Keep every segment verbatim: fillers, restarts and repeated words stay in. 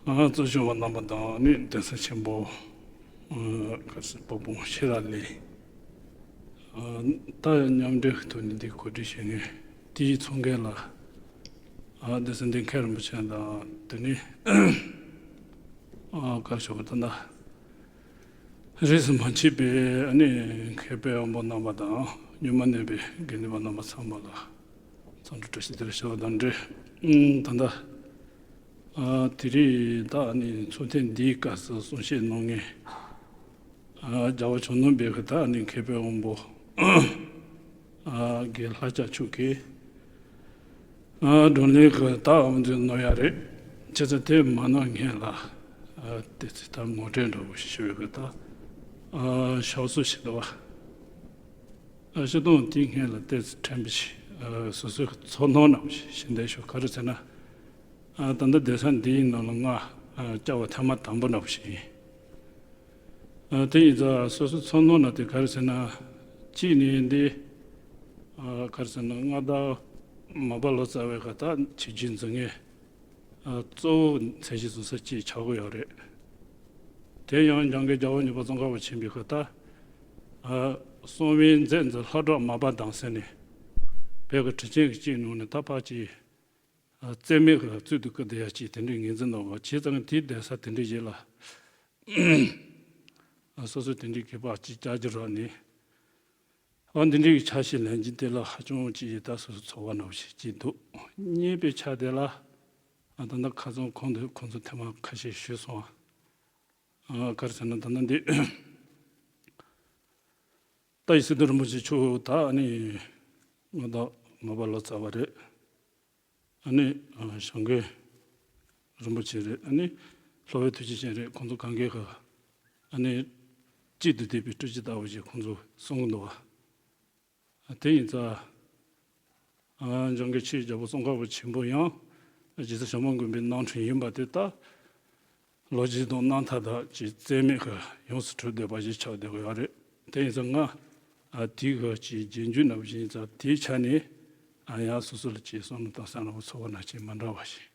ཨ། གཙོ་སྐྱོང་བ་རྣམ་པ་དང་ནི་གདན་ས་ཆེན་པོ། ཨ། ག་རེ་ཟེར། དཔལ་སྤུངས་ཤེས་རབ་གླིང་། ཨ། ད་མཉམ་འབྲེལ་གྱི་ཐོག་ནས་འདི་གོ་སྒྲིག་བྱེད་མཁན་དེའི་ཚོགས་མཁན་ལ། ཨ། གདན་ས་འདི་མཁན་རིན་པོ་ཆེ་དང་དེ་ནི། ཨ། ག་རེ་ཞུ་དགོས། ད་ལྟ་རིས་སུ་མ་མཆིས་པའི་ཨ་ནི་མཁས་པའི་དབང་པོ་རྣམ་པ་དང་། སྔོན་མ་གནས་པའི་དགེ་འདུན་པ་རྣམ་པ་ཚང་མ་ལ་འཚམས་འདྲི་བཀྲ་ཤིས་བདེ་ལེགས་ཞུ་བ་དང་འབྲེལ། ཨ། ད་ལྟ། ཨ། དེ་རིང་ད་ཨ་ནི་ཚོགས་ཐེངས་འདིའི་སྐབས་སུ་གསུང་བཤད་གནང་མཁན། ཨ། རྒྱལ་བ་བྱང་སྣང་སྦས་ཀྱི་ད་ཨ་ནི་མཁས་པའི་དབང་པོ། ཨ། དགེ་ལྷ་སྐྱབས་མཆོག་གིས། ཨ། བགྲོ་གླེང་གི་ད་དབུ་འཛུགས་གནང་ཡ་རེད། བྱས་ཙང་དེ་མ་གནང་སྔོན་ལ། ཨ། དེ་ཚོ་ད་ངོ་སྤྲོད་འདྲ་པོ་ཞིག་ཞུ་ཡ་གི་ད། ཨ། ཞབས་སོར་ཞུ་འདོད་པ། ཨ། སྤྱིར་བཏང་དེའི་སྔོན་ལ་ཏོག་ཙམ་ཕྲན་བུ་ཞིག་ཨ། སོ་སོའི་ཚོར་སྣང་འདྲ་པོ་ཞིག་ཞུ་འདོད་ཞུ། ག་རེ་ཟེར་ན། ཨ། ད་ལྟ་གདན་ས་འདིའི་ནང་ལ་ང་། ཨ། བཅར་བ་ཐེངས་མ་དང་པོ་འདྲ་པོ་ཞིག་ཡིན། ཨ། དེ་ཡིན་ཙང་སོ་སོའི་ཚོར་སྣང་འདྲ་པོ་དེ་ག་རེ་ཟེར་ན། གཅིག་ནས་འདི། ཨ། ག་རེ་ཟེར་ན། མངའ་བདག་མར་པ་ལོ་ཙཱ་བའི་གི་ད་བྱས་རྗེས་འཛིན་མཁན། ཨ། གཙོ་བོ་མཚན་གཞི་བཟུང་ས་གཅིག་ཆགས་ཀྱི་ཡོད་རེད། དེ་ཡང་འཇམ་མགོན་རྒྱལ་བ་གཉིས་པ་ཙོང་ཁ་པ་ཆེན་པོའི་གི་ད། ཨ། གསང་བའི་མཛོད་འཛིན་ལྷ་བྲག་མར་པ་དང་ཟེར་ནས། བོད་ཀྱི་ཁྲི་ཆེན་གྱི་གཅིག་ནང་ནས་ད་ཕར་གཅིག་ཨ། རྩེ་མོ་གི་གཙུག་ཏུ་བཀུར་བསྡད་ཡ་གཅིག་དེ་འདྲའི་ངོས་འཛིན་གནང་བ་བྱས་ཙང་། དེའི་གདན་ས་དེ་འདྲའི་ཞིག་ལ། ཨ། སོ་སོ་དེ་འདྲའི་གི་ཕར་གཅིག་བཅར་རྒྱུ་རག་ནས། ཨ། འདི་འདྲའི་གི་ཕྱག་ཞུ་ལེན་རྒྱུ་དེ་ལ་ཧ་ཅང་གཅིག་ད་སོ་སོ་ཚོར་བ་འདྲ་པོ་ཞིག་གཅིག་འདུག་གཉིས་པའི་ཆ་དེ་ལ། ཨ། ད་ལྟ་ཁ་སང་ཁོང་དུ་ཁོང་ཚོ་ཐེངས་མ་ཁ་ཤས་ཞུས་སོང་། ཨ། ག་རེ་ཟེར་ན། ད་ལྟ་འདི་ད་ཡི་སི་ཏུ་རིན་པོ་ཆེ་མཆོག་ད་ཨ་ནི་མངའ་བདག་མར་པ་ལོ་ཙཱ་བ་རེད། ཨ་ནི། ཨ། བྱམས་མགོན་རིན་པོ་ཆེ་རེད། ཨ་ནི་ལྷོ་བའི་ཐུགས་རྗེ་ཅན་རེད། ཁོང་ཚོ་གང་གའི་གི། ཨ་ནི་གཅིག་ཏུ་བསྡུས་པའི་སྤྲུལ་སྐྱིད་ལྟ་བུ་ཞིག་ཁོང་ཚོ་གསུང་གི་འདུག་བ། ཨ། དེ་ཡིན་ཙང་། ཨ། འཇམ་མགོན་ཆོས་ཀྱི་རྒྱལ་པོ་ཙོང་ཁ་པ་ཆེན་པོ་ཡང་རྗེ་བཙུན་བྱམས་པ་མགོན་པོའི་རྣམ་འཕྲུལ་ཡིན་པ་དེ་ད། ལོ་རྒྱུས་དང་རྣམ་ཐར་དག་ཅིག་རྩེ་མོ་གི་ཡོངས་སུ་གྲུབ་བསྡད་པ་ཞིག་ཆགས་བསྡད་ཀྱི་ཡོད་རེད། དེ་ཡིན་ཙང་ང་། ཨ། དེའི་གི་ཅིག་རྗེས་འཇུག་འདྲ་པོ་ཞིག་ཡིན་ཙང་། དེའི་ཆ་ནས། ཨ། ཡང་སོ་སོ་ལ་ཅིག་བསམ་བློ་བཏང་ས་འདྲ་པོ་ཚོར་བ་འདྲ་ཅིག་མ་འདྲ་བ་ཞིག་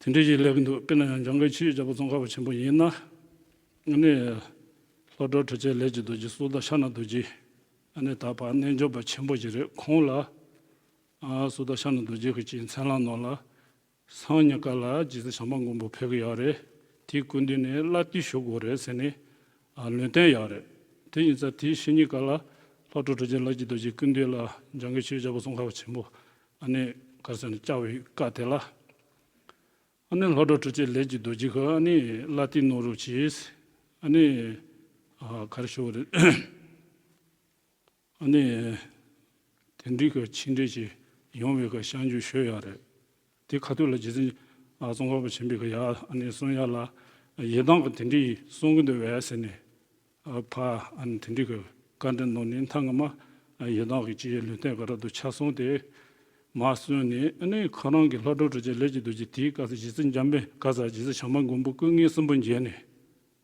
དེ་འདྲ་ཞིག་སླེབས་ཀྱི་འདུག་དཔེར་ན་ཡང་འཇམ་མགོན་ཆོས་ཀྱི་རྒྱལ་པོ་ཙོང་ཁ་པ་ཆེན་པོ་ཡིན་ན། ཨ་ནི་ལྷོ་བྲག་གྲུབ་ཆེན་ལས་ཀྱི་རྡོ་རྗེ་གཙུག་བདག་ཤཱཀྱ་རྡོ་རྗེ། ཨ་ནི་ད་ཕར་རྣལ་འབྱོར་པ་ཆེན་པོ་ཞིག་རེད། ཁོང་ལ། ཨ། གཙུག་བདག་ཤཱཀྱ་རྡོ་རྗེ་གི་ཅིག་མཚན་ལམ་ནང་ལ། སང་ཉིན་ཀ་ལ་རྗེ་བཙུན་བྱམས་པ་མགོན་པོ་ཕེབས་ཀྱི་ཡོད་རེད། དེའི་སྐུ་མདུན་ནས་བླ་བསྟི་ཞུ་དགོས་རེད་ཟེར་ནས། ཨ། ལུང་བསྟན་ཡོད་རེད། དེ་ཡིན་ཙང་དེའི་ཕྱི་ཉིན་ཀ་ལ་ལྷོ་བྲག་གྲུབ་ཆེན་ལས་ཀྱི་རྡོ་རྗེ་སྐུ་མདུན་ལ་འཇམ་མགོན་ཆོས་རྒྱལ་པོ་ཙོང་ཁ་པ་ཆེན་པོ། ཨ་ནི་ག་རེ་ཟེར་ན། བཅར་བའི་སྐབས་དེ་ལ། ཨ་ནི་ལྷོ་བྲག་གྲུབ་ཆེན་ལས་ཀྱི་རྡོ་རྗེ་གིས་ཨ་ནི་བླ་བསྟི་གནང་རོགས་གྱིས། ཨ་ནི། ཨ། ག་རེ་ཞུ་དགོས་རེད། ཨ་ནི་དེ་འདྲའི་གི་ཆིངས་འགྲིག་ཅིག་ཡོང་བའི་གི་བྱ་འགུལ་ཞུས་ཡོད་རེད། དེ་ཁ་ཐུག་ལ་རྗེ་བཙུན། ཨ། ཙོང་ཁ་པ་ཆེན་པོས་གི་ཡ། ཨ་ནི་གསུང་ཡ་ལ། ཡི་དམ་གིས་དེ་འདྲའི་གསུང་གི་འདུག་པས་ཟེར་ནས། ཨ། ཕར། ཨ་ནི་དེ་འདྲའི་གི་བཀའ་འདྲི་གནང་ནས། མཐའ་མ། ཨ། ཡི་དམ་གི་ཅིག་ལུང་བསྟན་ག་རེ་འདུག་ཆ་ཚང་དེ་མར་གསུངས་ནས། ཨ་ནི་ཁོ་རང་གི་ལྷོ་བྲག་གྲུབ་ཆེན་ལས་ཀྱི་རྡོ་རྗེ། དེའི་སྐབས་སུ་རྗེ་བཙུན་འཇམ་དཔལ། ག་ས། རྗེ་བཙུན་བྱམས་པ་མགོན་པོ་སྐུ་ལྔའི་གསུང་འབུམ་བརྒྱུད་ནས།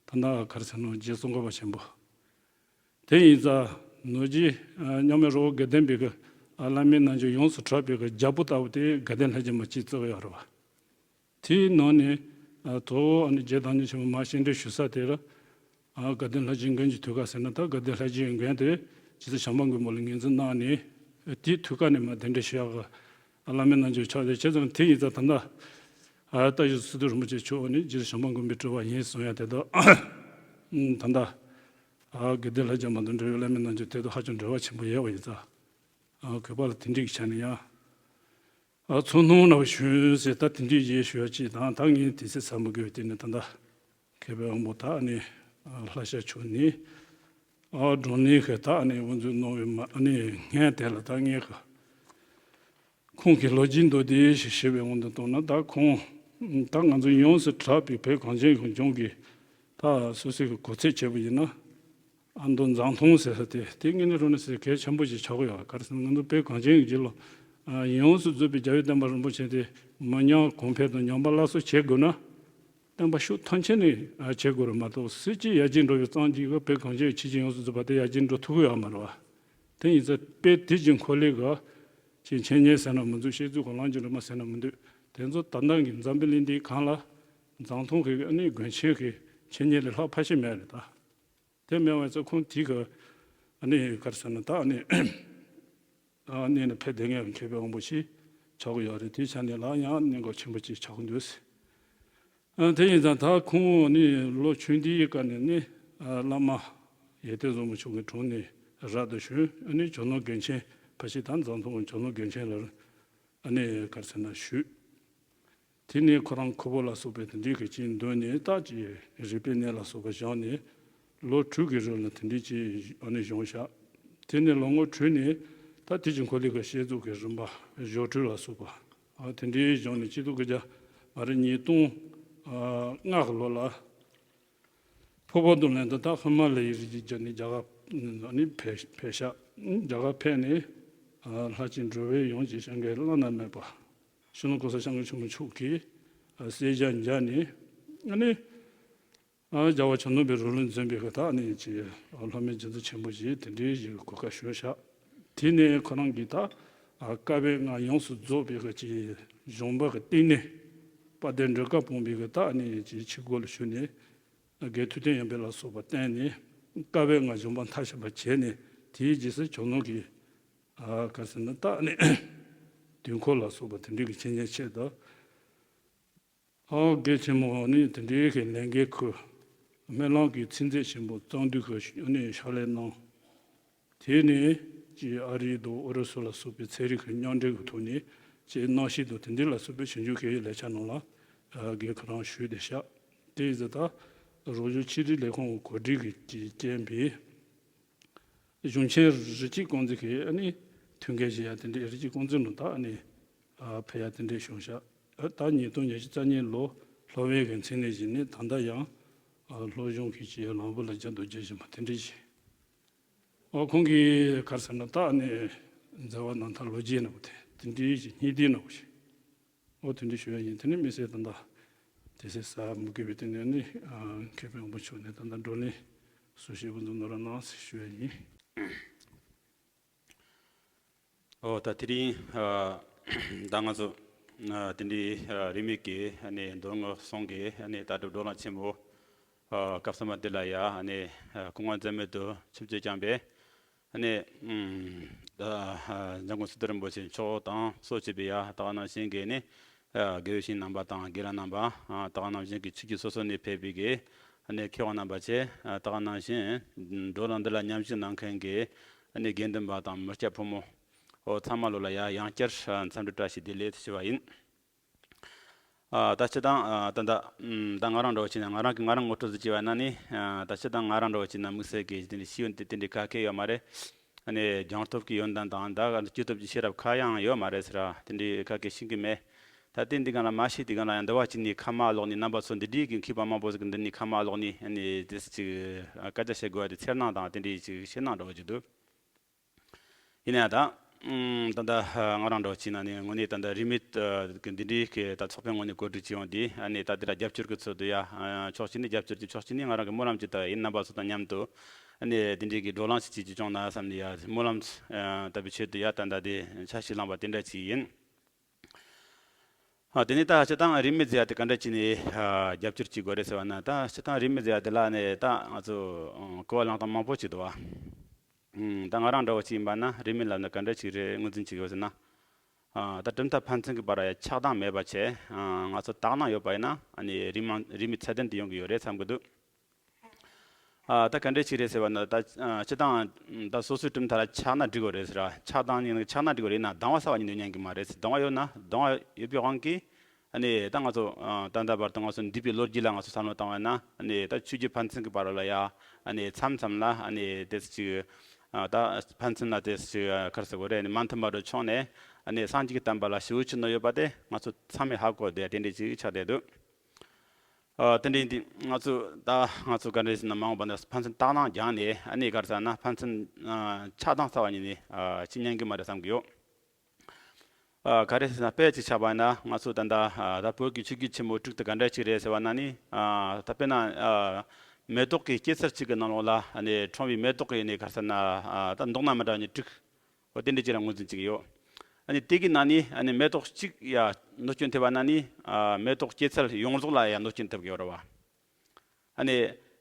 ད་ལྟ་ག་རེ་ཟེར་ན། རྗེ་ཙོང་ཁ་པ་ཆེན་པོ། དེ་ཡིན་ཙང་ནོར་རྗེ། ཨ། མཉམ་མེད་རི་བོ་དགའ་ལྡན་པའི་གི། ཨ། བླ་མའི་རྣལ་འབྱོར་ཡོངས་སུ་གྲགས་པའི་གི་རྒྱལ་པོ་ལྟ་བུ་དེ་དགའ་ལྡན་ལྷ་རྗེ་མ་གཅིག་བརྩི་གི་ཡོད་རེད་པ། དེའི་ནང་ནས། ཨ། དོ། ཨ་ནི་རྗེ་བདག་ཉིད་ཆེན་པོ་མར་སྤྱན་འདྲེན་ཞུ་ས་དེར། ཨ། དགའ་ལྡན་ལྷ་རྗེ་མགོན་གྱི་ཐུགས་ཀ་ཟེར་ན། ད་དགའ་ལྡན་ལྷ་རྗེ་མགོན་དེ་རྗེ་བཙུན་བྱམས་པ་མགོན་པོ་ལ་ངོས་འཛིན་གནང་ནས། དེའི་ཐུགས་ཀ་ནས་མར་གདན་འདྲེན་ཞུ་ཡག་གི། ཨ། བླ་མའི་རྣལ་འབྱོར་ཆགས་ཏེ། བྱས་ཙང་དེ་ཡིན་ཙང་ད་ལྟ། ཨ། ད་རྗེ་བཙུན་སི་ཏུ་རིན་པོ་ཆེ་མཆོག་ནི་རྗེ་བཙུན་བྱམས་པ་མགོན་པོའི་སྤྲུལ་པ་ཡིན་གསུང་ཡ་དེ་དག་ད་ལྟ། ཨ། དགའ་ལྡན་ལྷ་རྗེ་མ་དང་འབྲེལ་བའི་བླ་མའི་རྣལ་འབྱོར་དེ་དག་ཧ་ཅང་འབྲེལ་བ་ཆེན་པོ་ཡོད་པ་ཡིན་ཙང་། ཨ། གུས་པ་ལ་དེ་འདྲའི་ཆ་ནས་ཡང་། ཨ། ཚོར་སྣང་འདྲ་པོ་ཞུས་ཟེར། ད་དེ་འདྲའི་ཞིག་ཞུ་ཡ་ཅིག་དང་། ད་ངས་དུས་ཚོད་ཟ་མི་དགོས་པའི་སྟེང་ནས། ད་ལྟ་མཁས་པའི་དབང་པོ་ད་ནི། ཨ། ལྷ་ཞབས་མཆོག་ནས། ཨ། བགྲོ་གླེང་གི་ད་ནི་དབུ་འཛུགས་གནང་བའི་མ། ཨ་ནི་སྔོན་དེ་ལ་ད་ངས་གི་ཁོང་གི་ལོ་རྒྱུས་མདོར་བསྡུས་ཤིག་ཞུས་པའི་དབང་དུ་བཏང་ན། ད་ཁོང་། ད་ང་ཚོ་ཡོངས་སུ་གྲགས་པའི་བོད་གངས་ཅན་གྱི་ལྗོངས་ཀྱི། ད་སོ་སོའི་གི་གོ་ཚད་བྱས་པ་ཡིན་ན། ཨ་མདོ་འཛམ་ཐང་ཟེར་ས་དེ། དེ་དངོས་གནས་དྲང་གནས་ཟེར་གལ་ཆེན་པོ་ཞིག་ཆགས་ཀྱི་ཡོད། ག་རེ་ཟེར་ན། ང་ཚོ་བོད་གངས་ཅན་གྱི་རྒྱུད་ལ། ཨ། ཡོངས་སུ་རྫོགས་པའི་རྒྱལ་བའི་བསྟན་པ་རིན་པོ་ཆེ་དེ་མི་ཉམས་གོང་འཕེལ་དང་ཉམས་པ་སླར་གསོ་བྱེད་དགོས་ན། བསྟན་པ་ཕྱོགས་ཐམས་ཅད་ནས། ཨ། བྱེད་དགོས་རེད་མ་གཏོགས། སྲིད་ཇུས་ཡར་རྒྱས་འགྲོ་བའི་རྩ་གཅིག་གིས་བོད་གངས་ཅན་གྱི་ཆོས་ཀྱི་ཡོངས་སུ་རྫོགས་པ་དེ་ཡར་རྒྱས་འགྲོ་ཐུབ་ཀྱི་ཡོད་མ་རེད་པ། དེ་ཡིན་ཙང་དཔེ་དེ་ཅིག་འཁོར་ལོས་གི་ཅིག་འཆད་ཉན་ཟེར་ན་མི་འདུག། བཤད་རྫུན་གོ་ལོང་གི་འདྲ་མ་ཟེར་ན་མི་འདུག། དེ་ཚོ་ད་ལྟ་གི་འཛམ་བུ་གླིང་འདིའི་སྒང་ལ། འཛམ་ཐང་གི་ཨ་ནི་དགོན་ཆེན་གྱི་འཆད་ཉན་ལས་ལྷག་ཕལ་ཆེར་མེད་རེད་ད། དེ་མེད་པ་ཚོ་ཁོང་དེ་གི་ཨ་ནི་ག་རེ་ཟེར་ན་ད་ཨ་ནི་ཨ་ནི་ནི་ཕེབས་བསྡད་མཁན་མཁས་པའི་དབང་པོ་ཞིག་ཆགས་ཀྱི་ཡོད་རེད། དེའི་ཆ་ནས་ལ་ཡང་གནད་འགག་ཆེན་པོ་ཅིག་ཆགས་ཀྱི་འདུག། ཨ་དེ་ཡིན་ཙང་ད་ཁོང་ནི་ལོ་ཆུང་དུས་ཀ་ནས་ནི་ཨ་བླ་མ་ཡེ་ཏེ་བཟང་མོ་མཆོག་གི་དྲུང་ནས་རབ་ཏུ་བྱུང་། ཨ་ནི་ཇོ་ནང་དགོན་ཆེན་ཕལ་ཆེར་ད་འཛམ་ཐང་ཇོ་ནང་དགོན་ཆེན་ལ་ཨ་ནི་ག་རེ་ཟེར་ན་བཞུགས། དེ་ནས་ཁོ་རང་ཁུ་བོ་ལ་སོགས་པའི་དེ་འདྲའི་གི་ཅིག་འདོན་ནས་ད་ཅིག་རིག་པའི་གནས་ལ་སོགས་པ་སྦྱངས་ནས་ལོ་དྲུག་གི་རིང་ལ་དེ་འདྲའི་ཅིག་ཨ་ནི་བཞུགས་བཞག། དེ་ནས་ལོ་ངོ་དྲུག་ནས་ད་དེ་ཅིག་འཁོར་ལོ་གི་བཤད་རྫོགས་ཀྱི་རིམ་པ་སྦྱོར་སྤྲུལ་ལ་སོགས་པ་ཨ་དེ་འདྲའི་སྦྱངས་ནས་སྤྱི་ལོ་གི་རྒྱ་མ་རེད་ཉིས་སྟོང་ཨ་ལྔ་གི་ལོ་ལ། ཕུར་བུ་དང་ལེན་དུ་ད་ཧི་མ་ལ་ཡའི་རི་རྒྱུད་བརྒྱུད་ནས་རྒྱ་གར་ནི་ཕེབས་ཕེབས་ཤག། རྒྱ་གར་ཕེབས་ནས་ལྷ་ཆེན་འགྲོ་བའི་ཡང་ཅིག་སྐྱེ་འགྲོའི་བླ་ན་མེད་པ་ཤིན་ལོང་ཀོ་ས་སྐྱབས་མགོན་ཆེན་པོ་མཆོག་གིས་གསལ་བྱ་མཇལ་ནས་ནི་རྒྱལ་བ་ཇོ་ནང་པའི་རོ་ལངས་འཛིན་པའི་གི་ད་ནི་ཅིག་སློབ་མའི་རྗེ་བཙུན་ཆེན་པོ་ཞིག་དེ་འདྲའི་ཞིག་གོ་སྐབས་ཞུས་ཤག། དེ་ནས་ཁོ་རང་གིས་ད་བཀའ་པོད་ལྔ་ཡོངས་སུ་རྫོགས་པའི་གི་ཅིག་གཞུང་པ་གི་བསྟི་གནས་དཔལ་ལྡན་འབྲུག་སྒར་སྤོང་པའི་གི་ད་ནི་ཅིག་ཆོས་སྒོ་ལ་ཞུགས་ནས། དགེ་ཐུབ་བསྟན་ཡོན་ཏན་ལ་སོགས་པ་བསྟན་ནས་བཀའ་པོད་ལྔ་གཞུང་པ་མཐར་ཕྱིན་པ་བྱས་ནས་དེའི་རྗེས་སུ་ཇོ་ནང་གི་ཨ་ག་རེ་ཟེར་ན་ད་ནི་དུས་འཁོར་ལ་སོགས་པ་དེ་འདྲའི་གི་འཆད་ཉན་ཆེད་དུ་ཨོ་དགེ་ཆེན་མོ་ནི་དེ་འདྲའི་གི་ལས་འགན་ཁུར། སྨོན་ལམ་གྱི་ཚིག་མཛོད་ཆེན་པོ་གཙང་འདུས་ཀྱི་ནི་ཕྱག་ལས་གནང་། དེ་ནས་ཀྱི་ཨ་རི་དང་ཨུ་རུ་སུ་ལ་སོགས་པའི་ཚན་རིག་གི་མཉམ་འབྲེལ་གྱི་ཐོག་ནས་ཀྱི་གནམ་གཤིས་དང་དེ་འདྲ་ལ་སོགས་པའི་ཞིབ་འཇུག་གི་ལས་འཆར་ནང་ལ་ཨ་རྒན་ཁོ་རང་ཞུགས་བསྡད་ཤག། དེ་ཡིན་ཙང་ད་རོགས་སྐྱོར་ཆེད་རིགས་ལས་ཁུངས་གོ་སྒྲིག་གི་ཀྱི་རྐྱེན་པས་གཞུང་ཆེན་རི་སྐྱེས་ཀུང་ཙི་གི་ཨ་ནི་ཐུགས་འགན་བཞེས་ཡ་དེ་འདྲའི་རི་སྐྱེས་ཀུང་ཙི་ནང་ད་ཨ་ནི་ཨ་ཕེབས་ཡ་དེ་འདྲའི་བྱུང་ཤག། ཨ་ད་ཉིས་སྟོང་ཉི་ཤུ་རྩ་གཉིས་ལོ་སློབ་དཔོན་གྱི་མཚན་གནས་བཞེས་ནས་ད་ལྟ་ཡང་ཨ་སློབ་སྦྱོང་གི་ཀྱི་ལམ་བུ་ལ་རྒྱུན་དུ་བསྐྱོད་བཞིན་པ་དེ་འདྲ་ཞིག། ཨོ་ཁོང་གིས་ག་རེ་ཟེར་ན་ད་ནི་མཛད་པ་རྣམ་ཐར་ལོ་རྒྱུས་ནང་དེ་དེ་འདྲའི་ཞིག་སྙིང་བསྡུས་ནང་ཞིག། ཨོ་དེ་འདྲ་ཞུ་ཡ་ཡིན། དེ་ནི་དམིགས་བསལ་ད་ལྟ་དེ་སྲིད་ས་མུ་གེ་བའི་སྟེང་ནས་ནི་མཁས་པའི་དབང་པོ་མཆོག་ནས་ད་ལྟ་བགྲོ་གླེང་སུ་ཞིག་འགོ་འཛུགས་གནང་རོགས་གནང་ཞུ་ཡ་ཡིན། ཨོ་ད་དེ་རིང་ཨ་ད་ང་ཚོ་ཨ་དེ་འདྲའི་ཨ་རིས་མེད་ཀྱི་ཨ་ནི་མདོ་སྔགས་གསུམ་གྱི་ཨ་ནི་ལྟ་གྲུབ་བགྲོ་གླེང་ཆེན་མོ་ཨ་སྐབས་གསར་མ་འདི་ལ་ཡ་ཨ་ནི་ཨ་སྐུ་ངོ་འཛད་མེད་དུ་ཆིབས་བསྒྱུར་བསྐྱངས་པའི་ཨ་ནི་ཨ་འཇམ་མགོན་སི་ཏུ་རིན་པོ་ཆེ་མཆོག་དང་གཙོ་བྱས་པའི་ཡ་ད་ག་ནང་བཞིན་གྱི་ནི་ཨ་དགེ་བའི་བཤེས་གཉེན་རྣམ་པ་དང་དགེ་ལགས་རྣམ་པ་ཨ་ད་ག་ནང་བཞིན་གྱི་ཆོས་བརྒྱུད་སོ་སོ་ནས་ཕེབས་པའི་གི་ཨ་ནི་མཁས་དབང་རྣམ་པ་བཅས་ཨ་ད་ག་ནང་བཞིན་བགྲོ་གླེང་འདི་ལ་མཉམ་ཞུགས་གནང་མཁན་གྱི་ཨ་ནི་དགེ་འདུན་པ་དང་མི་སྐྱ་ཕོ་མོ། ཨོ་ཚང་མ་ལོ་ལ་ཡ་ཡང་བསྐྱར་ཨ་འཚམས་འདྲི་བཀྲ་ཤིས་བདེ་ལེགས་ཞུ་བ་ཡིན། ཨ་ད་སྤྱིར་བཏང་ཨ་ད་ད་ཨམ་ད་ང་རང་འདྲ་བོ་བྱས་ན་ང་རང་གི་ང་རང་ངོ་སྤྲོད་ཟིག་བྱས་པ་ན་ནི་ཨ་ད་སྤྱིར་བཏང་ང་རང་འདྲ་བོ་བྱས་ན་དམིགས་བསལ་གྱི་དེ་འདྲའི་ཤེས་ཡོན་དེ་དེ་འདྲའི་ག་གེ་ཡོད་མ་རེད། ཨ་ནི་སྦྱངས་སྟོབས་ཀྱི་ཡོན་ཏན་དང་ད་ག་སྐྱེས་སྟོབས་ཀྱི་ཤེས་རབ་ག་ཡང་ཡོད་མ་རེད་ཟེར་ར་དེ་འདྲའི་ག་གེ་ཤེས་ཀྱི་མེད། ད་ལྟའི་འདི་ག་ལ་མ་ཤེས་དེ་ག་ལ་ཡང་འདི་བ་ཅིག་ནི་ཁ་མ་ལོག་ནི་རྣམ་པ་ཚོ་འདི་འདྲའི་གི་མཁས་པ་མང་པོ་ཟིག་འདི་ནི་ཁ་མ་ལོག་ནི་ཨ་ནི་དེ་ཅིག་སྐད་ཆ་བཤད་དགོས་པ་དེ་འཚེར་སྣང་དང་དེ་འདྲའི་ཅིག་ཤེས་སྣང་འདྲ་བོ་ཅིག་འདུག། ཡིན་ན་ཡང་ད་ཨམ་ད་ལྟ་ང་རང་འདྲ་བོ་བྱས་ན་ནི་དངོས་གནས་ད་ལྟ་རིས་མེད་ཨ་གི་འདི་འདྲའི་གི་ད་ཚོགས་པའི་ངོས་ནས་གོ་སྒྲིག་བྱས་ཡོང་དུས་ཨ་ནི་ད་འདི་ལ་རྒྱབ་སྐྱོར་གི་ཚུལ་དུ་ཡ་ཨ་ཕྱོགས་གཅིག་ནས་རྒྱབ་སྐྱོར་གྱི་ཕྱོགས་གཅིག་ནས་ང་རང་གི་སྨོན་ལམ་ཅིག་ད་ཡིན་རྣམ་པ་ཚོ་དང་མཉམ་དུ་ཨ་ནི་འདི་འདྲའི་གི་བགྲོ་གླེང་ཞིག་བྱེད་རྒྱུ་བྱུང་ན་བསམ་ནས་ཡ་སྨོན་ལམ་ཨ་ལྟ་བུའི་ཆེད་དུ་ཡ་ད་ལྟ་དེ་འཆར་གཞི་བླངས་པ་དེ་འདྲ་ཅིག་ཡིན། ཨ་དེ་ནས་ད་སྤྱིར་བཏང་རིས་མེད་ཟེར་ཡ་དེ་ག་འདྲ་བྱས་ནས་ཨ་རྒྱབ་སྐྱོར་བྱེད་དགོས་རེད་ཟེར་བ་ན་ད་སྤྱིར་བཏང་རིས་མེད་ཟེར་ཡ་དེ་ལ་ནི་ད་ང་ཚོ་ཨ་གོ་བ་ལེན་སྟངས་མང་པོ་ཅིག་འདུག་བ། ཨུམ། ད་ང་རང་འདྲ་བོ་ཅིག་ཡིན་པ་ན་རིས་མེད་ལབ་ན་ག་འདྲ་ཅིག་རེད་ངོས་འཛིན་བྱེད་དགོས་ཟེར་ན། ཨ་ད་གྲུབ་མཐའ་ཕན་ཚུན་གྱི་བར་ཡ་ཆགས་སྡང་མེད་པ་བྱས། ཨ་ང་ཚོ་དག་སྣང་ཡོད་པ་ཡིན་ན་ཨ་ནི་རིས་མ་རིས་མེད་ཚད་ལྡན་དུ་ཡོང་གི་ཡོད་རེད་བསམ་གྱི་འདུག། ཨ་ད་ག་འདྲ་ཅིག་རེད་ཟེར་བ་ན་ད་ཨ་སྤྱིར་བཏང་ད་སོ་སོའི་གྲུབ་མཐའ་ལ་ཆགས་ན་འགྲིག་གི་རེད་ཟེར་བ། ཆགས་སྡང་ཡིན་ན་ཆགས་ན་འགྲིག་གི་རེད་ན་སྡང་བ་ཟེར་བ་ཉིད་དུ་ཉན་གྱི་མ་རེད་ཟེར། སྡང་བ་ཡོད་ན་སྡང་བ་ཡོད་པའི་དབང་གིས། ཨ་ནི་ད་ང་ཚོ་ཨ་ད་ལྟ་བར་དུ་ང་ཚོ་འདས་པའི་ལོ་རྒྱུས་ལ་ང་ཚོ་བསམ་བློ་བཏང་བ་ན་ཨ་ནི་ད་ཆོས་བརྒྱུད་ཕན་ཚུན་གྱི་བར་ལ་ཡ་ཨ་ནི་མཚམས་མཚམས་ལ་ཨ་ནི་དེ་ཅིག་ཨ་ད་ཕན་ཚུན་ལ་དེ་ཅིག་ཨ་ག་རེ་ཟེར་དགོས་རེད། ཨ་ནི་མ་མཐུན་པ་འགྲོ་ཕྱོགས་ནས་ཨ་ནི་སངས་རྒྱས་ཀྱི་བསྟན་པ་ལ་ཞེ་པོ་ཅིག་གནོད་ཡོད་པ་དེ་ང་ཚོ་ཚང་མས་ཧ་གོ་བསྡད་དེ་འདྲ་ཅིག་ཆགས་བསྡད་འདུག། ཨ་དེ་འདྲ་ཡིན་དུས་ང་ཚོ་ད་ང་ཚོ་ག་འདྲ་ཟེར་ན་མ་འོངས་པ་ན་ཕན་ཚུན་དག་སྣང་སྦྱངས་ནས་ཨ་ནི་ག་རེ་ཟེར་ན་ཕན་ཚུན་ཨ་ཆགས་སྡང་ཟེར་བ་ཉིད་ནས་ཨ་ཅི་ཉན་གི་མ་རེད་བསམ་གི་ཡོད། ཨ་ག་རེ་ཟེར་ན་དཔེ་ཅིག་ཆགས་པ་ཡིན་ན་ང་ཚོ་ད་ལྟ་ཨ་ད་བོད་ཀྱི་ཆོས་བརྒྱུད་ཆེན་མོ་དྲུག་དེ་ག་འདྲ་ཅིག་རེད་ཟེར་བ་ན་ནི་ཨ་ད་དཔེར་ན་ཨ་མེ་ཏོག་གི་སྐྱེད་ཚལ་གཅིག་གི་ནང་ལོགས་ལ་ཨ་ནི་ཁྲོམ་བུའི་མེ་ཏོག་གི་ནི་ག་རེ་ཟེར་ན་ཨ་ད་མདོག་སྣ་མི་འདྲ་བ་ཉིད་དྲུག། འོ་དེ་འདྲ་ཅིག་ལ་ངོས་འཛིན་བྱེད་ཀྱི་ཡོད། ཨ་ནི་དེ་གི་ནང་ནས་ཨ་ནི་མེ་ཏོག་གཅིག་ཡ་གནོད་སྐྱོན་ཐེབས་པ་ན་ནི་ཨ་མེ་ཏོག་སྐྱེད་ཚལ་ཡོངས་རྫོགས་ལ་ཡ་གནོད་སྐྱོན་ཐེབས་ཀྱི་ཡོད་རེད་བ། ཨ་ནི་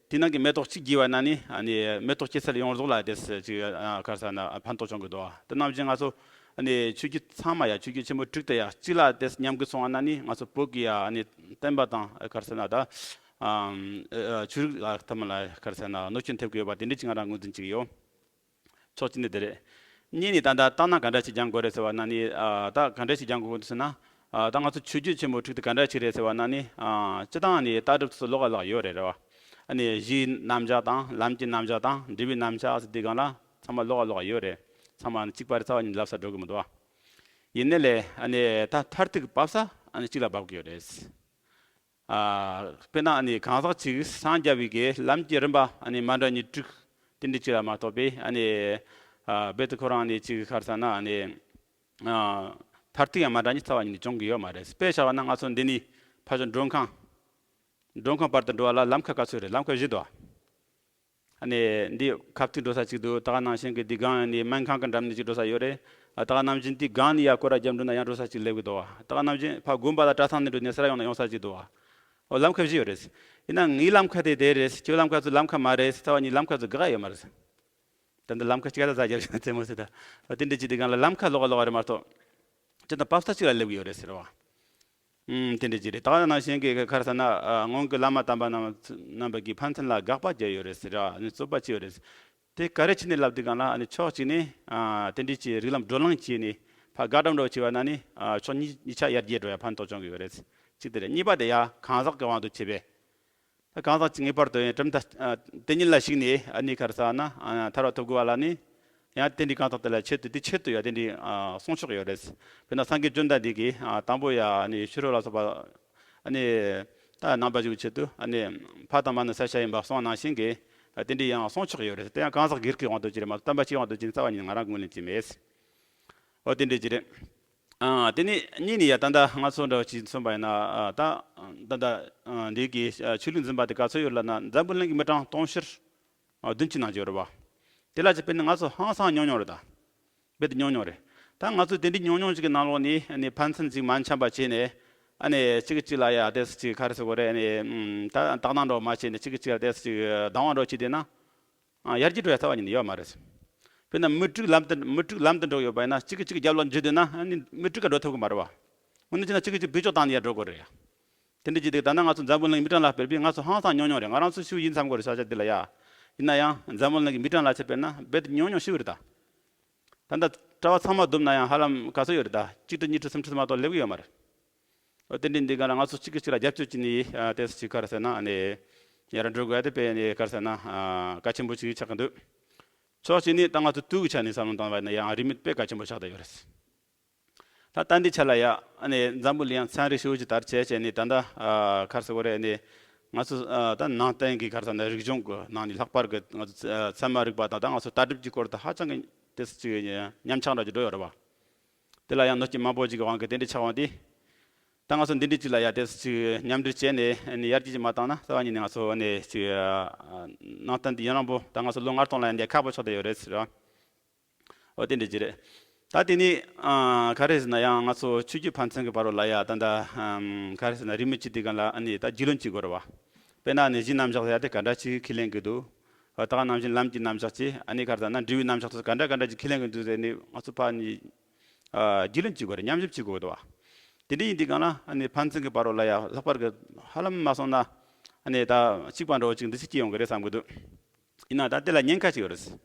དེ་ནང་གི་མེ་ཏོག་གཅིག་རྒྱས་པ་ན་ནི་ཨ་ནི་མེ་ཏོག་སྐྱེད་ཚལ་ཡོངས་རྫོགས་ལ་དེ་ཅིག་ཨ་ག་རེ་ཟེར་ན་ཕན་ཐོགས་བྱུང་གི་འདུག་བ། དེ་ནང་བཞིན་ང་ཚོ་ཨ་ནི་ཆོས་བརྒྱུད་ཚང་མ་ཡ་ཆོས་བརྒྱུད་ཆེན་པོ་དྲུག་དེ་ཡ་གཅིག་ལ་དེ་མཉམ་གི་སོང་བ་ན་ནི་ང་ཚོ་བོད་ཀྱི་ཡ་ཨ་ནི་བསྟན་པ་དང་ག་རེ་ཟེར་ན་ད་ཨ་ཆོས་རིག་ལ་ཐ་མ་ལ་ག་རེ་ཟེར་ན་གནོད་སྐྱོན་ཐེབས་ཀྱི་ཡོད་པ་དེ་འདྲ་ཅིག་ང་རང་ངོས་འཛིན་བྱེད་ཀྱི་ཡོད། ཕྱོགས་གཅིག་ནས་དེ་རེད། གཉིས་ནས་ད་ལྟ་ལྟ་ན་ག་འདྲ་ཞིག་སྦྱང་དགོས་རེད་ཟེར་བ་ན་ནི་ཨ་ད་ག་འདྲ་ཞིག་སྦྱང་དགོས་འདུག་ཟེར་ན། ཨ་ད་ང་ཚོ་ཆོས་བརྒྱུད་ཆེན་མོ་དྲུག་དེ་ག་འདྲ་ཞིག་རེད་ཟེར་བ་ན་ནི་ཨ་སྤྱི་བཏང་ནི་ལྟ་གྲུབ་སོ་སོ་ལོགས་ཀ་ལོགས་ཡོད་རེད་རེད་བ། ཨ་ནི་གཞིའི་རྣམ་གཞག་དང་ལམ་གྱི་རྣམ་གཞག་དང་འབྲས་བུའི་རྣམ་གཞག་ཟེར་དེ་སྒང་ལ་ཚང་མ་ལོགས་ཀ་ལོགས་ཡོད་རེད། ཚང་མ་ནི་གཅིག་པ་རེད་རྩ་བ་ཉིད་ལབ་ས་འགྲོ་གི་མི་འདུག་བ། ཡིན་ནའི་ལས་ཨ་ནི་ད་མཐར་ཐུག་བབས་ས་ཨ་ནི་གཅིག་ལ་བབས་ཀྱི་ཡོད་རེད། ཨ་དཔེར་ན་ཨ་ནི་གང་ཟག་ཅིག་སངས་རྒྱ་བའི་གི་ལམ་གྱི་རིམ་པ་ཨ་ནི་མ་འདྲ་ཉིད་དྲུག་དེ་འདྲ་ཅིག་ལ་མ་གཏོགས་པས་ཨ་ནི་ཨ་རྦད་དེ་ཁོ་རང་ཨ་ནི་ཅིག་ག་རེ་ཟེར་ན་ཨ་ནི་ཨ་མཐར་ཐུག་ཡང་མ་འདྲ་ཉིད་རྩ་བ་ཉིད་ནས་བྱུང་གི་ཡོད་མ་རེད། དཔེ་བཞག་པ་ན་ང་ཚོ་འདི་ནས་ཕར་ཕྱོགས་མགྲོན་ཁང་། མགྲོན་ཁང་བར་དུ་འགྲོ་བ་ལ་ལམ་ཁ་ག་ཚོད་རེད། ལམ་ཁ་བཞི་འདུག་བ། ཨ་ནི་འདི་ཁ་ཐུག་འགྲོ་ས་གཅིག་འདུག་ད་ག་ནང་བཞིན་གྱི་འདི་སྒང་ནས་སྨན་ཁང་གི་འགྲམ་ནས་ཅིག་འགྲོ་ས་ཡོད་རེད། ཨ་ད་ག་ནང་བཞིན་འདི་སྒང་ནས་ཡར་སྐོར་ར་རྒྱབ་འགྲོ་ན་ཡང་འགྲོ་ས་ཅིག་སླེབས་ཀྱི་འདུག་བ། ད་ག་ནང་བཞིན་ཕ་དགོན་པ་དང་གྲྭ་ཚང་ནས་འགྲོ་ནས་སེ་ར་ཡོང་ན་ཡོང་ས་ཅིག་འདུག་བ། ཨོ་ལམ་ཁ་བཞི་ཡོད་རེད། ཡིན་ན་ངའི་ལམ་ཁ་དེ་དེ་རེད། ཁྱོད་ལམ་ཁ་ཚོ་ལམ་ཁ་མ་རེད། རྩ་བ་ཉིད་ལམ་ཁ་ཚོ་དགག་ཡོད་མ་རེད། ད་འདི་ལམ་ཁ་གཅིག་ད་ཟ་རྒྱབ་བཞིན་རྩེད་མོ་ཟེར་ད། ཨ་དེ་འདྲ་ཅིག་འདི་སྒང་ལ་ལམ་ཁ་ལོགས་ཀ་ལོགས་ཀ་རེད་མ་གཏོགས། ཅི་ད་བབས་ས་གཅིག་ལ་སླེབས་ཀྱི་ཡོད་རེད་ཟེར་བ། ཨུམ། དེ་འདྲ་ཅིག་རེད། ད་ག་ནང་བཞིན་གྱི་ག་རེ་ཟེར་ན་ཨ་སྔོན་གྱི་བླ་མ་དམ་པ་རྣམས་རྣམ་པ་གིས་ཕན་ཚུན་ལ་དགག་པ་བརྒྱབ་ཡོད་རེད་ཟེར་ར། ཨ་ནི་རྩོད་པ་བྱས་ཡོད་རེད། དེ་ག་རེ་བྱས་ནས་ལབ་དུས་སྒང་ལ་ཨ་ནི་ཕྱོགས་གཅིག་ནས་ཨ་དེ་འདྲ་ཅིག་རིགས་ལམ་བགྲོ་གླེང་བྱས་ནས་ཕར་དགག་སྒྲུབ་འདྲ་བོ་བྱས་པ་ན་ནི་ཨ་ཕྱོགས་གཉིས་གཉིས་ཆ་ཡར་རྒྱས་འགྲོ་ཡ་ཕན་ཐོགས་བྱུང་གི་ཡོད་རེད། གཅིག་དེ་རེད། གཉིས་པ་དེ་ཡ་གང་ཟག་གི་དབང་དུ་བྱས་པས། ད་གང་ཟག་ཅིག་ངེས་པར་དུ་ཡང་གྲུབ་མཐའ་ཨ་དེ་ཉིད་ལ་གཞིགས་ནས་ཨ་ནི་ག་རེ་ཟེར་ན་ཨ་ཐར་བ་ཐོབ་དགོས་པ་ལ་ནི། ཡང་དེ་འདྲའི་གང་ཟག་དེ་ལ་ཆེད་དུ་དེ་ཆེད་དུ་ཡང་དེ་འདྲའི་ཨ་གསུང་ཆོག་ཡོད་རེད། དཔེར་ན་སངས་རྒྱས་བཅོམ་ལྡན་འདས་ཀྱིས་ཨ་དང་པོ་ཡང་ཨ་ནི་ཤེས་རབ་ལ་སོགས་པ་ཨ་ནི་ད་རྣམ་པ་བཞི་པོའི་ཆེད་དུ་ཨ་ནི་ཕ་དང་མ་ནི་བསད་བྱ་ཡིན་པ་གསུངས་ནང་བཞིན་གྱི་ཨ་དེ་འདྲའི་ཡང་གསུང་ཆོག་ཡོད་རེད། དེ་ཡང་གང་ཟག་སྒེར་གྱི་དབང་དུ་བྱས་རེད་མ་གཏོགས་བསྟན་པ་སྤྱིའི་དབང་དུ་བྱས་ནས་རྩ་བ་ཉིད་ནས་ང་རང་ངོས་ལེན་བྱས་མེད། འོ་དེ་འདྲ་ཅིག་རེད། ཨ་དེ་ནས་གཉིས་ནས་ཡ་ད་ལྟ་ང་ཚོ་འདྲ་བ་ཅིག་མཚོན་པ་ཡིན་ན་ཨ་ད་ད་ལྟ་ཨ་འདི་གི་ཨ་ཆོས་ལུགས་འཛིན་པ་དེ་ག་ཚོད་ཡོད་ལབ་ན་འཛམ་བུ་གླིང་གི་མི་གྲངས་དུང་ཕྱུར་ཨ་བདུན་ཅུ་ནང་ཅིག་ཡོད་རེད་བ། དེ་ལ་ཅིག་དཔེར་ན་ང་ཚོ་ཧང་སང་ཉུང་ཉུང་རེད་ད། རྦད་དེ་ཉུང་ཉུང་རེད། ད་ང་ཚོ་དེ་འདྲའི་ཉུང་ཉུང་ཅིག་གི་ནང་ལོགས་ནས་ཨ་ནི་ཕན་ཚུན་ཅིག་མ་འཆམ་པ་བྱས་ནས་ཨ་ནི་གཅིག་གིས་གཅིག་ལ་ཡ་དེ་ཅིག་ག་རེ་ཟེར་དགོས་རེད། ཨ་ནི་ད་དག་སྣང་འདྲ་བོ་མ་བྱས་ནས་གཅིག་གིས་གཅིག་ལ་དེ་ཅིག་སྡང་བ་འདྲ་བོ་བྱས་བསྡད་ན། ཨ་ཡར་རྒྱས་འགྲོ་ཡ་རྩ་བ་ཉིད་ནས་ཡོད་མ་རེད། དཔེར་ན་མི་དྲུག་ལམ་དུ་མི་དྲུག་ལམ་དུ་འགྲོ་ཡོད་པ་ཡིན་ན་གཅིག་གིས་གཅིག་རྒྱབ་ལོག་འཇུས་བསྡད་ན་ཨ་ནི་མི་དྲུག་ག་འགྲོ་ཐུབ་ཀྱི་མ་རེད་བ། འོ་ན་བྱས་ན་གཅིག་གིས་གཅིག་བེད་སྤྱོད་བཏང་ནས་ཡར་འགྲོ་དགོས་རེད་ཡ། དེ་འདྲ་བྱས་དུས་ད་ལྟ་ང་ཚོ་འཛམ་བུ་གླིང་མི་གྲངས་ལ་དཔེར་བས་ང་ཚོ་ཧང་སང་ཉུང་ཉུང་རེད། ང་རང་ཚོ་ཤི་བོ་ཡིན་བསམ་གྱི་རེད་ས་ཆ་འདི་ལ་ཡ། ཡིན་ན་ཡང་འཛམ་བུ་གླིང་གི་མི་གྲངས་ལ་བྱས་པས་ན་རྦད་དེ་ཉུང་ཉུང་ཤི་བོ་རེད་ད། ད་ལྟ་གྲྭ་པ་ཚང་མ་བསྡོམས་ན་ཡང་ཧ་ལམ་ག་ཚོད་ཡོད་རེད་ད། གཅིག་ཁྲི་གཉིས་ཁྲི་གསུམ་ཁྲི་མ་གཏོགས་སླེབས་ཀྱི་ཡོད་མ་རེད། འོ་དེ་འདྲའི་འདི་ག་ལ་ང་ཚོ་གཅིག་གིས་གཅིག་ལ་རྒྱབ་སྐྱོར་བྱས་ནས་ཨ་དེ་ཅིག་ག་རེ་ཟེར་ན་ཨ་ནི་ཡར་འགྲོ་དགོས་ཡ་དེ་དཔེ་ནི་ག་རེ་ཟེར་ན་ཨ་གལ་ཆེན་པོ་ཅིག་ཆགས་ཀྱི་འདུག་ཕྱོགས་གཅིག་ནས་ད་ང་ཚོ་དུས་ཀྱི་ཆ་ནས་བསམ་བློ་བཏང་བ་ཡིན་ན་ཡང་རིན་མེད་དཔེ་གལ་ཆེན་པོ་ཆགས་བསྡད་ཡོད་རེད། ད་ལྟ་འདི་ཆ་ལ་ཡ་ཨ་ནི་འཛམ་བུ་གླིང་ཚན་རིག་ཧྲིལ་པོ་ཅིག་དར་ཆེ་བྱས་ནས་ད་ལྟ་ཨ་ག་རེ་ཟེར་དགོས་རེད། ཨ་ནི་ང་ཚོ་ཨ་ད་ནང་བསྟན་གྱི་ག་རེ་ཟེར་ན་རིག་གཞུང་གི་ནང་ནས་ལྷག་པར་གྱི་ང་ཚོ་ཚད་མ་རིག་པ་དང་ད་ང་ཚོ་ལྟ་གྲུབ་ཀྱི་སྐོར་དུ་ཧ་ཅང་གི་དེ་ཅིག་ཉམས་ཆག་འདྲ་ཅིག་འགྲོ་ཡོད་རེད་བ། དེ་ལ་ཡང་གནོད་སྐྱོན་མང་པོ་ཅིག་གི་དབང་གིས་དེ་འདྲ་ཆགས་འོང་དུས། ད་ང་ཚོ་འདི་འདྲ་ཅིག་ལ་ཡ་དེ་ཅིག་མཉམ་འབྲེལ་བྱས་ནས་ཨ་ནི་ཡར་རྒྱས་ཅིག་མ་བཏང་ན་རྩ་བ་ཉིད་ནས་ང་ཚོ་ཨ་ནི་ཅིག་ནང་བསྟན་འདི་ཡུན་རིང་པོ་ད་ང་ཚོ་ལོ་ལྔ་སྟོང་ལ་ཡ་འདི་ཁག་པོ་ཆགས་བསྡད་ཡོད་རེད་ཟེར་བ། འོ་དེ་འདྲ་ཅིག་རེད། ད་དེ་ནས་ཨ་ག་རེ་ཟེར་ན་ཡང་ང་ཚོ་ཆོས་བརྒྱུད་ཕན་ཚུན་གྱི་བར་ལ་ཡ་ད་ད་ཨམ་ག་རེ་ཟེར་ན་རིས་མེད་ཅིག་དེ་ག་ལ་ཨ་ནི་ད་རྒྱུས་ལོན་བྱེད་དགོས་རེད་བ། དཔེར་ན་ཨ་ནི་གཞིའི་རྣམ་གཞག་ཟེར་ཡ་དེ་ག་འདྲ་ཅིག་ཁས་ལེན་གྱི་འདུག་ཨ་ད་ག་ནང་བཞིན་ལམ་གྱི་རྣམ་གཞག་ཅིག་ཨ་ནི་ག་རེ་ཟེར་ན་འབྲས་བུའི་རྣམ་གཞག་ཚོ་ག་འདྲ་ག་འདྲ་ཅིག་ཁས་ལེན་གྱི་འདུག་ཟེར་ནས་ང་ཚོ་ཕར་ནི་ཨ་རྒྱུས་ལོན་བྱེད་དགོས་རེད། ཉམས་ཞིབ་བྱེད་དགོས་འདུག་བ། དེ་འདྲ་ཡིན་དུས་གང་ལ་ཨ་ནི་ཕན་ཚུན་གྱི་བར་ལ་ཡ་ལྷག་པར་གྱི་ཧ་ལམ་མ་སོང་ན་ཨ་ནི་ད་གཅིག་པ་འདྲ་བོ་ཅིག་འདི་ཅིག་སྐྱེ་ཡོང་གི་རེད་བསམ་གྱི་འདུག་ཡིན་ན་ད་དེ་ལ་ཉེན་ཁ་ཅིག་ཡོད་རེད།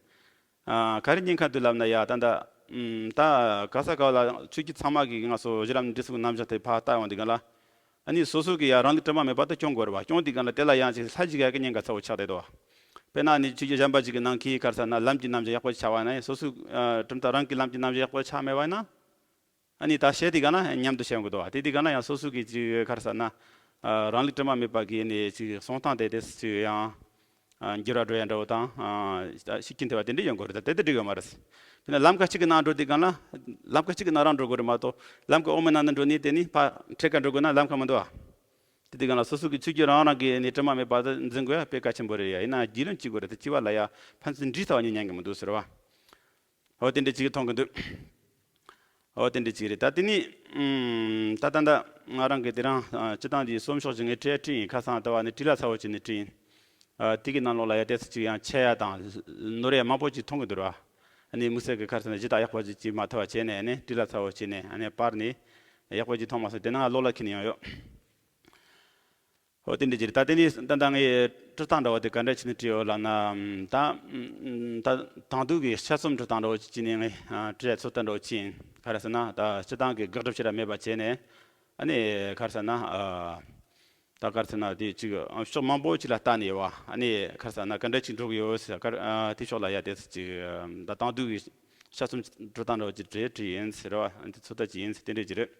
ཨ་ག་རེ་ཉེན་ཁ་འདུག་ལབ་ན་ཡ་ད་ད་ཨམ་ད་ག་ས་ག་ལ་ཆོས་བརྒྱུད་ཚང་མ་གིས་ང་ཚོ་གཞི་ལམ་འབྲས་གསུམ་གྱི་རྣམ་གཞག་དེ་ཕར་ལྟ་ཡོང་དུས་གང་ལ། ཨ་ནི་སོ་སོ་གི་ཡ་རང་ལུགས་དྲི་མ་མེད་པ་དེ་སྐྱོང་དགོས་རེད་བ། སྐྱོང་དུས་གང་ལ་དེ་ལ་ཡང་ཅིག་ལྷད་ཅིག་ཡ་གི་ཉེན་ཁ་ཚ་བོ་ཆགས་བསྡད་འདུག་བ། དཔེར་ན་ཨ་ནི་ཆོས་བརྒྱུད་གཞན་པ་ཅིག་གི་ནང་གི་ག་རེ་ཟེར་ན་ལམ་གྱི་རྣམ་གཞག་ཡག་པོ་ཆགས་པ་ན་ཡང་སོ་སོའི་ཨ་གྲུབ་མཐའ་རང་གི་ལམ་གྱི་རྣམ་གཞག་ཡག་པོ་ཆགས་མེད་པ་ཡིན་ན། ཨ་ནི་ད་བཤད་དེ་ག་ན་མཉམ་དུ་བཤད་ཡོང་གི་འདུག་བ། དེ་དེ་ག་ན་ཡང་སོ་སོ་གི་ཅིག་ག་རེ་ཟེར་ན། ཨ་རང་ལུགས་དྲི་མ་མེད་པ་གི་ནི་ཅིག་གསུང་སྟངས་དེ་དེ་ཅིག་ཡང་ཨ་འགྱུར་བ་འགྲོ་ཡ་འདྲ་བོ་དང་ཨ་ཤུགས་རྐྱེན་ཐེབས་པ་དེ་འདྲ་ཡོང་གི་རེད། ད་དེ་དེ་འགྲིག་ཡོད་མ་རེད། དེ་ནས་ལམ་ཁ་གཅིག་གི་ནང་འགྲོ་དུས་གང་ལ་ལམ་ཁ་གཅིག་གི་ནང་རང་འགྲོ་དགོས་རེད་མ་གཏོགས་ལམ་ཁ་དབུ་མའི་ནང་ནས་འགྲོ་ནས་དེ་ནི་ཕར་འཕྲེད་ཀ་འགྲོ་དགོས་ན་ལམ་ཁ་མི་འདུག་བ། དེ་དེ་གང་ལ་སོ་སོ་གི་ཆོས་བརྒྱུད་རང་རང་གི་ནི་དྲི་མ་མེད་པ་དེ་འཛིན་དགོས་ཡ་དཔེ་གལ་ཆེན་པོ་རེད་ཡ། ཡིན་ན་རྒྱུས་ལོན་བྱེད་དགོས་རེད། དེ་བྱེད་པ་ལ་ཡ་ཕན་ཚུན་འདྲིས་ཚ་བ་ཉིད་ཉན་གི་མི་འདུག་ཟེར་བ། འོ་དེ་འདྲ་ཅིག་མཐོང་གི་འདུག་ཨོ་དེ་འདྲ་ཅིག་རེད། ད་དེ་ནི་ཨམ་ད་ད་ད་ང་རང་གི་དེ་རང་ཨ་སྤྱི་བཏང་འདི་གསུམ་ཤོག་ཅིག་ངས་བྲིས་བྲིས་ཡིན། ཁ་སང་ལྟ་བ་ནི་བྲིས་ལ་ཚ་བོ་བྱས་ནས་བྲིས་ཡིན། ཨ་དེ་གི་ནང་ལོགས་ལ་ཡ་དེ་ཚོ་ཅིག་ཡང་ཆད་ཡ་དང་ནོར་ཡ་མང་པོ་ཅིག་མཐོང་གི་འདུག་ར། ཨ་ནི་དམིགས་བསལ་གྱི་ཁ་སང་ནས་གཞི་བདག་ཡག་པོ་ཅིག་ཅིག་མ་ཐུབ་པ་བྱས་ནས་ཨ་ནི་བྲིས་ལ་ཚ་བོ་བྱས་ནས་ཨ་ནི་པར་ནི་ཡག་པོ་ཅིག་མཐོང་མ་སོང་། དེ་ནང་གློག་ལ་ཁྱེར་ནས་ཡོང་ཡོད། ཨོ་དེ་འདྲ་ཅིག་རེད། ད་དེ་ནི་ད་ལྟ་ངས་འབྲི་སྟངས་འདྲ་བོ་དེ་ག་འདྲ་བྱས་ནས་བྲིས་ཡོད་ལབ་ན། ད་ད་དང་དུས་ཀྱི་དཔྱད་རྩོམ་འབྲི་སྟངས་འདྲ་བོ་ཅིག་བྱས་ནས་ངས་བྲིས་ཚོད་ལྟ་འདྲ་བོ་བྱས་ཡིན། ག་རེ་ཟེར་ན་ད་སྤྱི་བཏང་གི་དགག་སྒྲུབ་བྱེད་ར་མེད་པ་བྱས་ནས་ཨ་ནི་ག་རེ་ཟེར་ན་ཨ་ད་ག་རེ་ཟེར་ན་དེ་ཅིག་ཕྱོགས་མང་པོ་ཅིག་ལ་ལྟ་ནས་ཡོད་བ། ཨ་ནི་ག་རེ་ཟེར་ན་ག་འདྲ་ཅིག་འགྲོ་གི་ཡོད་ཟེར་ག་རེ་དེ་ཕྱོགས་ལ་ཡ་དེ་ཅིག་ད་དང་དུས་ཀྱི་དཔྱད་རྩོམ་འབྲི་སྟངས་འདྲ་བོ་ཅིག་བྲིས་བྲིས་ཡིན་ཟེར་བ། ཨ་ནི་དེ་ཚོད་ལྟ་ཅིག་ཡིན་ཟེར་དེ་འདྲ་ཅིག་རེད།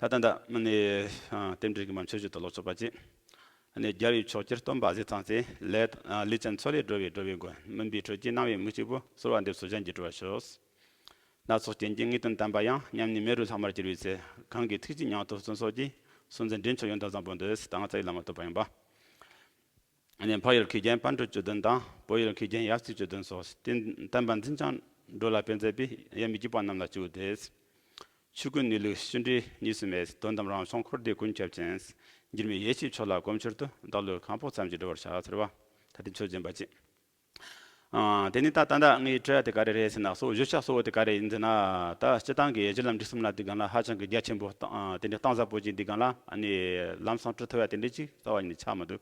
ད་ལྟ་འདི་ནི་རྟེན་འབྲེལ་གྱི་མ་མཆོད་བརྗོད་དུ་ལོག་ཆོག་པ་ཅིག་ཨ་ནི་རྒྱལ་བའི་མཆོག་གྱུར་སྟོན་པ་གཟིགས་ཙམ་ཚེ། ལས་ལས་ཅན་འཚོ་ལས་སྒྲོལ་བའི་སྒྲོལ་བའི་མགོན། མུན་པའི་ཁྲོད་ཀྱི་སྣང་བའི་མུན་གཅིག་པུ། གསོལ་བ་འདེབས་སོ་སྤྱན་གྱིས་གྲོལ་བར་ཤོག་སྣ་ཚོགས་རྐྱེན་གྱིས་ངེས་དོན་བསྟན་པ་ཡང་། མཉམ་ཉིད་མེ་རུ་ལྷག་མར་གྱུར་པའི་ཚེ། གང་གི་ཐུགས་རྗེས་མྱང་ཐོབ་བརྩོན་སོགས་ཀྱིས། གསུམ་འཛིན་འདྲེན་མཆོག་ཡོན་ཏན་བཟང་པོ་འདི། ད་ང་རྩ་བའི་བླ་མ་བསྟོད་པ་ཡིན་པ། ཨ་ནི་འཕགས་ཡུལ་ཁའི་རྒྱན་པཎ་གྲུབ་བཅུ་བདུན་དང་། བོད་ཡུལ་ཁའི་རྒྱན་ཡབ་རྩིས་བཅུ་བདུན་སོགས། བསྟན་བསྟན་པ་འཛིན་ཅིང་འགྲོ་ལ་དཔེ་མཛད་པའི། ཡབ་མེས་བརྒྱུད་པ་རྣམས་ལ་སྤྱི་བོས་བཏུད། ཆོས་ཀུན་གནས་ལུགས་ཤེས་འདྲེས་གཉིས་སུ་མེད། དོན་དམ་རང་བྱུང་འཁོར་འདས་ཀུན་ཁྱབ་ཅན། འགྱུར་མེད་ཡེ་ཤེས་མཆོག་ལ་གོམས་ཕྱིར་དུ། བདག་བློའི་ཁང་བུ་ཙམ་གྱིས་སྒྲོལ་བར་བྱ། ཟེར་བ། ད་དེ་མཆོད་སྦྱིན་པ་ཅིག་ཨ་དེ་ནི་ད་ད་ལྟ་ངས་དྲི་བ་དེ་ག་རེ་རེད་ཟེར་ན། གཙོ་བོ་བརྗོད་བྱ་གཙོ་བོ་དེ་ག་རེ་ཡིན་ཟེར་ན། ད་སྤྱི་བཏང་གི་གཞི་ལམ་འབྲས་གསུམ་ལ་དེ་སྒང་ལ་ཧ་ཅང་གི་རྒྱ་ཆེན་པོ་བཏང་། ཨ་དེ་འདྲའི་གཏིང་ཟབ་པོ་ཅིག་དེ་སྒང་ལ་ཨ་ནི་ལམ་སང་འཁྲིད་ཐུབ་ཡ་དེ་འདྲ་ཅིག་རྩ་བ་ཉིད་ནས་ཆགས་མི་འདུག་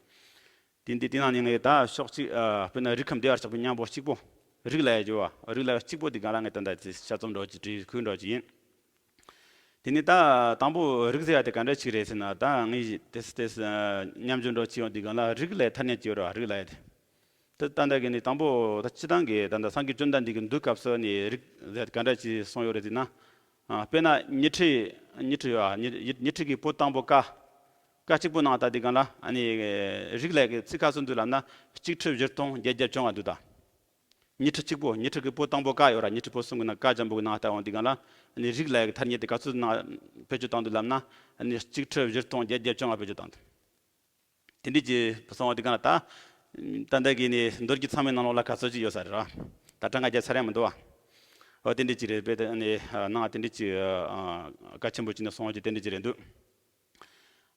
དེ་འདི་དེ་ནང་ནས་ངས་ད་ཕྱོགས་གཅིག་ཨ་དཔེར་ན་རིགས་ཁམས་བདེ་བར་གཤེགས་པའི་སྙིང་པོ་གཅིག་པོ། རིགས་ལ་ཡ་བརྗོད་པ། རིགས་ལ་ཡ་གཅིག་པོ་དེ་སྒང་ལ་ངས་ད་ལྟ་དེ་དཔྱད་རྩོམ་འདྲ་ཅིག་བྲིས་ཁུལ་འདྲ་ཅིག་ཡིན། དེ་ནས་ད་དང་པོ་རིགས་ཟེར་ཡ་དེ་ག་འདྲ་ཅིག་རེད་ཟེར་ན། ད་ངས་དེ་དེ་མཉམ་སྦྱོར་འདྲ་བྱེད་ཡོང་དུས་སྒང་ལ་རིགས་ལ་ཡ་ཐ་སྙད་ཅིག་ཡོད་རེད་བ། རིགས་ལ་ཡ་དེ། ད་ད་ལྟ་གི་ནི་དང་པོ་ད་སྤྱི་བཏང་གི་ད་ལྟ་སངས་རྒྱས་བཅོམ་ལྡན་འདས་ཀྱི་འདུལ་སྐབས་སུ་ནི་རིགས་ཟེར་ག་འདྲ་ཅིག་གསུངས་ཡོད་རེད་ཟེར་ན། ཨ་དཔེར་ན་ཉི་ཁྲི། ཉི་ཁྲི་ཡོད་ཨ། ཉི་ཉི་ཁྲི་གི་པོ་དང་པོ་ཀ། ཀ་གཅིག་པོ་ནང་ད་དེ་སྒང་ལ་ཨ་ནི་རིགས་ལ་ཡ་གི་ཚིག་ག་ཚོད་འདུག་ལབ་ན། གཅིག་ཁྲི་བཞི་སྟོང་བརྒྱད་བརྒྱ་བཅོ་ལྔ་འདུག་ད། ཉི་ཁྲི་གཅིག་པོ། ཉི་ཁྲི་གི་པོ་དང་པོ་ཀ་ཡོད་ར། ཉི་ཁྲི་པོ་གསུམ་གི་ནང་ཀ་འཇམ་པོ་གི་ནང་ལྟ་འོང་དུས་སྒང་ལ་ཨ་ནི་རིགས་ལ་ཡ་གི་ཐ་སྙད་དེ་ག་ཚོད་ནང་བེད་སྤྱོད་བཏང་འདུག་ལབ་ན། ཨ་ནི་གཅིག་ཁྲི་བཞི་སྟོང་བརྒྱད་བརྒྱ་བཅོ་ལྔ་བེད་སྤྱོད་བཏང་འདུག་དེ་འདྲས་ཀྱི་སོང་བ་དེ་གང་ལ་ད། ད་ལྟ་གི་ནི་མདོ་སྒྱུ་ཚང་མའི་ནང་ལོགས་ལ་ག་ཚོད་ཅིག་ཡོད་ས་རེད་ར། ད་གྲངས་ཀ་རྒྱབ་ཚར་ཡ་མི་འདུག་བ། འོ་དེ་འདྲས་ཅིག་རེད། དཔེ་དེ་ནི་ནང་དེ་འདྲས་ཅིག་གལ་ཆེན་པོ་ཅིག་ནས་སོང་བ་ཅིག་དེ་འདྲས་ཅིག་རེད་འདུག་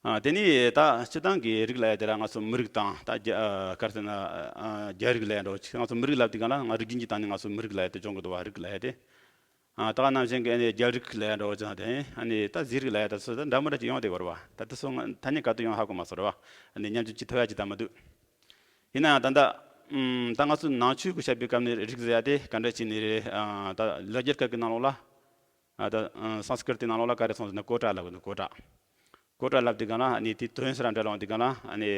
ཨ་དེ་ནས་ད་སྤྱི་བཏང་གི་རིགས་ལ་ཡ་དེ་ལ་ང་ཚོ་མི་རིགས་དང་ད་རྒྱ་ཨ་ག་རེ་ཟེར་ན་ཨ་རྒྱ་རིགས་ལ་ཡ་འདྲ་བོ་ཅིག་ང་ཚོ་མི་རིགས་ལབ་དུས་སྒང་ལ་ང་རིགས་རྒྱུན་གྱི་སྟེང་ནས་ང་ཚོ་མི་རིགས་ལ་ཡ་དེ་སྦྱོང་གི་འདུག་བ། རིགས་ལ་ཡ་དེ། ཨ་ད་ག་ནང་བཞིན་གྱི་ཨ་ནི་རྒྱ་རིགས་ལ་ཡ་འདྲ་བོ་ཅིག་དང་དེ་ཨ་ནི་ད་ཟས་རིགས་ལ་ཡ་ད་ཚོ་ད་འདྲ་མི་འདྲ་ཅིག་ཡོང་བསྡད་ཀྱི་ཡོད་རེད་བ། ད་དེ་ཚོ་ང་ཐ་སྙད་ག་དུས་ཡོང་ཧ་གོ་མ་སོང་རེད་བ། ཨ་ནི་མཉམ་སྤྱོད་བྱེད་ཐུབ་ཡ་ཅིག་ད་མི་འདུག་ཡིན་ན་ཡང་ད་ལྟ་ཨམ་ད་ང་ཚོ་ནང་ཆོས་ཀྱི་བཤད་པའི་སྐབས་ནས་རིགས་ཟེར་ཡ་དེ་ག་འདྲ་ཅིག་ནི་རེད། ཨ་ད་ལོ་རྒྱུས་སྐབས་ཀྱི་ནང་ལོགས་ལ། ཨ་ད་ཨ་སཾ་སྐྲྀ་ཏའི་ནང་ལོགས་ལ་ག་རེ་གསུངས་ཟེར་ན་ཀོ་ཊ་ལབ་ཀྱི་འདུག་ཀོ་ཊ། ཀོ་ཊ་ལབ་དུས་སྒང་ལ་ཨ་ནི་དེའི་དོན་ཟེར་ར་འདྲ་ལོང་དུས་སྒང་ལ་ཨ་ནི་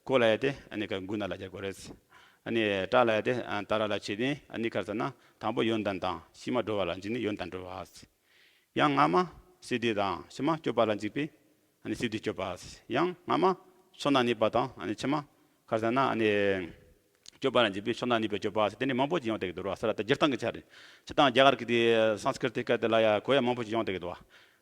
ཀོ་ལབ་ཡ་དེ་ཨ་ནི་ག་མགོ་ན་ལ་རྒྱག་དགོས་རེད། ཨ་ནི་ཊ་ལབ་ཡ་དེ་ཨ་ཊ་ར་ལ་བྱས་ནས་ཨ་ནི་ག་རེ་ཟེར་ན་དང་པོ་ཡོན་ཏན་དང་ཕྱི་མ་སྒྲོལ་བ་ལ་འཇུག་ནས་ཡོན་ཏན་སྒྲོལ་བ། ཡང་སྔ་མ་སིདྡྷི་དང་ཕྱི་མ་སྤྱོད་པ་ལ་འཇུག་པས་ཨ་ནི་སིདྡྷི་སྤྱོད་པ། ཡང་སྔ་མ་ཕྱོགས་ན་གནས་པ་དང་ཨ་ནི་ཕྱི་མ་ག་རེ་ཟེར་ན་ཨ་ནི་སྤྱོད་པ་ལ་འཇུག་པས་ཕྱོགས་ན་གནས་པའི་སྤྱོད་པ་ཟེར་དེ་འདྲ་མང་པོ་ཅིག་ཡོང་བསྡད་ཀྱི་འདུག་ར། ཟེར་ད་སྒྱུར་སྟངས་ཀྱི་ཆ་རེད། སྤྱིར་བཏང་རྒྱ་གར་གྱི་དེ་སཾ་སྐྲྀ་ཏའི་སྐད་དེ་ལ་ཡ་གོ་ཡ་མང་པོ་ཅིག་ཡོང་བསྡད་ཀྱི་འདུག་བ།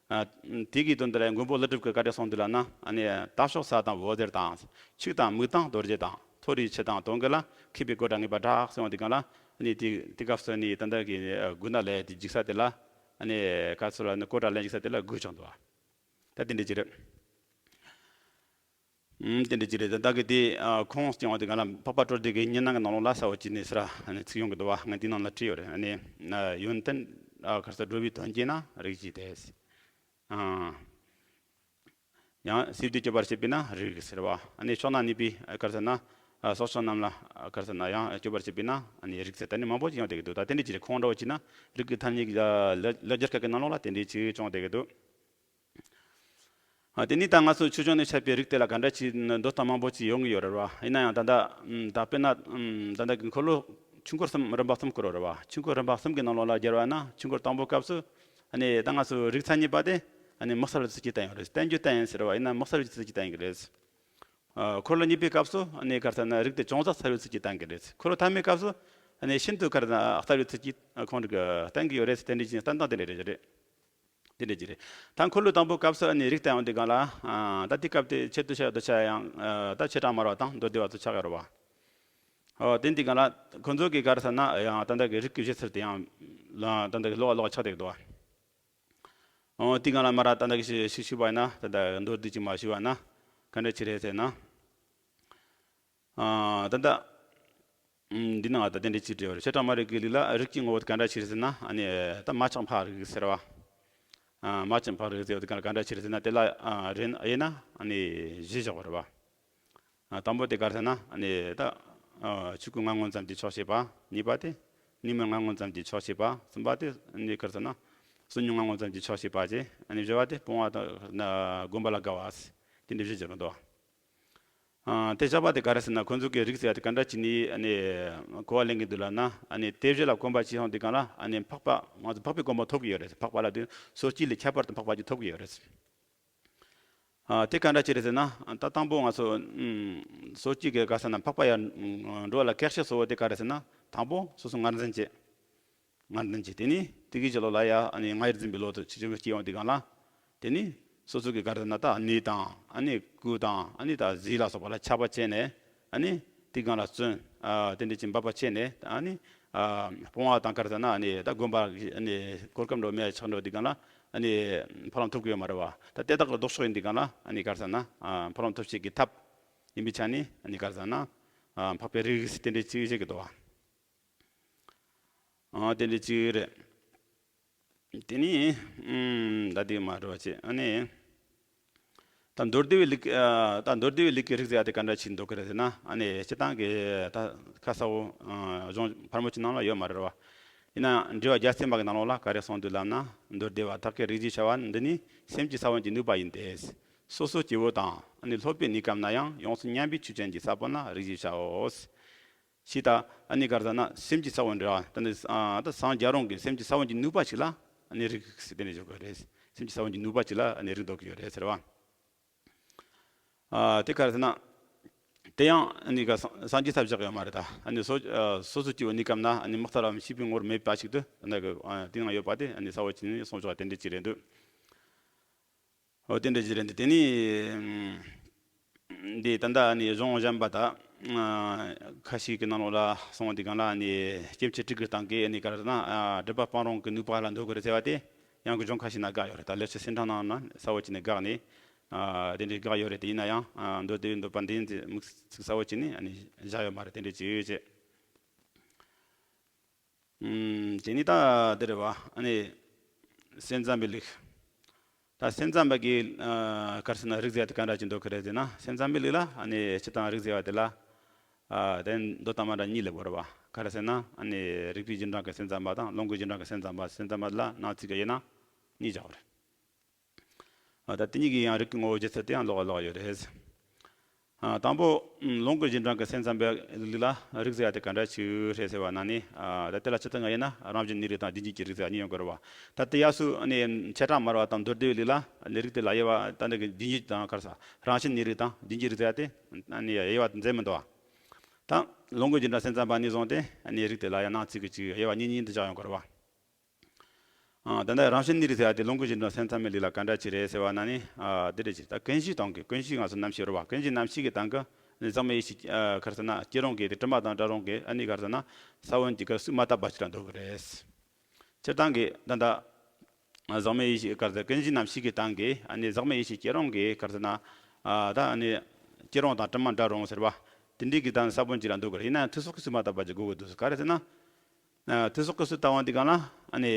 ཨ་དེ་གི་དོན་དེ་ལ་མགོན་པོ་ཀླུ་སྒྲུབ་ཀྱིས་ག་འདྲ་གསུངས་འདུག་ལབ་ན། ཨ་ནི་ད་ཕྱོགས་ས་དང་འོད་ཟེར་དང་། ཆོས་དང་མིག་དང་རྡོ་རྗེ་དང་། མཐོ་རིས་ཆུ་དང་དོང་གི་ལ། མཁས་པའི་གོ་ཊ་ངེས་པར་གྲགས་གསུངས་འདུག་གང་ལ། ཨ་ནི་དེ་དེ་སྐབས་སུ་ནི་ད་ལྟ་གི་ཨ་མགོ་ན་ལ་ཡ་དེ་འཇུག་ས་དེ་ལ། ཨ་ནི་ག་ཚོད་ལ་ནི་ཀོ་ཊ་ལ་འཇུག་ས་དེ་ལ་དགོས་བྱུང་འདུག་བ། ད་དེ་འདྲ་ཅིག་རེད། ཨུམ་དེ་འདྲ་ཅིག་རེད། ད་ལྟ་གི་དེ་ཨ་ཁོང་སྐྱེ་བ་དེ་གང་ལ་འཕགས་པ་སྤྲོ་བདེ་གི་ཉི་སྣང་གི་ནང་ལོགས་ལ་ས་བོ་ཅིག་ནས་ཟེར་ཨ་ནི་ཚིག་ཡོང་གི་འདུག་བ། ངས་དེའི་ནང་ལ་བྲིས་ཡོད་རེད། ཨ་ནི་ཨ་ཡོན་ཏན་ཨ་ག་རེ་ཟེར་སྒྲོལ་བའི་དོན་གྱིས་ན་རིགས་ཀྱི་སྟེ། ཨ་ཡང་སིདྡྷི་སྤྱོད་པར་བྱེད་པས་ན་རིགས་ཟེར་བ། ཨ་ནི་ཕྱོགས་ན་གནས་པའི་ཨ་ག་རེ་ཟེར་ན་ཨ་སོགས་ཕྱོགས་རྣམས་ལ་ཨ་ག་རེ་ཟེར་ན་ཡང་སྤྱོད་པར་བྱེད་པས་ན་ཨ་ནི་རིགས་ཟེར་ད་ནི་མང་པོ་ཅིག་ཡོང་བསྡད་ཀྱི་འདུག་ད་དེ་འདྲ་ཅིག་རེད། ཁོང་འདྲ་བོ་ཅིག་ན་རིགས་ཀྱི་ཐ་སྙད་ཀྱི་ལ་ལ་ལ་རྒྱུ་སྐད་ཀྱི་ནང་ལོགས་ལ་དེ་འདྲ་ཅིག་བྱུང་བསྡད་ཀྱི་འདུག་ཨ་དེ་ནི་ད་ང་ཚོ་ཆོས་འབྱུང་ནས་འཆད་པའི་རིགས་དེ་ལ་ག་འདྲ་ཅིག་འདོད་སྟངས་མང་པོ་ཅིག་ཡོང་གི་ཡོད་རེད་བ། ཡིན་ན་ཡང་ད་ལྟ་ད་དཔེར་ན་ད་ལྟ་གི་འཁོར་ལོ་ཆོས་འཁོར་གསུམ་རིམ་པ་གསུམ་བསྐོར་བ་རེད་བ། ཆོས་འཁོར་རིམ་པ་གསུམ་གྱི་ནང་ལོགས་ལ་སྦྱར་བ་ན་ཆོས་འཁོར་དང་པོའི་སྐབས་སུ་ཨ་ནི་ད་ང་ཚོ་རིགས་མཚན་ཉིད་པ་དེ་ཨ་ནི་དམིགས་བསལ་བའི་ཚུལ་གྱིས་བསྟན་ཡོད་རེད། བསྟན་རྒྱུ་བསྟན་ཡིན་ཟེར་བ་ཡིན་ན་དམིགས་བསལ་བའི་ཚུལ་གྱིས་བསྟན་གྱི་རེད། ཨ་འཁོར་ལོ་གཉིས་པའི་སྐབས་སུ་ཨ་ནི་ག་རེ་ཟེར་ན་རིགས་དེ་ཅུང་ཟད་གསལ་བའི་ཚུལ་གྱིས་བསྟན་གྱི་རེད། འཁོར་ལོ་ཐ་མའི་སྐབས་སུ་ཨ་ནི་ཤིན་ཏུ་ག་རེ་ཟེར་ན་གསལ་བའི་ཚུལ་གྱིས་ཁོང་རིགས་བསྟན་གྱི་ཡོད་རེད་ཟེར་དེ་འདྲ་ཅིག་བསྟན་སྟངས་དེ་འདྲ་རེད། དེ་འདྲ་ཅིག་རེད། ད་འཁོར་ལོ་དང་པོའི་སྐབས་སུ་ཨ་ནི་རིགས་བསྟན་ཡོང་དུས་སྒང་ལ་ཨ་ད་དེ་སྐབས་དེ་ཆེད་དུ་བཤད་འདོད་ཆགས་ཡང་ཨ་ད་ཆེ་གྲས་སྨྲ་བ་དང་མདོ་སྡེ་པ་ཚོ་ཆགས་ཡོད་རེད་བ། ཨོ་དེ་འདི་གང་ལ་ཁོ་ཚོ་གིས་ག་རེ་ཟེར་ན་ཡང་ད་ལྟ་གི་རིགས་ཀྱི་བཞེད་ཚུལ་དེ་ཡང་ལ་ད་ལྟ་གི་ལོགས་ལོགས་ཆགས་བསྡད་འདུག་བ། ཨོ་དེའི་སྒང་ལ་མར་ད་ལྟ་གི་ཞིག་ཞིག་ཞུས་པ་ཡིན་ན། ད་ལྟ་མདོར་བསྡུས་ཅིག་མར་ཞུས་པ་ན་ག་འདྲ་ཅིག་རེད་ཟེར་ན། ཨ་ད་ལྟ་འདི་ནང་ད་དེ་འདྲ་ཅིག་བྲིས་པ་རེད། བྱེ་བྲག་སྨྲ་རིག་གི་ལུགས་ལ་རིགས་ཀྱི་ངོ་བོ་དེ་ག་འདྲ་ཅིག་རེད་ཟེར་ན། ཨ་ནི་ད་མ་ཆགས་འཕགས་རིགས་ཟེར་བ། ཨ་མ་ཆགས་འཕགས་རིགས་ཟེར་བ་དེ་ག་འདྲ་ཅིག་རེད་ཟེར་ན། དེ་ལ་ཨ་རེ་ན་ཨ་ནི་བཞི་བཞག་པ་རེད་པ། ཨ་དང་པོ་དེ་ག་རེ་ཟེར་ན། ཨ་ནི་ད་ཨ་ཆོས་སྐུ་ལྔ་ངོ་ཙམ་གྱིས་ཆོག་ཤེས་པ། གཉིས་པ་དེ་གཉིས་མེད་ལྔ་ངོ་ཙམ་གྱིས་ཆོག་ཤེས་པ། གསུམ་པ་དེ་ཨ་ནི་ག་རེ་ཟེར་ན་སོ་ཉིད་ལྔ་ངོ་ཙམ་གྱིས་ཆོག་ཤེས་པ་བཅས། ཨ་ནི་བཞི་པ་དེ་སྤོང་བ་དང་ན་སྒོམ་པ་ལ་དགའ་བ། དེ་འདྲ་བཞི་བྱས་པ་འདུག། ཨ་དེ་བཞག་པ་དེ་ག་རེ་ཟེར་ན། ཁོ་ཚོ་གི་རིགས་ཟེར་ཡ་དེ་ག་འདྲ་བྱས་ནས་ཨ་ནི་གོ་བ་ལེན་གྱི་འདུག་ལབ་ན། ཨ་ནི་དེ་བཞི་ལ་གོམས་པ་བྱས་སོང་དུས་སྒང་ལ། ཨ་ནི་འཕགས་པ་ང་ཚོ་འཕགས་པའི་གོ་འཕང་ཐོབ་ཀྱི་ཡོད་རེད། འཕགས་པ་ལབ་དུས་སོ་སྐྱེ་ལས་ཁྱད་པར་དུ་འཕགས་པ་ཅིག་ཐོབ་ཀྱི་ཡོད་རེད། ཨ་དེ་ག་འདྲ་ཅིག་རེད་ཟེར་ན། ད་དང་པོ་ང་ཚོ་ཨུམ་སོ་སྐྱེ་གི་ག་རེ་ཟེར་ན་འཕགས་པ་ཡར་འགྲོ་བ་ལ་གེགས་བྱེད་ཟེར་བ་དེ་ག་རེ་ཟེར་ན། དང་པོ་སོ་སོ་ངར་འཛིན་བྱེད། ངར་འཛིན་བྱེད། དེ་ནས་དེ་གི་རྗེས་ལོ་ལ་ཡ་ཨ་ནི་ང་ཡིར་འཛིན་པའི་བློ་དེ་ཆེ་ཆུང་སྐྱེ་ཡོང་དུས་སྒང་ལ། དེ་ནས་སོ་སོ་གི་ག་རེ་ཟེར་ན་ད་ནད་དང་། ཨ་ནི་སྐུ་དང་། ཨ་ནི་ད་ཟས་ལ་སོགས་པ་ལ་ཆགས་པ་བྱས་ནས། ཨ་ནི་དེ་སྒང་ལ་བརྩོན། ཨ་དེ་འདྲ་ཅིག་འབད་པ་བྱས་ནས། ཨ་ནི་ཨ་སྤོང་བ་དང་ག་རེ་ཟེར་ན། ཨ་ནི་ད་སྒོམ་པ་ཨ་ནི་གོ་སྐབས་འགྲོ་མེད་ཆགས་འགྲོ་དུས་སྒང་ལ། ཨ་ནི་ཕ་ལམ་ཐོབ་ཀྱི་ཡོད་མ་རེད་པ། ད་དེ་དག་གི་ལྡོག་ཕྱོགས་ཡིན་དུས་སྒང་ལ། ཨ་ནི་ག་རེ་ཟེར་ན་ཨ་ཕ་ལམ་ཐོབ་བྱེད་ཀྱི་ཐབས་ཡིན་པའི་ཆ་ནས། ཨ་ནི་ག་རེ་ཟེར་ན་ཨ་འཕགས་པའི་རིགས་དེ་འདྲ་ཅིག་བཤད་ཀྱི་འདུག་པ། ཨ་དེ་འདྲ་ཅིག་རེད། དེ་ནས་ཨུམ་ད་དེ་མ་འགྲོ་བ་བྱེད། ཨ་ནི་ད་མདོར་བསྡུས་པའི་ལུགས། ཨ་ད་མདོར་བསྡུས་པའི་ལུགས་ཀྱི་རིགས་ཟེར་ཡ་དེ་ག་འདྲ་ཅིག་འདུག་གི་རེད་ཟེར་ན། ཨ་ནི་སྤྱིར་བཏང་གི་ད་ཁ་གསལ་པོ་ཨ་གཞུང་ཕལ་མོ་ཆེ་ནང་ལ་ཡོད་མ་རེད་པ། ཡིན་ན་འགྲེལ་པ་རྒྱལ་བསྟན་པ་གི་ནང་ལོགས་ལ་ག་རེ་གསུངས་འདུག་ལབ་ན། མདོར་བསྡུས་པ་དག་གི་རིགས་ཀྱི་ཆ་བ་འདི་ནི་སེམས་ཀྱི་ས་བོན་གྱི་ནུས་པ་ཡིན་ཏེ། སོ་སོ་སྐྱེ་བོ་དང་། ཨ་ནི་སློབ་པའི་གནས་སྐབས་ན་ཡང་ཡོངས་སུ་མཉམ་པའི་ཆོས་ཅན་གྱི་ས་བོན་ལ་རིགས་ཀྱི་བྱའོ། ཞེས་ད་ཨ་ནི་ག་རེ་ཟེར་ན་སེམས་ཀྱི་ས་བོན་རེད་པ། ད་ནི་ཨ་ད་སངས་རྒྱས་རང་གི་སེམས་ཀྱི་ས་བོན་གྱི་ནུས་པ་ཞིག་ལ་ཨ་ནི་རིགས་ཟེར་དེ་ནས་འཇོག་གི་རེད། སེམས་ཀྱི་ས་བོན་གྱི་ནུས་པ་ཅིག་ལ་ཨ་ནི་རིགས་འདོགས་ཀྱི་ཡོད་རེད་ཟེར་བ། ཨ་དེ་ག་རེ་ཟེར་ན། དེ་ཡང་ཨ་ནི་ག་སངས་སངས་རྒྱས་ས་བཞག་ཡོད་མ་རེད། ད་ཨ་ནི་སོ་ཨ་སོ་སོ་སྐྱེ་བོའི་གནས་སྐབས་ན་ཨ་ནི་དམིགས་བསལ་བ་ཤེས་པའི་ངོར་མེད་པ་ཞིག་ཏུ་ཨ་ནི་གི་ཨ་དེ་ནང་ཡོད་པ་དེ་ཨ་ནི་གསལ་བོ་བྱས་ནས་གསུངས་ཆོག་པ་དེ་འདྲ་ཅིག་རེད་འདུག། འོ་དེ་འདྲ་ཅིག་རེད་འདུག། དེ་ནས་འདི་ད་ལྟ་ནི་གཞུང་གཞན་པ་ད་ཁ་ཤས་ཀྱི་ནང་ལོགས་ལ་སོང་དུས་སྒང་ལ། ནི་སྐྱེ་མཆེད་དྲུག་གི་སྟེང་གི་ནི་ག་རེ་ཟེར་ན་སྒྲིབ་པ་སྤང་རུང་གི་ནུས་པ་ལ་འདོད་ཀྱི་རེད་ཟེར་བ་དེ་ཡང་གི་གཞུང་ཁ་ཤས་ན་དགག་ཡོད་རེད། ད་ལེགས་བཤད་སེམས་ཁྲིད་ནང་ན་གསལ་བོ་བྱས་ནས་དགག་ནས། ཨ་དེ་འདྲའི་དགག་ཡོད་རེད། དེ་ཡིན་ན་ཡང་ཨ་མདོ་སྡེ་པའི་འདོད་པ་འདི་ཡིན་ཟེར་དམིགས་ཚིག་གསལ་བོ་བྱས་ནས་ཨ་ནི་བཞག་ཡོད་མ་རེད། དེ་འདྲ་ཅིག་ཡོད་ཅེས། ཨུམ་དེ་ནི་ད་འདི་རེད་བ། ཨ་ནི་སེམས་ཙམ་པའི་ལུགས། ད་སེམས་ཙམ་པ་གི་ཨ་ག་རེ་ཟེར་ན་རིགས་ཟེར་ཡ་དེ་ག་འདྲ་ཅིག་འདོད་ཀྱི་རེད་ཟེར་ན། སེམས་ཙམ་པའི་ལུགས་ལ་ཨ་ནི་སྤྱིར་བཏང་རིགས་ཟེར་བ་དེ་ལ་ཨ་དེ་མདོ་དང་མ་འདྲ་གཉིས་ལ་བགོ་རེད་བ། ག་རེ་ཟེར་ན་ཨ་ནི་རིགས་པའི་རྗེས་འབྲང་གི་སེམས་ཙམ་པ་དང་ལུང་གི་རྗེས་འབྲང་གི་སེམས་ཙམ་པ། སེམས་ཙམ་པ་ལ་ནང་གཅིག་གི་དབྱེ་ན་གཉིས་བཞག་པ་རེད། ཨ་ད་དེ་གཉིས་ཀྱི་ཡང་རིགས་ཀྱི་ངོ་བོ་སྒྱུ་རྩལ་དེ་ཡང་ལོགས་ལོགས་ཡོད་རེད། ཨ་དང་པོ་ལུང་གི་རྗེས་འབྲང་གི་སེམས་ཙམ་པའི་ལུགས་ལ་རིགས་ཟེར་ཡ་དེ་ག་འདྲ་ཅིག་རེད་ཟེར་བ་ན་ནི། ཨ་ད་དེ་ལ་སྤྱིར་བཏང་ང་དབྱེ་ན་རང་བཞིན་གནས་རིགས་དང་རྒྱུན་གཅོད་ཀྱི་རིགས་ཟེར་གཉིས་ཡོང་གི་རེད་བ། ད་དེ་ཡག་སུ་ནི་བྱེ་བྲག་སྨྲ་བ་དང་མདོ་སྡེ་པའི་ལུགས་ལ་ནི་རིགས་དེ་ལ་དབྱེ་བ་ད་འདི་གི་རྒྱུན་གཅོད་དང་ག་རེ་ཟེར་རང་བཞིན་གནས་རིགས་དང་རྒྱུན་གཅོད་རིགས་ཟེར་ཡ་དེ་ནི་དབྱེ་བ་མཛད་མི་འདུག་བ། ད་ལུང་གི་རྗེས་འབྲང་སེམས་ཙམ་པ་ནས་བཟུང་སྟེ་ནི་རིགས་དེ་ལ་ཡང་ནང་གཅིག་གི་གཅིག་དབྱེ་བ་གཉིས་གཉིས་དུ་བཞག་ཡོང་གི་རེད་བ། ཨ་ད་ལྟ་རང་བཞིན་གནས་རིགས་ཟེར་ཡ་དེ་ལུང་གི་རྗེས་འབྲང་སེམས་ཙམ་པའི་ལུགས་ལ་ག་འདྲ་ཅིག་རེད་ཟེར་བ་ན་ནི། ཨ་འདི་འདྲ་ཅིག། ད་ཀུན་གཞིའི་སྟེང་གི། ཀུན་གཞི་ང་ཚོ་རྣམ་ཤེས་རེད་བ། ཀུན་གཞི་རྣམ་ཤེས་ཀྱི་སྟེང་གི་ནི་ཟག་མེད་ཡེ་ཤེས་ཨ་ག་རེ་ཟེར་ན་སྐྱེ་རུང་གི་དེ་དྲི་མ་དང་བྲལ་རུང་གི་ཨ་ནི་ག་རེ་ཟེར་ན་ས་བོན་གྱི་ག་རེ་ཟེར་མ་དག་པ་ཅིག་ལ་འདོད་ཀྱི་རེད། སྤྱིར་བཏང་གི་ད་ལྟ་ཟག་མེད་ཡེ་ཤེས་ག་རེ་ཟེར། ཀུན་གཞི་རྣམ་ཤེས་ཀྱི་སྟེང་གི་ཨ་ནི་ཟག་མེད་ཡེ་ཤེས་སྐྱེ་རུང་གི་ག་རེ་ཟེར་ན། ཨ་ད་ཨ་ནི་སྐྱེ་རུང་དང་དྲི་མ་བྲལ་རུང་ཟེར་བ། དེ་འདྲའི་གི་ད་ས་བོན་ཅིག་ལ་འདོད་ཀྱི་རེད། ཡིན་ན་མཐུ་སོགས་ཀྱིས་སུ་མ་དག་པ་ཅིག་དགོས་ཀྱི་འདུག། ག་རེ་ཟེར་ན། ཨ་མཐུ་སོགས་ཀྱིས་སུ་དག་པ་འདི་གང་ལ་ཨ་ནི་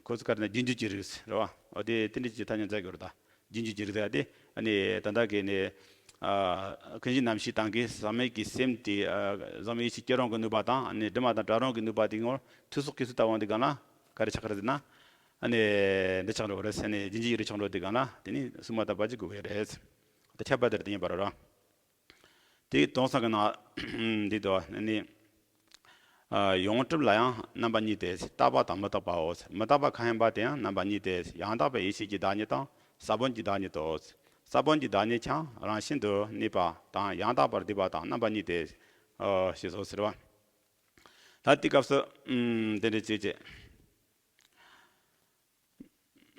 ཁོ་ཚོ་ག་རེ་ན་རྒྱུན་གཅོད་ཀྱི་རིགས་རེད་བ། འོ་དེ་དེ་འདྲ་ཅིག་ཐ་སྙད་མཛད་དགོས་རེད། ད་རྒྱུན་གཅོད་ཀྱི་རིགས་ཟེར་ཡ་དེ་ཨ་ནི་ད་ལྟ་གི་ནི་ཨ་ཀུན་གཞི་རྣམ་ཤེས་སྟེང་གི་ཟག་མེད་ཀྱི་སེམས་དེ། ཨ་ཟག་མེད་ཡེ་ཤེས་སྐྱེ་རུང་གི་ནུས་པ་དང་། ཨ་ནི་དྲི་མ་དང་བྲལ་རུང་གི་ནུས་པ་དེ་ངོར་མཐུ་སོགས་ཀྱིས་སུ་དག་པ་འདི་གང་ལ་ག་རེ་ཆགས་ཀྱི་རེད་ཟེར་ན། ཨ་ནི་འདི་ཆགས་འགྲོ་གི་རེད་ཟེར་ནས། རྒྱུན་གཅོད་ཀྱི་རིགས་ཆགས་འགྲོ་དེ་གང་ལ་དེ་ནི་སུ་མ་དག་པ་ཅིག་དགོས་ཀྱི་རེད། ད་ཁྱད་པར་དེར་བསྟན་པ་རེད་ར། དེ་དོན་གསུམ་གྱི་ནང་འདི་དོ་ནི། ཨ་ཡོངས་གྲུབ་ལ་ཡང་རྣམ་པ་གཉིས་ཏེ། རྟག་པ་དང་མི་རྟག་པའོ། མི་རྟག་པ་ཁ་ཡན་པ་དེ་ཡང་རྣམ་པ་གཉིས་ཏེ། ཡང་དག་པའི་ཡེ་ཤེས་ཀྱི་བདག་ཉིད་དང་ས་བོན་གྱི་བདག་ཉིད་དོ། ས་བོན་གྱི་བདག་ཉིད་ཀྱང་རང་བཞིན་དུ་གནས་པ་དང་ཡང་དག་པར་སྡུད་པ་དང་རྣམ་པ་གཉིས་ཏེ། ཨ་ཞེས་སོ་ཟེར་བ། ད་དེ་སྐབས་སུ་ཨུམ་དེ་འདྲ་བྱེད་ཅེས།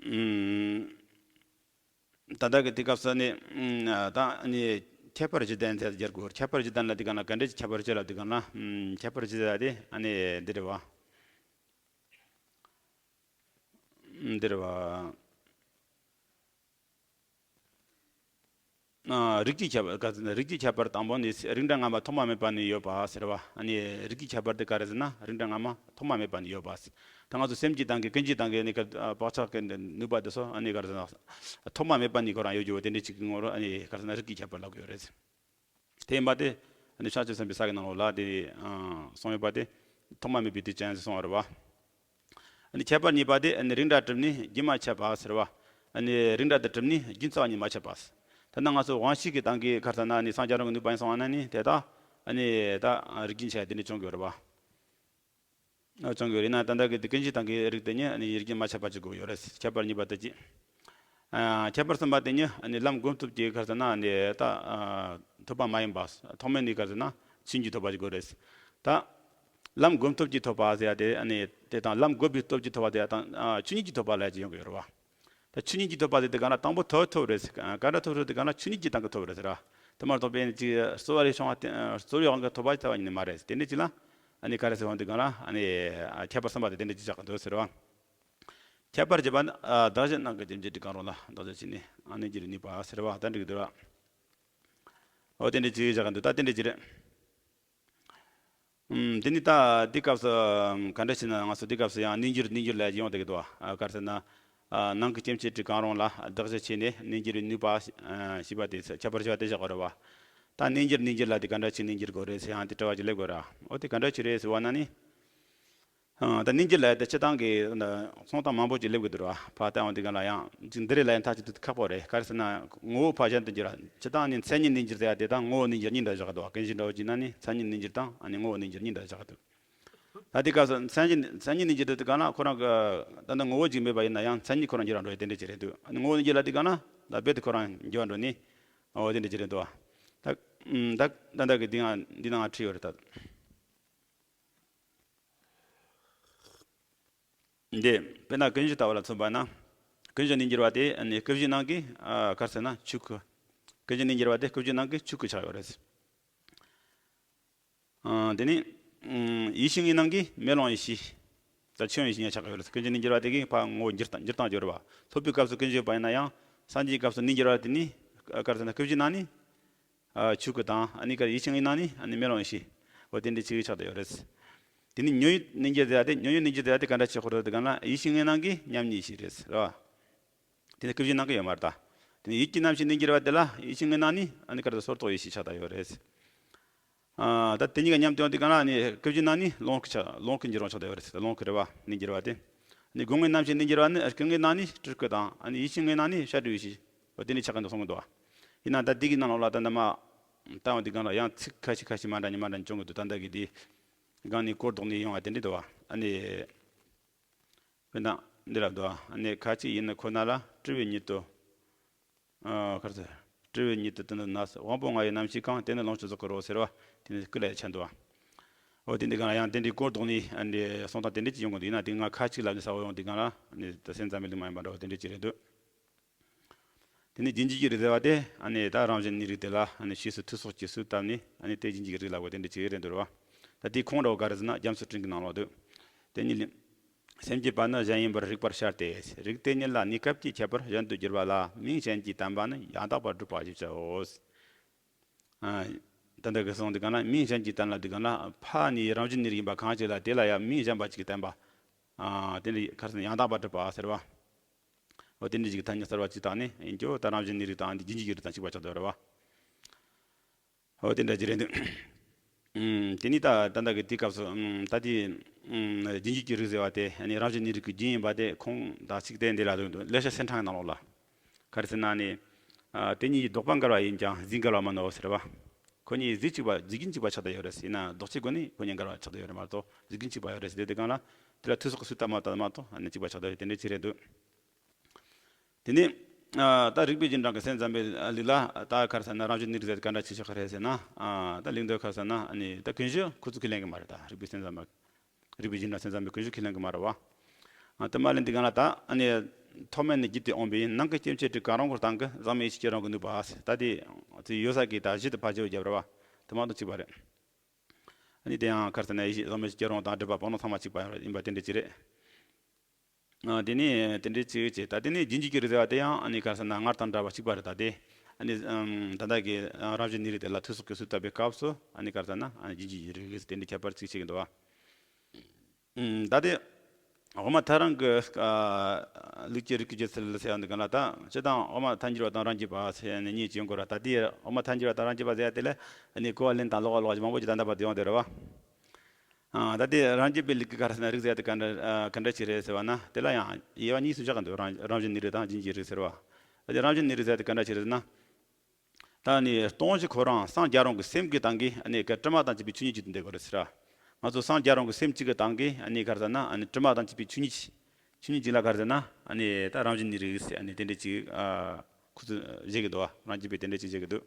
ཨུམ། ད་ལྟ་གི་དེ་སྐབས་སུ་ནི། ཨུམ། ད་ནི་ཁྱད་པར་འཇིག་རྟེན་ཟེར་སྦྱར་དགོས། ཁྱད་པར་འཇིག་རྟེན་ལ་དེ་ག་ན་ག་འདྲ་ཅིག་ཁྱད་པར་ཅིག་ལ་དེ་ག་ན། ཨུམ། ཁྱད་པར་འཇིག་རྟེན་དེ་ཨ་ནི་འདི་རེད་བ། འདི་རེད་བ། ཨ། རིགས་ཀྱི་ཁྱད་པར། ག་ཟེར་ན། རིགས་ཀྱི་ཁྱད་པར་དང་པོ་ནི་རིགས་འདྲ་སྔ་མ་ཐོག་མ་མེད་པ་ནས་ཡོད་པ་ཟེར་བ། ཨ་ནི་རིགས་ཀྱི་ཁྱད་པར་དེ་ག་རེ་ཟེར་ན། རིགས་འདྲ་སྔ་མ་ཐོག་མ་མེད་པ་ནས་ཡོད་པ་ཟེར། ད་ང་ཚོ་སེམས་ཀྱི་སྟེང་གི། ཀུན་གཞིའི་སྟེང་གི་ནི་ག་བག་ཆགས་ཀྱི་ནུས་པ་དེ་ཚོ། ཨ་ནི་ག་རེ་ཟེར་ན། ཐོག་མ་མེད་པ་ནས་ཁོ་རང་ཡོད་རྒྱུ་བོ་དེ་འདྲ་ཅིག་གི་ངོ་རོ། ཨ་ནི་ག་རེ་ཟེར་ན། རིགས་ཀྱི་ཁྱད་པར་ལབ་ཀྱི་ཡོད་རེད། དེ་ཡིན་པ་དེ། ཨ་ནི་བྱང་ཆུབ་སེམས་དཔའི་ས་གི་ནང་ལོགས་ལ་དེ་གསུངས་ཡོད་པ་དེ། ཐོག་མ་མེད་པའི་དུས་ཅན་ཟེར་གསུངས་པ་རེད་བ། ཨ་ནི་ཁྱད་པར་གཉིས་པ་དེ། ཨ་ནི་རིགས་འདྲ་གྲུབ་ནས་རྒྱུན་མ་ཆད་པ་ཟེར་བ། ཨ་ནི་རིགས་འདྲ་དེ་གྲུབ་ནས་རྒྱུན་རྩ་བ་ནས་མ་ཆད་པ་ཟེར། ད་ནི་ང་ཚོ་དབང་ཤེས་ཀྱི་སྟེང་གི་ག་རེ་ཟེར་ན། ཨ་ནི་སངས་རྒྱས་རང་གི་ནུས་པ་ཡིན་སོང་བ་ན་ནི། དེ་དག་ཨ་ནི་ད་རིགས་རྒྱུན་ཆད་དེ་འདྲ་བྱུང་གི་ཡོད་རེད་བ། ཨ། བྱུང་གི་ཡོད་རེད་ན། ད་ལྟ་གི་དེ་ཀུན་གཞིའི་སྟེང་གི་རིགས་དེ་ཉིད་ཨ་ནི་རིགས་རྒྱུན་མ་ཆད་པ་ཅིག་དགོས་ཡོད་རེད། ཁྱད་པར་གཉིས་པ་དེ་གཅིག། ཨ། ཁྱད་པར་གསུམ་པ་དེ་ཉིད་ཨ་ནི་ལམ་བསྒོམ་སྟོབས་ཀྱིས་ག་རེ་ཟེར་ན། ཨ་ནི་ད། ཨ། ཐོབ་པ་མ་ཡིན་པ། ཐོག་མེད་ནས་ག་རེ་ཟེར་ན། ཆོས་ཉིད་ཐོབ་པ་ཅིག་དགོས་རེད། ད་ལམ་བསྒོམ་སྟོབས་ཀྱིས་ཐོབ་པ་ཟེར་ཡ་དེ། ཨ་ནི་དེ་དང་ལམ་བསྒོམས་པའི་སྟོབས་ཀྱིས་ཐོབ་པ་དེ་དང་། ཨ། ཆོས་ཉིད་ཀྱིས་ཐོབ་པ་ལབ་ཀྱི་ཡོང་གི་ཡོད་རེད་བ། ད་ཆོས་ཉིད་ཀྱིས་ཐོབ་པ་དེ་དེ་ག་ལ་དང་པོ་ཐོབ་ཐོབ་རེད། ག་འདྲ་ཐོབ་ཐོབ་དེ་ག་ལ། ཆོས་ཉིད་ཀྱི་སྟེང་གི་ཐོབ་རེད་ཟེར་བ། དེ་མ་གཏོགས་པའི་ཅིག་རྩོལ་བ་རེ་བྱུང་བ་དེ། རྩོལ་བའི་དབང་གིས་ཐོབ་པ་ལྟ་བུ་ཡིན་ནི་མ་རེད། དེ་འདྲ་ཅིག་ལ་ཨ་ནི་ག་རེ་ཟེར་བ། འདི་ག་ལ་ཨ་ནི་ཁྱད་པར་གསུམ་པ་དེ་དེ་འདྲ་ཅིག་ཆགས་ཀྱི་འདུག་ཟེར་བ། ཁྱད་པར་བརྒྱད་པ་ནི། ཨ། གདགས་གཞི་སྣང་གི་རྒྱུན་གྱིས་གྲུབ་གང་རུང་ལ། གདགས་གཞི་ཕྱེ་ནས་ཨ་ནི་གཉིས་ཀྱིས་གནས་པ་ཟེར་བ། ད་འགྲིག་འདུག་ར། འོ་དེ་འདྲ་ཅིག་ཆགས་ཀྱི་འདུག། ད་དེ་འདྲ་ཅིག་རེད། ཨུམ། དེ་ནི་ད་འདི་སྐབས་སུ། ཨམ། ག་འདྲ་ཞིག་ན། ང་ཚོ་འདི་སྐབས་སུ་ཡང་གནས་འགྱུར་གནས་འགྱུར་ལ་ཡོང་བསྡད་ཀྱི་འདུག། ཨ། ག་རེ་ཟེར་ན། ཨ། སྣང་གི་སྐྱེ་མཆེད་དྲུག་གང་རུང་ལ་གདགས་གཞི་ཕྱེ་ནས་གནས་འགྱུར་བའི་ནུས་པ། ཨ། ཞེས་པ་དེ། ཁྱད་པར་ཞེས་པ་དེ་བཞག་པ་རེད་བ། ད་གནས་འགྱུར་གནས་འགྱུར་ལ་དེ་ག་འདྲ་ཞིག་གནས་འགྱུར་དགོས་རེད་ཟེར་ཡང་དེ་དྲི་བ་ཅིག་སླེབས་དགོས་ར། འོ་དེ་ག་འདྲ་ཞིག་རེད་ཟེར་བ་ན་ནི། ཨ། ད་གནས་འགྱུར་ལ་དེ་སྤྱིར་བཏང་གི་གསུང་སྟངས་མང་པོ་ཅིག་སླེབས་ཀྱི་འདུག་ར། ཕར་ལྟ་ཡོང་དུས་སྒང་ལ་ཡང་ཅིག་འདི་རེད་ལབ་ཡ་ཐག་ཆོད་དུ་ཁག་པོ་རེད། ག་རེ་ཟེར་ན། ངོ་བོ་ཕར་གཞན་དུ་འགྱུར་བ། སྤྱིར་བཏང་ནི་མཚན་ཉིད་གནས་འགྱུར་ཟེར་ཡ་དེ་དང་ངོ་བོ་གནས་འགྱུར་གཉིས་འདྲ་བཞག་འདུག། ཀུན་གཞི་འདྲ་བོ་བྱས་ན་ནི་མཚན་ཉིད་གནས་འགྱུར་དང་ཨ་ནི་ངོ་བོ་གནས་འགྱུར་གཉིས་འདྲ་བཞག་འདུག། ད་དེ་སྐབས་སུ་མཚན་ཉིད། མཚན་ཉིད་གནས་འགྱུར་དེ་དུས་སྒང་ལ་ཁོ་རང་གི་ད་ལྟ་ངོ་བོ་ཅིག་མེད་པ་ཡིན་ན་ཡང་མཚན་ཉིད་ཁོ་རང་འགྱུར་བ་འགྲོ་ཡ་དེ་འདྲ་ཅིག་རེད་འདུག། ཨ་ནི་ངོ་བོ་གནས་འགྱུར་ལ་དུས་སྒང་ལ་ད་རྦད་དེ་ཁོ་རང་འགྱུར་བ་འགྲོ་ནི། འོ་དེ་འདྲ་ཅིག་རེད་འདུག། ད། ཨུམ། ད་ད་ལྟ་གི་འདི་ང་འདི་ནང་བྲིས་ཡོད་རེད་ད། འདི། དཔེར་ན་ཀུན་གཞི་ལྟ་བུ་ལ་མཚོན་པ་ན། ཀུན་གཞི་གནས་འགྱུར་བ་དེ་ནི་སྐུ་བཞིའི་ནང་གི། ཨ། ག་རེ་ཟེར་ན། ཆོས་སྐུ། ཀུན་གཞི་གནས་འགྱུར་བ་དེ་སྐུ་བཞིའི་ནང་གི་ཆོས་སྐུ་ཆགས་ཡོད་རེད། ཨ། དེ་ནི། ཨུམ། ཡིད་བཞིན་གྱི་ནང་གི་མེ་ལོང་ཡེ་ཤེས། ད་ཆོས་ཡིན་ཞེས་ཆགས་ཡོད་རེད། ཀུན་གཞི་གནས་འགྱུར་བ་དེ་གི་ཕར་ངོ་བོ་འགྱུར་སྟངས། འགྱུར་སྟངས་སྦྱོར་བ། སློབ་པའི་སྐབས་སུ་ཀུན་གཞི་ཡོད་པ་ཡིན་ན་ཡང་། སངས་རྒྱས་སྐབས་སུ་གནས་འགྱུར་བ་དེ་ནི། ཨ། ག་རེ་ཟེར་ན། སྐུ་བཞིའི་ནང་ནི། ཨ། ཆོས་སྐུ་དང་། ཨ་ནི་ག་རེ། ཡིད་བཞིན་གྱི་ནང་ནི་ཨ་ནི་མེ་ལོང་ཡེ་ཤེས། འོ་དེ་འདྲ་ཅིག་ཆགས་བསྡད་ཡོད་རེད། དེ་ནི་ཉོན་མོངས་གནས་འགྱུར་ཟེར་ཡ་དེ། ཉོན་མོངས་གནས་འགྱུར་ཟེར་ཡ་དེ་ག་འདྲ་ཆགས་ཀྱི་རེད་དེ་ག་ན། ཡིད་བཞིན་གྱི་ནང་གི་མཉམ་ཉིད་ཡེ་ཤེས་རེད་ར། དེ་ནི་སྐུ་བཞིའི་ནང་གི་ཡོད་མ་རེད་ད། དེ་ནི་ཡིད་ཀྱི་རྣམ་ཤེས་གནས་འགྱུར་བ་དེ་ལ། ཡིད་བཞིན་གྱི་ནང་ནི་ཨ་ནི་ག་རེ། སོར་རྟོག་ཡེ་ཤེས་ཆགས་བསྡད་ཡོད་རེད། ཨ། ད་དེ་གཉིས་ཀ་མཉམ་དུ་ཡོང་དུས་སྒང་ལ་ནི་སྐུ་བཞིའི་ནང་ནི་རླུང་གི་ཆགས། རླུང་གི་འགྱུར་བ་ཆགས་བསྡད་ཡོད་རེད། རླུང་གི་རེད་བ། གནས་འགྱུར་བ་དེ། ནི་སྒོ་ལྔའི་རྣམ་ཤེས་གནས་འགྱུར་བ་ནི། སྐུ་ལྔའི་ནང་ནི་སྤྲུལ་སྐུ་དང་། ཨ་ནི་ཡིད་བཞིན་གྱི་ནང་ནི་བཤད་སྒྲུབ་ཡེ་ཤེས། འོ་དེ་ནི་ཆགས་ཀྱི་འདུག་གསུང་གི་འདུག། ཡིན་ན་ད་འདི་གི་ནང་ལོགས་ལ་ད་ནི་མ་ལྟ་བ་འདི་སྒང་ལ་ཡང་ཚིག་ཁ་ཤས་ཁ་ཤས་མ་འདྲ་མི་འདྲ་བྱུང་གི་འདུག། ད་ལྟ་གི་འདི་སྒང་ནས་གོ་ལྡོག་ནས་ཡོང་བ་དེ་འདྲ་འདུག་བ། ཨ་ནི། དཔེར་ན་འདི་ལ་འདུག། ཨ་ནི་ཁ་ཅིག་ཡིན་ནི་ཁོ་ན་ལ། སྤྲུལ་པའི་ཉིད་དུ། ཨ། ག་རེ་ཟེར། སྤྲུལ་པའི་ཉིད་དུ་དོན་དུ་ན། དབང་པོ་ལྔ་ཡི་རྣམ་ཤེས་གང་། དེ་ནི་ལོངས་སྤྱོད་རྫོགས་སྐུ་རོ་ཟེར་བ། དེ་ནི་སྐུ་ལ་ཡ་ཆ་འདུག་བ། འོ་དེ་འདི་སྒང་ལ་ཡང་དེ་འདྲའི་གོ་ལྡོག་ནས་ཨ་ནི་གསུང་སྟངས་དེ་འདྲ་ཅིག་ཡོང་གི་འདུག། ཡིན་ན་དེ་སྔ་ཁ་ཅིག་ལབ་ནས་ས་བོ་ཡོང་དུས་སྒང་ལ་ཨ་ནི་ད་སེམས་ཙམ་པའི་ལུང་མ་ཡིན་པ་འདྲ་བོ་དེ་འདྲ་ཅིག་རེད་འདུག། དེ་ནས་རྒྱུན་གཅིག་གི་རིགས་ཟེར་བ་དེ། ཨ་ནི་ད་རང་བཞིན་གནས་རིགས་དེ་ལ་ཨ་ནི་ཕྱིས་སུ་ཐོས་སོགས་ཀྱིས་སུས་བཏབ་ནས། ཨ་ནི་དེ་རྒྱུན་གཅིག་གི་རིགས་ལབ་དགོས་དེ་འདྲ་ཅིག་རེད་འདུག་རེད་བ། ད་དེའི་ཁུངས་འདྲ་བོ་ག་རེ་ཟེར་ན། རྒྱ་མཚོའི་སྤྲིན་གྱི་ནང་ལོགས་འདུག། དེ་ཉིད་ལས། སེམས་ཀྱི་བར་ན་གཞན་ཡིན་པར་རིག་པར་བྱ་སྟེ། རིགས་དེ་ཉིད་ལ་གནས་སྐབས་ཀྱི་ཁྱད་པར་གཞན་དུ་འགྱུར་བ་ལ། མིང་གཞན་གྱིས་བསྟན་པ་ནི་ཡང་དག་པར་སྒྲུབ་པ་ཞེས་བྱའོ། ཨ། ད་ལྟ་གི་གསུང་འདི་སྒང་ལ་མིང་གཞན་གྱིས་བསྟན་ལབ་དུས་སྒང་ལ། ཕ་ནི་རང་བཞིན་གནས་རིགས་ཡིན་པ་གང་ཞིག་ལ་དེ་ལ་ཡང་མིང་གཞན་པ་ཅིག་གིས་བསྟན་པ། ཨ། དེ་ནི་ག་རེ་ཟེར་ན། ཡང་དག་པར་སྒྲུབ་པ་ཟེར་བ། འོ་དེ་འདྲ་ཞིག་གི་ཐ་སྙད་གསར་བ་ཅིག་བཏགས་ནས་ཡིན་རྒྱུ། ད་རང་བཞིན་གནས་རིགས་དང་འདི་རྒྱུན་གཅིག་གི་རིགས་དང་གཅིག་པ་ཆགས་བསྡད་ཡོད་རེད་བ། འོ་དེ་འདྲ་ཅིག་རེད་འདུག། ཨུམ། དེ་ནི་ད་ད་ལྟ་གི་དེའི་སྐབས་སུ། ཨུམ། ད་དེ། ཨུམ། རྒྱུན་གཅིག་གི་རིགས་ཟེར་བ་དེ་ནི་རང་བཞིན་གནས་རིགས་ཀྱི་རྒྱུན་ཡིན་པ་དེ་ཁུངས་དག་ཅིག་དེ་འདི་ལ་འདུག། ལེགས་བཤད་གསེར་ཕྲེང་གི་ནང་ལོགས་ལ། ག་རེ་ཟེར་ན་ནི། ཨ། དེ་གཉིས་ཀྱི་ལྡོག་པ་འགལ་བ་ཡིན་ཀྱང་རྫས་འགལ་བ་མིན་ནོ་ཟེར་བ། ཁོ་གཉིས་རྫས་གཅིག་པ། རྫས་རྒྱུན་གཅིག་པ་ཆགས་བསྡད་ཡོད་རེད། ཡིན་ན་ལྡོག་ཕྱོགས་སྒོ་ནས་ཁོ་གཉིས་འགལ་བ་ཆགས་བསྡད་ཡོད་རེད་མ་གཏོགས། རྫས་རྒྱུན་གཅིག་པ་ཡོད་རེད་ཟེར་དུས་སྒང་ལ། དེ་ལ་ཐོས་སོགས་ཀྱིས་སུས་བཏབ་མ་བཏབ་མ་གཏོགས་ཨ་ནི་གཅིག་པ་ཆགས་བསྡད་ཡོད། དེ་འདྲ་ཅིག་རེད་འདུག། དེ་ནས། ཨ། ད་རིགས་པའི་རྒྱུན་གྲངས་ཀྱི་སེམས་ཙམ་པའི་ལུགས་ལ། ད་ག་རེ་ཟེར་ན། རང་བཞིན་གནས་རིགས་ཟེར་དེ་ག་འདྲ་ཅིག་ཆགས་ཀྱི་རེད་ཟེར་ན། ཨ། ད་ལུང་འདི་ག་རེ་ཟེར་ན། ཨ་ནི་ད་ཀུན་གཞི་ཁོ་ཚོས་ཁས་ལེན་གྱི་མ་རེད། ད་རིགས་པའི་སེམས་ཙམ་པ། རིགས་པའི་རྒྱུན་གྲངས་སེམས་ཙམ་པས་ཀུན་གཞི་ཁས་ལེན་གྱི་མ་རེད་བ། ཨ། དེ་མ་ལེན་དུས་སྒང་ལ་ད། ཨ་ནི་ཐོག་མེད་ནས་བརྒྱུད་དེ་འོངས་པའི་སྣང་གི་སྐྱེ་མཆེད་དྲུག་གང་རུང་གི་སྟེང་གི་ཟག་མེད་ཡེ་ཤེས་སྐྱེ་རུང་གི་ནུས་པ། ད་དེ་ཚོ་ཡོད་ས་གི་ད་གཞི་དེ་ཕར་བརྗེ་པོ་བརྒྱབ་རེད་བ། དེ་མ་གཏོགས་གཅིག་པ་རེད། ཨ་ནི་དེ་ཡང་ག་རེ་ཟེར་ན། ཡེ་ཤེས་ཟག་མེད་ཡེ་ཤེས་སྐྱེ་རུང་དང་སྒྲིབ་པ་སྤོང་ལོང་ཚང་མ་གཅིག་པ་ཡང་ཡིན་པ་དེ་འདྲ་ཅིག་རེད། ཨ། དེ་ནས་དེ་འདྲའི་ཅིག་བྱས། ད་དེ་ནས་རྒྱུན་གཅིག་གི་རིགས་ཟེར་བ་དེ་ཡང་ཨ་ནི་ག་རེ་ཟེར་ན། སྔར་དང་འདྲ་བ་གཅིག་པ་རེད། ད་དེ་ ཨ་ནི་ཨམ་ད་ལྟ་གི་ཨ་རང་བཞིན་གནས་རིགས་དེ་ལ་ཐོས་བསམ་སྒོམ་གསུམ་བཏབ་པའི་སྐབས་སུ་ཨ་ནི་ག་རེ་ཟེར་ན་ཨ་ནི་རྒྱུད་འབྱིན་གྱི་རིགས་དེ་འདྲའི་ཁྱད་པར་ཅིག་ཕྱེ་གི་འདུག་བ། ཨམ་ད་དེ་དབུ་མ་ཐལ་རང་གི་ཨ་ལུགས་ཀྱི་རིགས་ཀྱི་རྒྱུད་ཚུལ་ཟེར་ཡ་འདི་ག་ལ་ད་སྤྱིར་བཏང་དབུ་མ་ཐལ་འགྱུར་བ་དང་རང་རྒྱུད་པ་ཟེར་ནས་གཉིས་ཀྱི་ཡོང་གི་རེད། ད་དེ་དབུ་མ་ཐལ་འགྱུར་བ་དང་རང་རྒྱུད་པ་ཟེར་ཡ་དེ་ལ་ཨ་ནི་གོ་བ་ལེན་སྟངས་ལོགས་ཀ་ལོགས་ཀ་ཞིག་མང་པོ་ཅིག་ད་ལྟ་བར་དུ་ཡོང་བསྡད་རེད་བ། ཨ་ད་དེ་རང་རྒྱུད་པའི་ལུགས་ཀྱི་ག་རེ་ཟེར་ན་རིགས་ཟེར་ཡ་དེ་ག་འདྲ་ཨ་ག་འདྲ་ཅིག་རེད་ཟེར་བ་ན་དེ་ལ་ཡང་དབྱེ་བ་གཉིས་སུ་བཞག་གི་འདུག་རང་རང་བཞིན་གནས་རིགས་དང་རྒྱུད་འབྱིན་རིགས་ཟེར་བ། ད་དེ་རང་བཞིན་གནས་རིགས་ཟེར་ཡ་དེ་ག་འདྲ་ཅིག་རེད་ཟེར་ན། ད་ནི་སྟོང་གཞི་ཁོ་རང་སངས་རྒྱས་རང་གི་སེམས་ཀྱི་སྟེང་གི་ཨ་ནི་ག་དྲི་མ་དང་བཅས་པའི་ཆོས་ཉིད་ཅིག་ཏུ་འདོད་དགོས་རེད་ཟེར། ང་ཚོ་སངས་རྒྱས་རང་གི་སེམས་གཅིག་གི་སྟེང་གི་ཨ་ནི་ག་རེ་ཟེར་ན་ཨ་ནི་དྲི་མ་དང་བཅས་པའི་ཆོས་ཉིད་ཆོས་ཉིད་ཅིག་ལ་ག་རེ་ཟེར་ན་ཨ་ནི་ད་རང་བཞིན་གནས་རིགས་ཟེར་ཨ་ནི་དེ་འདྲ་ཅིག་ཨ་ཁུ་ཚུར་བཞེད་ཀྱི་འདུག་བ། རང་རྒྱུད་པའི་དེ་འདྲ་ཅིག་བཞེད་ཀྱི་འདུག་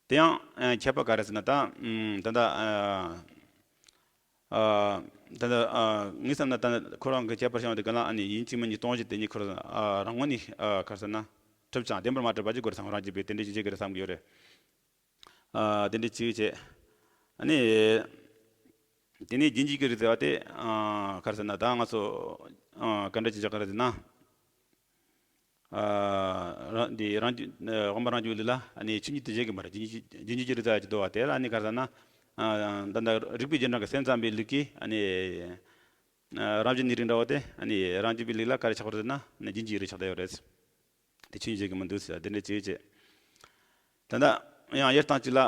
དེ་ཡང་ཨ་ཁྱད་པར་ག་རེ་ཟེར་ན་ད་ཨམ་ད་ལྟ་ཨ་ཨ་ད་ལྟ་ཨ་ངས་བསམ་ན་ད་ལྟ་ཁོ་རང་གི་ཁྱད་པར་བྱུང་བ་དེ་ག་ལ་ཨ་ནི་ཡིན་གཅིག་མིན་གཉིས་སྟོང་བཞི་དེ་གཉིས་ཁོ་རང་ཨ་རང་ངོས་ནས་ཨ་ག་རེ་ཟེར་ན་གྲུབ་ཅིང་བདེན་པར་མ་གྲུབ་པ་ཅིག་དགོས་རེད་བསམ། རང་རྒྱུད་པའི་དེ་འདྲ་ཅིག་བྱེད་ཀྱི་རེད་བསམ་གྱི་ཡོད་རེད། ཨ་དེ་འདྲ་ཅིག་བྱས། ཨ་ནི་དེ་ནས་རྒྱུད་འབྱིན་གྱི་རིགས་ཟེར་བ་དེ་ཨ་ག་རེ་ཟེར་ན་ད་ང་ཚོ་ཨ་ག་འདྲ་ཅིག་བྱ་ག་རེ་ཟེར་ན། ཨ་རང་འདི་རང་རྒྱུད་ཨ་དབུ་མ་རང་རྒྱུད་ལུགས་ལ་ཨ་ནི་ཆོས་ཉིད་དུ་བཞེད་ཀྱི་མ་རེད། རྒྱུད་འབྱིན་རྒྱུད་འབྱིན་གྱི་རིགས་ཟེར་ཡ་ཅིག་འདུག་བ། དེ་ལ་ཨ་ནི་ག་རེ་ཟེར་ན་ཨ་ད་ལྟ་རིགས་པའི་རྒྱུད་གྲངས་ཀྱི་སེམས་ཙམ་པའི་ལུགས་ཀྱིས་ཨ་ནི་ཨ་རང་བཞིན་གནས་རིགས་འདྲ་བོ་དེ་ཨ་ནི་རང་རྒྱུད་པའི་ལུགས་ལ་ག་རེ་ཆགས་པ་རེད་ཟེར་ན་ཨ་ནི་རྒྱུད་འབྱིན་རིགས་ཆགས་བསྡད་ཡོད་རེད། དེ་ཆོས་ཉིད་བཞེད་ཀྱི་མི་འདུག་ཟེར་དེ་འདྲ་ཅིག་བྱས། ད་ལྟ་ཡང་ཡུལ་སྟེང་གཅིག་ལ་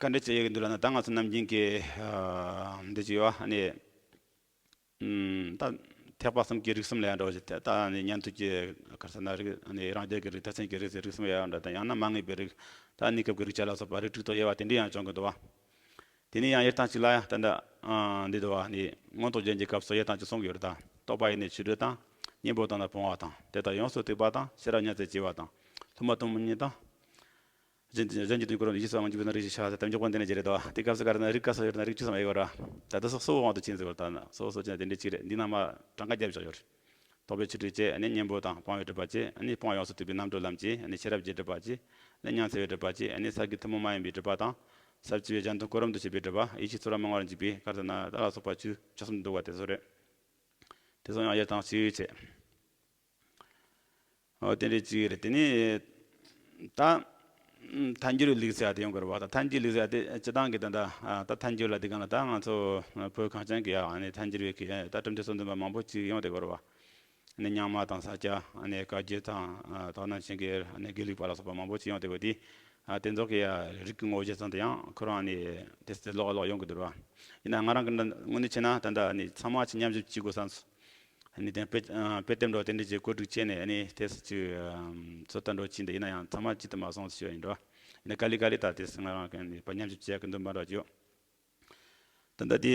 ག་འདྲ་ཅིག་ཡོད་ཀྱི་འདུག་ལབ་ན། ད་ང་ཚོ་ནམ་རྒྱུན་གྱི་ཨ་འདི་ཅིག་ཡོད་བ། ཨ་ནི་ཨམ་ད་ཐེག་པ་གསུམ་གྱི་རིགས་གསུམ་ལ་ཡང་འདྲ་བ་ཞིག་ད་ནི་ཉན་ཐོས་ཀྱི་ག་རེ་ཟེར་ན་རིགས། ཨ་ནི་རང་རྒྱལ་གྱི་རིགས། ཐེག་ཆེན་གྱི་རིགས་ཟེར་རིགས་གསུམ་ཡང་འདྲ། ད་ཡང་ན་མ་ངེས་པའི་རིགས། ད་གནས་སྐབས་ཀྱི་རིགས་བཅས་ལ་སོགས་པ་རིགས་དྲུག་ཏུ་དབྱེ་བ་དེ་འདྲ་ཡང་བྱུང་གི་འདུག་བ། དེ་ནས་ཡང་ཡུལ་སྟེང་གཅིག་ལ་ཡང་ད་ལྟ་ཨ་འདི་འདུག་བ། ནི་མངོན་རྟོགས་རྒྱན་གྱི་སྐབས་སུ་ཡུལ་སྟེང་གཅིག་གསུང་གི་ཡོད་རེད། ད་རྟོག་པ་ཡེ་ནས་ཆོས་སྒྲུབ་དང་། གཉེན་པོ་དང་ནི་སྤོང་བ་དང་། དེ་དག་ཡོངས་སུ་གཏུགས་པ་དང་། ཤེས་རབ་ཉམས་སུ་བྱེད་པ་དང་། ལྷུང་མ་དོན་མི་གཉེར་དང་། གཞན་གཞན་གྱི་དོན་གོ་རིམ་ཡིད་ཆེས་སུ་མ་འཇུག་པས་ན་རིགས་ཤིག་བྱ་ཟེར། ད་མགྱོགས་པ་འདི་ནས་བརྗེ་རེད་དོ། དེ་སྐབས་སུ་ག་རེ་ན་རིགས་ག་ས་ཡོད་ན་རིགས་བཅུ་ཙམ་ཡོད་ར། ད་ལྟ་སོ་སོ་དབང་དུ་བྱས་ཟེར་བ། ད་ན་སོ་སོ་སོ་བྱས་ན་དེ་འདྲས་གཅིག་རེད། འདི་ན་མ་གྲངས་ཀ་བརྒྱབ་བཞག་ཡོད་རེད། རྟོག་པའི་ཆོས་སྒྲུབ་བཅས། ཨ་ནི་གཉེན་པོ་དང་སྤོང་བའི་སྒྲུབ་པ་བཅས། ཨ་ནི་སྤོང་ཡོངས་སུ་གཏུགས་པའི་རྣམ་གྲོལ་ལམ་བཅས། ཨ་ནི་ཤེས་རབ་ཀྱི་སྒྲུབ་པ་བཅས། ཨ་ནི་ས་དགུའི་ཐུན་མོང་མ་ཡིན་པའི་སྒྲུབ་པ་དང་། ས་བཅུ་པའི་གཞན་དོན་གོ་རིམ་དུ་བྱེད་པའི་སྒྲུབ་པ། ཡེ་ཤེས་ཚོར་བ་མང་བར་འཇུག་པའི་ག་རེ་ཟེར་ན་ད་ལ་སོགས་པ་བཅུ་བཅུ་གསུམ་འདུག་བ། དེ་ཚོ་རེད། དེ་ཚོ་ཡང་ཡར་དང་ཞིག་བྱས། འོ་དེ་འདྲའི་གཅིག་རེད། དེ་ནས་ད་ཐལ་འགྱུར་བའི་ལུགས་ཟེར་ཡ་དེ་ཡོང་གི་རེད་བ། ད་ཐལ་འགྱུར་ལུགས་ཟེར་ཡ་དེ་སྤྱིར་བཏང་གི་ད་ད་ད་ཐལ་འགྱུར་ལ་དེ་གང་ལ་ད་ང་ཚོ་བོད་གངས་ཅན་གི་ཡ་ཨ་ནི་ཐལ་འགྱུར་བའི་གི་ད་གྲུབ་མཐའི་གསུང་འདོན་པ་མང་པོ་ཅིག་ཡོང་བསྡད་ཀྱི་ཡོད་རེད་བ། ཨ་ནི་རྙིང་མ་དང་ས་སྐྱ། ཨ་ནི་བཀའ་བརྒྱུད་དང་། ཨ་དག་སྣང་ཆོས་འགལ། ཨ་ནི་དགེ་ལུགས་པ་ལ་སོགས་པ་མང་པོ་ཅིག་ཡོང་བསྡད་ཀྱི་ཡོད་དེ། ཨ་དེ་ཚོ་གི་ཡ་རིགས་ཀྱི་ངོ་བོ་བྱས་ཙང་དེ་ཡང་ཁོ་རང་ཨ་ནི་དེ་སྲིད་ལོག་ལོག་ཡོང་གི་འདུག་ར། ཡིན་ན་ང་རང་གི་འདི་དངོས་གནས་བྱས་ན་ད་ལྟ་ཨ་ནི་ཚང་མ་ཅིག་མཉམ་ཞིབ་བྱེད་དགོས་བསམ་སོང་། ཨ་ནི་དེ་དཔེ་ཨ་དཔེ་དེབ་འདྲ་བོ་དེ་འདྲ་ཅིག་བཀོད་སྒྲིག་བྱས་ནས་ཨ་ནི་དེ་སྲིད་ཅིག་ཨམ་ཚོད་ལྟ་འདྲ་བོ་བྱས་འདི་ཡིན་ན་ཡང་ཚང་མ་གཅིག་ཏུ་མ་སོང་ཞེས་པ་ཡིན་འགྲོ། ཡིན་ན་ག་ལེ་ག་ལེ་ད་དེ་སྲིད་ང་རང་གི་ཨ་ནི་དཔེ་མཉམ་ཞིབ་བྱེད་ཡག་གི་འདུན་པ་འདྲ་བོ་ཅིག་ཡོད། ད་ལྟ་དེ་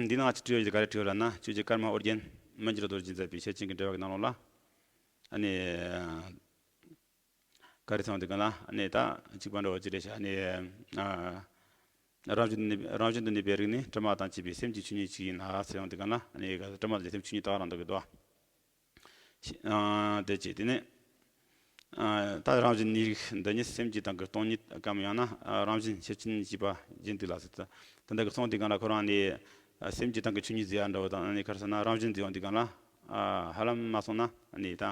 འདི་ནང་ཅིག་བྲིས་ཡོད་ཀྱི་ག་རེ་བྲིས་ཡོད་ལབ་ན། ཆོས་རྗེ་ཀརྨ་ཨོ་རྒྱན་མི་འགྱུར་རྡོ་རྗེས་མཛད་པའི་བཤད་ཆེན་གྱི་འགྲེལ་པ་གི་ནང་ལོགས་ལ། ཨ་ནི། ག་རེ་ཚང་དེ་ག་ལ་ཨ་ནི་ད་གཅིག་པ་འདྲ་བོ་ཅི་རེད་ཤག་ཨ་ནི། ཨ་རང་བཞིན་དུ་གནས་རང་བཞིན་དུ་གནས་པའི་རིགས་ནི་དྲི་མ་དང་བཅས་པའི་སེམས་ཀྱི་ཆོས་ཉིད་གཅིག་ཡིན་ལ་ཟེར་ཡོང་དེ་ག་ལ་ཨ་ནི་དྲི་མ་དང་བཅས་པའི་སེམས་ཆོས་ཉིད་དག་རང་འདུག་གི་འདུག་ཨ་དེ་བྱས་དེ་ནི། ཨ་ད་རང་བཞིན་གནས་རིགས་འདི་ཉིད་སེམས་ཀྱི་སྟེང་གི་སྟོང་ཉིད་གམ་ཡང་ན་ཨ་རང་བཞིན་ཤེར་ཕྱིན་ཞེས་པ་བཞིན་དུ་ལ་ཟེར་ཏེ། ད་ལྟ་གི་གསུང་དེ་ག་ལ་ཁོ་རང་ནི་ཨ་སེམས་ཀྱི་སྟེང་གི་ཆོས་ཉིད་ཟེར་ཡ་འདྲ་བོ་དང་ཨ་ནི་ག་རེ་ཟེར་ན་རང་བཞིན་ཟེར་ཡོང་དེ་ག་ལ་ཨ་ཧ་ལམ་མ་སོང་ན་ཨ་ནི་ད་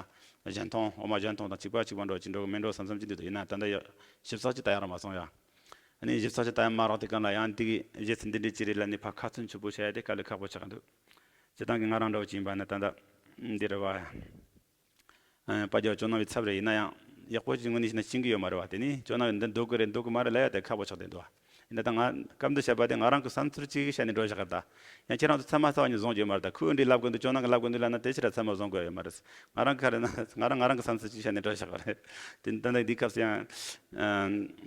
གཞན་སྟོང་། འོ་མ་གཞན་སྟོང་དང་གཅིག་པ་གཅིག་པ་འདྲ་བོ་ཅིག་འགྲོ་གི་མེད་འགྲོ་བསམ་བསམ་གྱི་འདུག་ཡིན་ན་ད་ལྟ་ཡ་ཞིབ་ཚགས་ཅིག་ལྟ་ཡ་རག་མ་སོང་ཡ། ཨ་ནི་ཞིབ་ཚགས་ཅིག་ལྟ་ཡ་མ་རག་དེ་ག་ལ་ཡང་འདི་གི་རྗེས་སུ་འདི་འདྲའི་ཅི་རེད་ལབ་ནས་ཕར་ཁ་ཚོན་ཆུད་པོ་བྱ་ཡ་དེ་དཀའ་ལས་ཁག་པོ་ཆགས་ཀྱི་འདུག་སྤྱིར་བཏང་གི་ང་རང་འདྲ་བོ་ཅིག་ཡིན་པ་ན་ད་ལྟ་འདི་རེད་བ། ཨ་དཔལ་རྒྱལ་བ་ཇོ་ནང་པའི་ཚབ་རེད། ཡིན་ན་ཡང་ཡག་པོ་ཅིག་དངོས་གནས་བྱས་ན་ཤེས་ཀྱི་ཡོད་མ་རེད་བ། དེ་ནི་ཇོ་ནང་པས་འདི་འདོད་གི་རེད་འདོད་གི་མ་རེད་ལབ་ཡ་དེ་ཁག་པོ་ཆགས་བསྡད་འདུག་ཡིན་ན་ད་ང་སྐབས་འདི་བཤད་པ་དེ་ང་རང་གི་བསམ་ཚུལ་ཅིག་བཤད་ནས་འགྲོ་བཞག་གི་རེད་ད། ཡང་ཁྱེད་རང་ཚོ་ཚད་མ་ཚ་བ་ཉིད་བཟུང་རྒྱུ་ཡོད་མ་རེད་ད། ཁོས་འདི་ལབ་གི་འདུག་ཇོ་ནང་གི་ལབ་གི་འདུག་ལབ་ན་དེ་ཕྱིར་ཚད་མ་བཟུང་དགོས་ཡོད་མ་རེད། ང་རང་ག་རེ་ན་ང་རང་ང་རང་གི་བསམ་ཚུལ་ཅིག་བཤད་ནས་འགྲོ་བཞག་གི་རེད། དེ་ད་ནི་འདི་སྐབས་སུ་ཡང་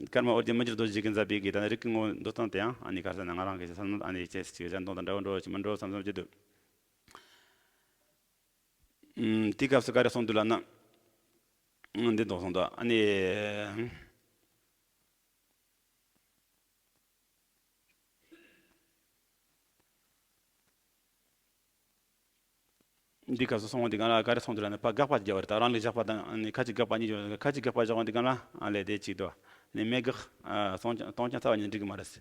ཀརྨ་ཨོ་རྒྱན་མི་འགྱུར་རྡོ་རྗེ་གིས་མཛད་པའི་གི་ད་ནི་རིགས་ཀྱི་ངོ་བོ་འདོད་སྟངས་དེ་ཡང་ཨ་ནི་ག་རེ་ཟེར་ན་ང་རང་གི་བསམ་ཚུལ་ཨ་ནི་ཅེས་ཅིག་གཞན་དོན་དང་འདྲ་བོ་འགྲོ་ཅིག་མི་འགྲོ་བསམ་བསམ་ཅིག་འདུག་ཨུམ། དེའི་སྐབས་སུ་ག་རེ་གསུངས་འདུག་ལབ་ན། ཨུམ། འདི་འདོགས་སོང་དོ། ཨ་ནི། འདི་སྐབས་སུ་གསུངས་པ་འདི་གང་ལ་ག་རེ་གསུངས་འདུག་ལབ་ན་ཕར་དགག་པ་རྒྱག་པ་རེད། ད་རང་ལུགས་བཞག་པ་དང་ཨ་ནི་ཁ་ཅིག་དགག་པ་གཉིས་ཡོད། ཁ་ཅིག་དགག་པ་བཞག་པ་འདི་གང་ལ་ཨ་ལས་དེ་གཅིག་ཏུ། ཨ་ནི་མེད་དགག་ཨ་སྟོང་རྐྱང་སྟོང་རྐྱང་རྩ་བ་ཉིད་འགྲིག་གི་མ་རེད།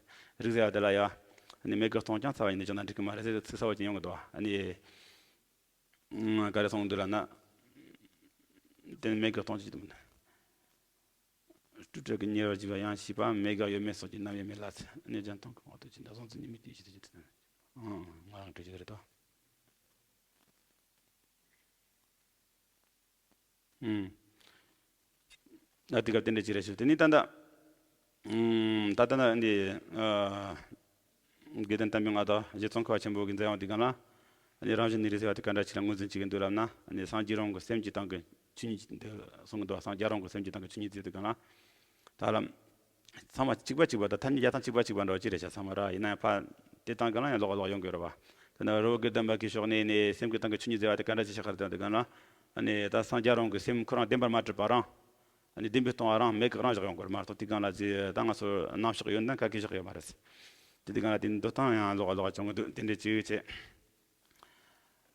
རིགས་ཟེར་བ་དེ་ལ་ཡ། ཨ་ནི་མེད་དགག་སྟོང་རྐྱང་རྩ་བ་ཉིད་འགྲིག་ན་འགྲིག་གི་མ་རེད་ཟེར་ཚིག་གསར་བ་ཅིག་ཡོང་གི་འདུག་ཨ་ནི། ཨ་ག་རེ་གསུངས་འདུག་ལབ་ན། དེ་ནི་མེད་དགག་སྟོང་ཅིག་འདུག་སྤྲོས་བྲལ་གྱི་ཉེ་བར་བཞུགས་པ་ཡང་ཤེས་པའམ། མེད་དགག་ཡོད་མེད་སོགས་ཀྱི་རྣམ་དབྱེ་མེད་ལ། ཨ་ནི་གཞན་སྟོང་གི་དབང་དུ་བྱས་ནས་གཟུང་འཛིན་གཉིས་མེད་དེ་ཡེ་ཤེས་དེ་ཇི་ལྟར་ན། ཨང་། ང་རང་བྲིས་ཀྱི་རེད་དོ། ཨུམ། ད་དེ་སྐབས་དེ་འདྲ་ཅིག་རེད་ཞུ། དེ་ནས་ད་ལྟ། ཨུམ། ད་ལྟ་ན་འདི། ཨ། དགེ་ལྡན་དམ་པའི་མངའ་བདག་རྗེ་ཙོང་ཁ་པ་ཆེན་པོ་གི་མཛད་དབང་དེ་སྒང་ལ། ཨ་ནི་རང་བཞིན་གནས་རིགས་ཟེར་བ་དེ་ག་འདྲ་ཅིག་ལ་ངོས་འཛིན་བྱེད་ཀྱི་འདུག་ལབ་ན། ཨ་ནི་སངས་རྒྱས་རང་གི་སེམས་ཀྱི་སྟེང་གི་ཆོས་ཉིད་དེ་གསུང་གི་འདུག་སངས་རྒྱས་རང་གི་སེམས་ཀྱི་སྟེང་གི་ཆོས་ཉིད་ཟེར་དེ་སྒང་ལ། ད་ལམ། ཚང་མ་གཅིག་པ་གཅིག་པ་དང་ཐ་སྙད་བརྒྱ་ཐམ་གཅིག་པ་གཅིག་པ་འདྲ་བ་ཅིག་རེད་ཤག་ཚང་མ་ར། ཡིན་ན་ཡང་ཕ་དེ་སྟེང་སྒང་ལ་ཡང་ལོགས་ལོགས་ཡོང་གི་རེད་བ། དེ་ན་རི་བོ་དགེ་ལྡན་པ་གི་ཕྱོགས་ནས་ནི་སེམས་ཀྱི་སྟེང་གི་ཆོས་ཉིད་ཟེར་བ་དེ་ག་འདྲ་ཅིག་ཤར་གི་འདུག་དེ་སྒང་ལ། ཨ་ནི་ད་སངས་རྒྱས་རང་གི་སེམས་ཁོ་རང་བདེན་པར་མ་གྲུབ་པ་རང་། ཨ་ནི་བདེན་པའི་སྟོང་པ་རང་མེད་དགག་རང་བཞག་ཡོང་གི་རེད་མ་གཏོགས། དེ་སྒང་ལ་ཅི་ད་ང་ཚོ་རྣམ་གཞག་ཡོན་ཏན་ག་གེ་བཞག་ཡོད་མ་རེད། དེ་དེ་སྒང་ལ་དེ་འདོད་སྟངས་ཡང་ལོགས་ལོགས་བྱུང་གི་འདུག་དེ་འདྲ་ཅིག་བྱས།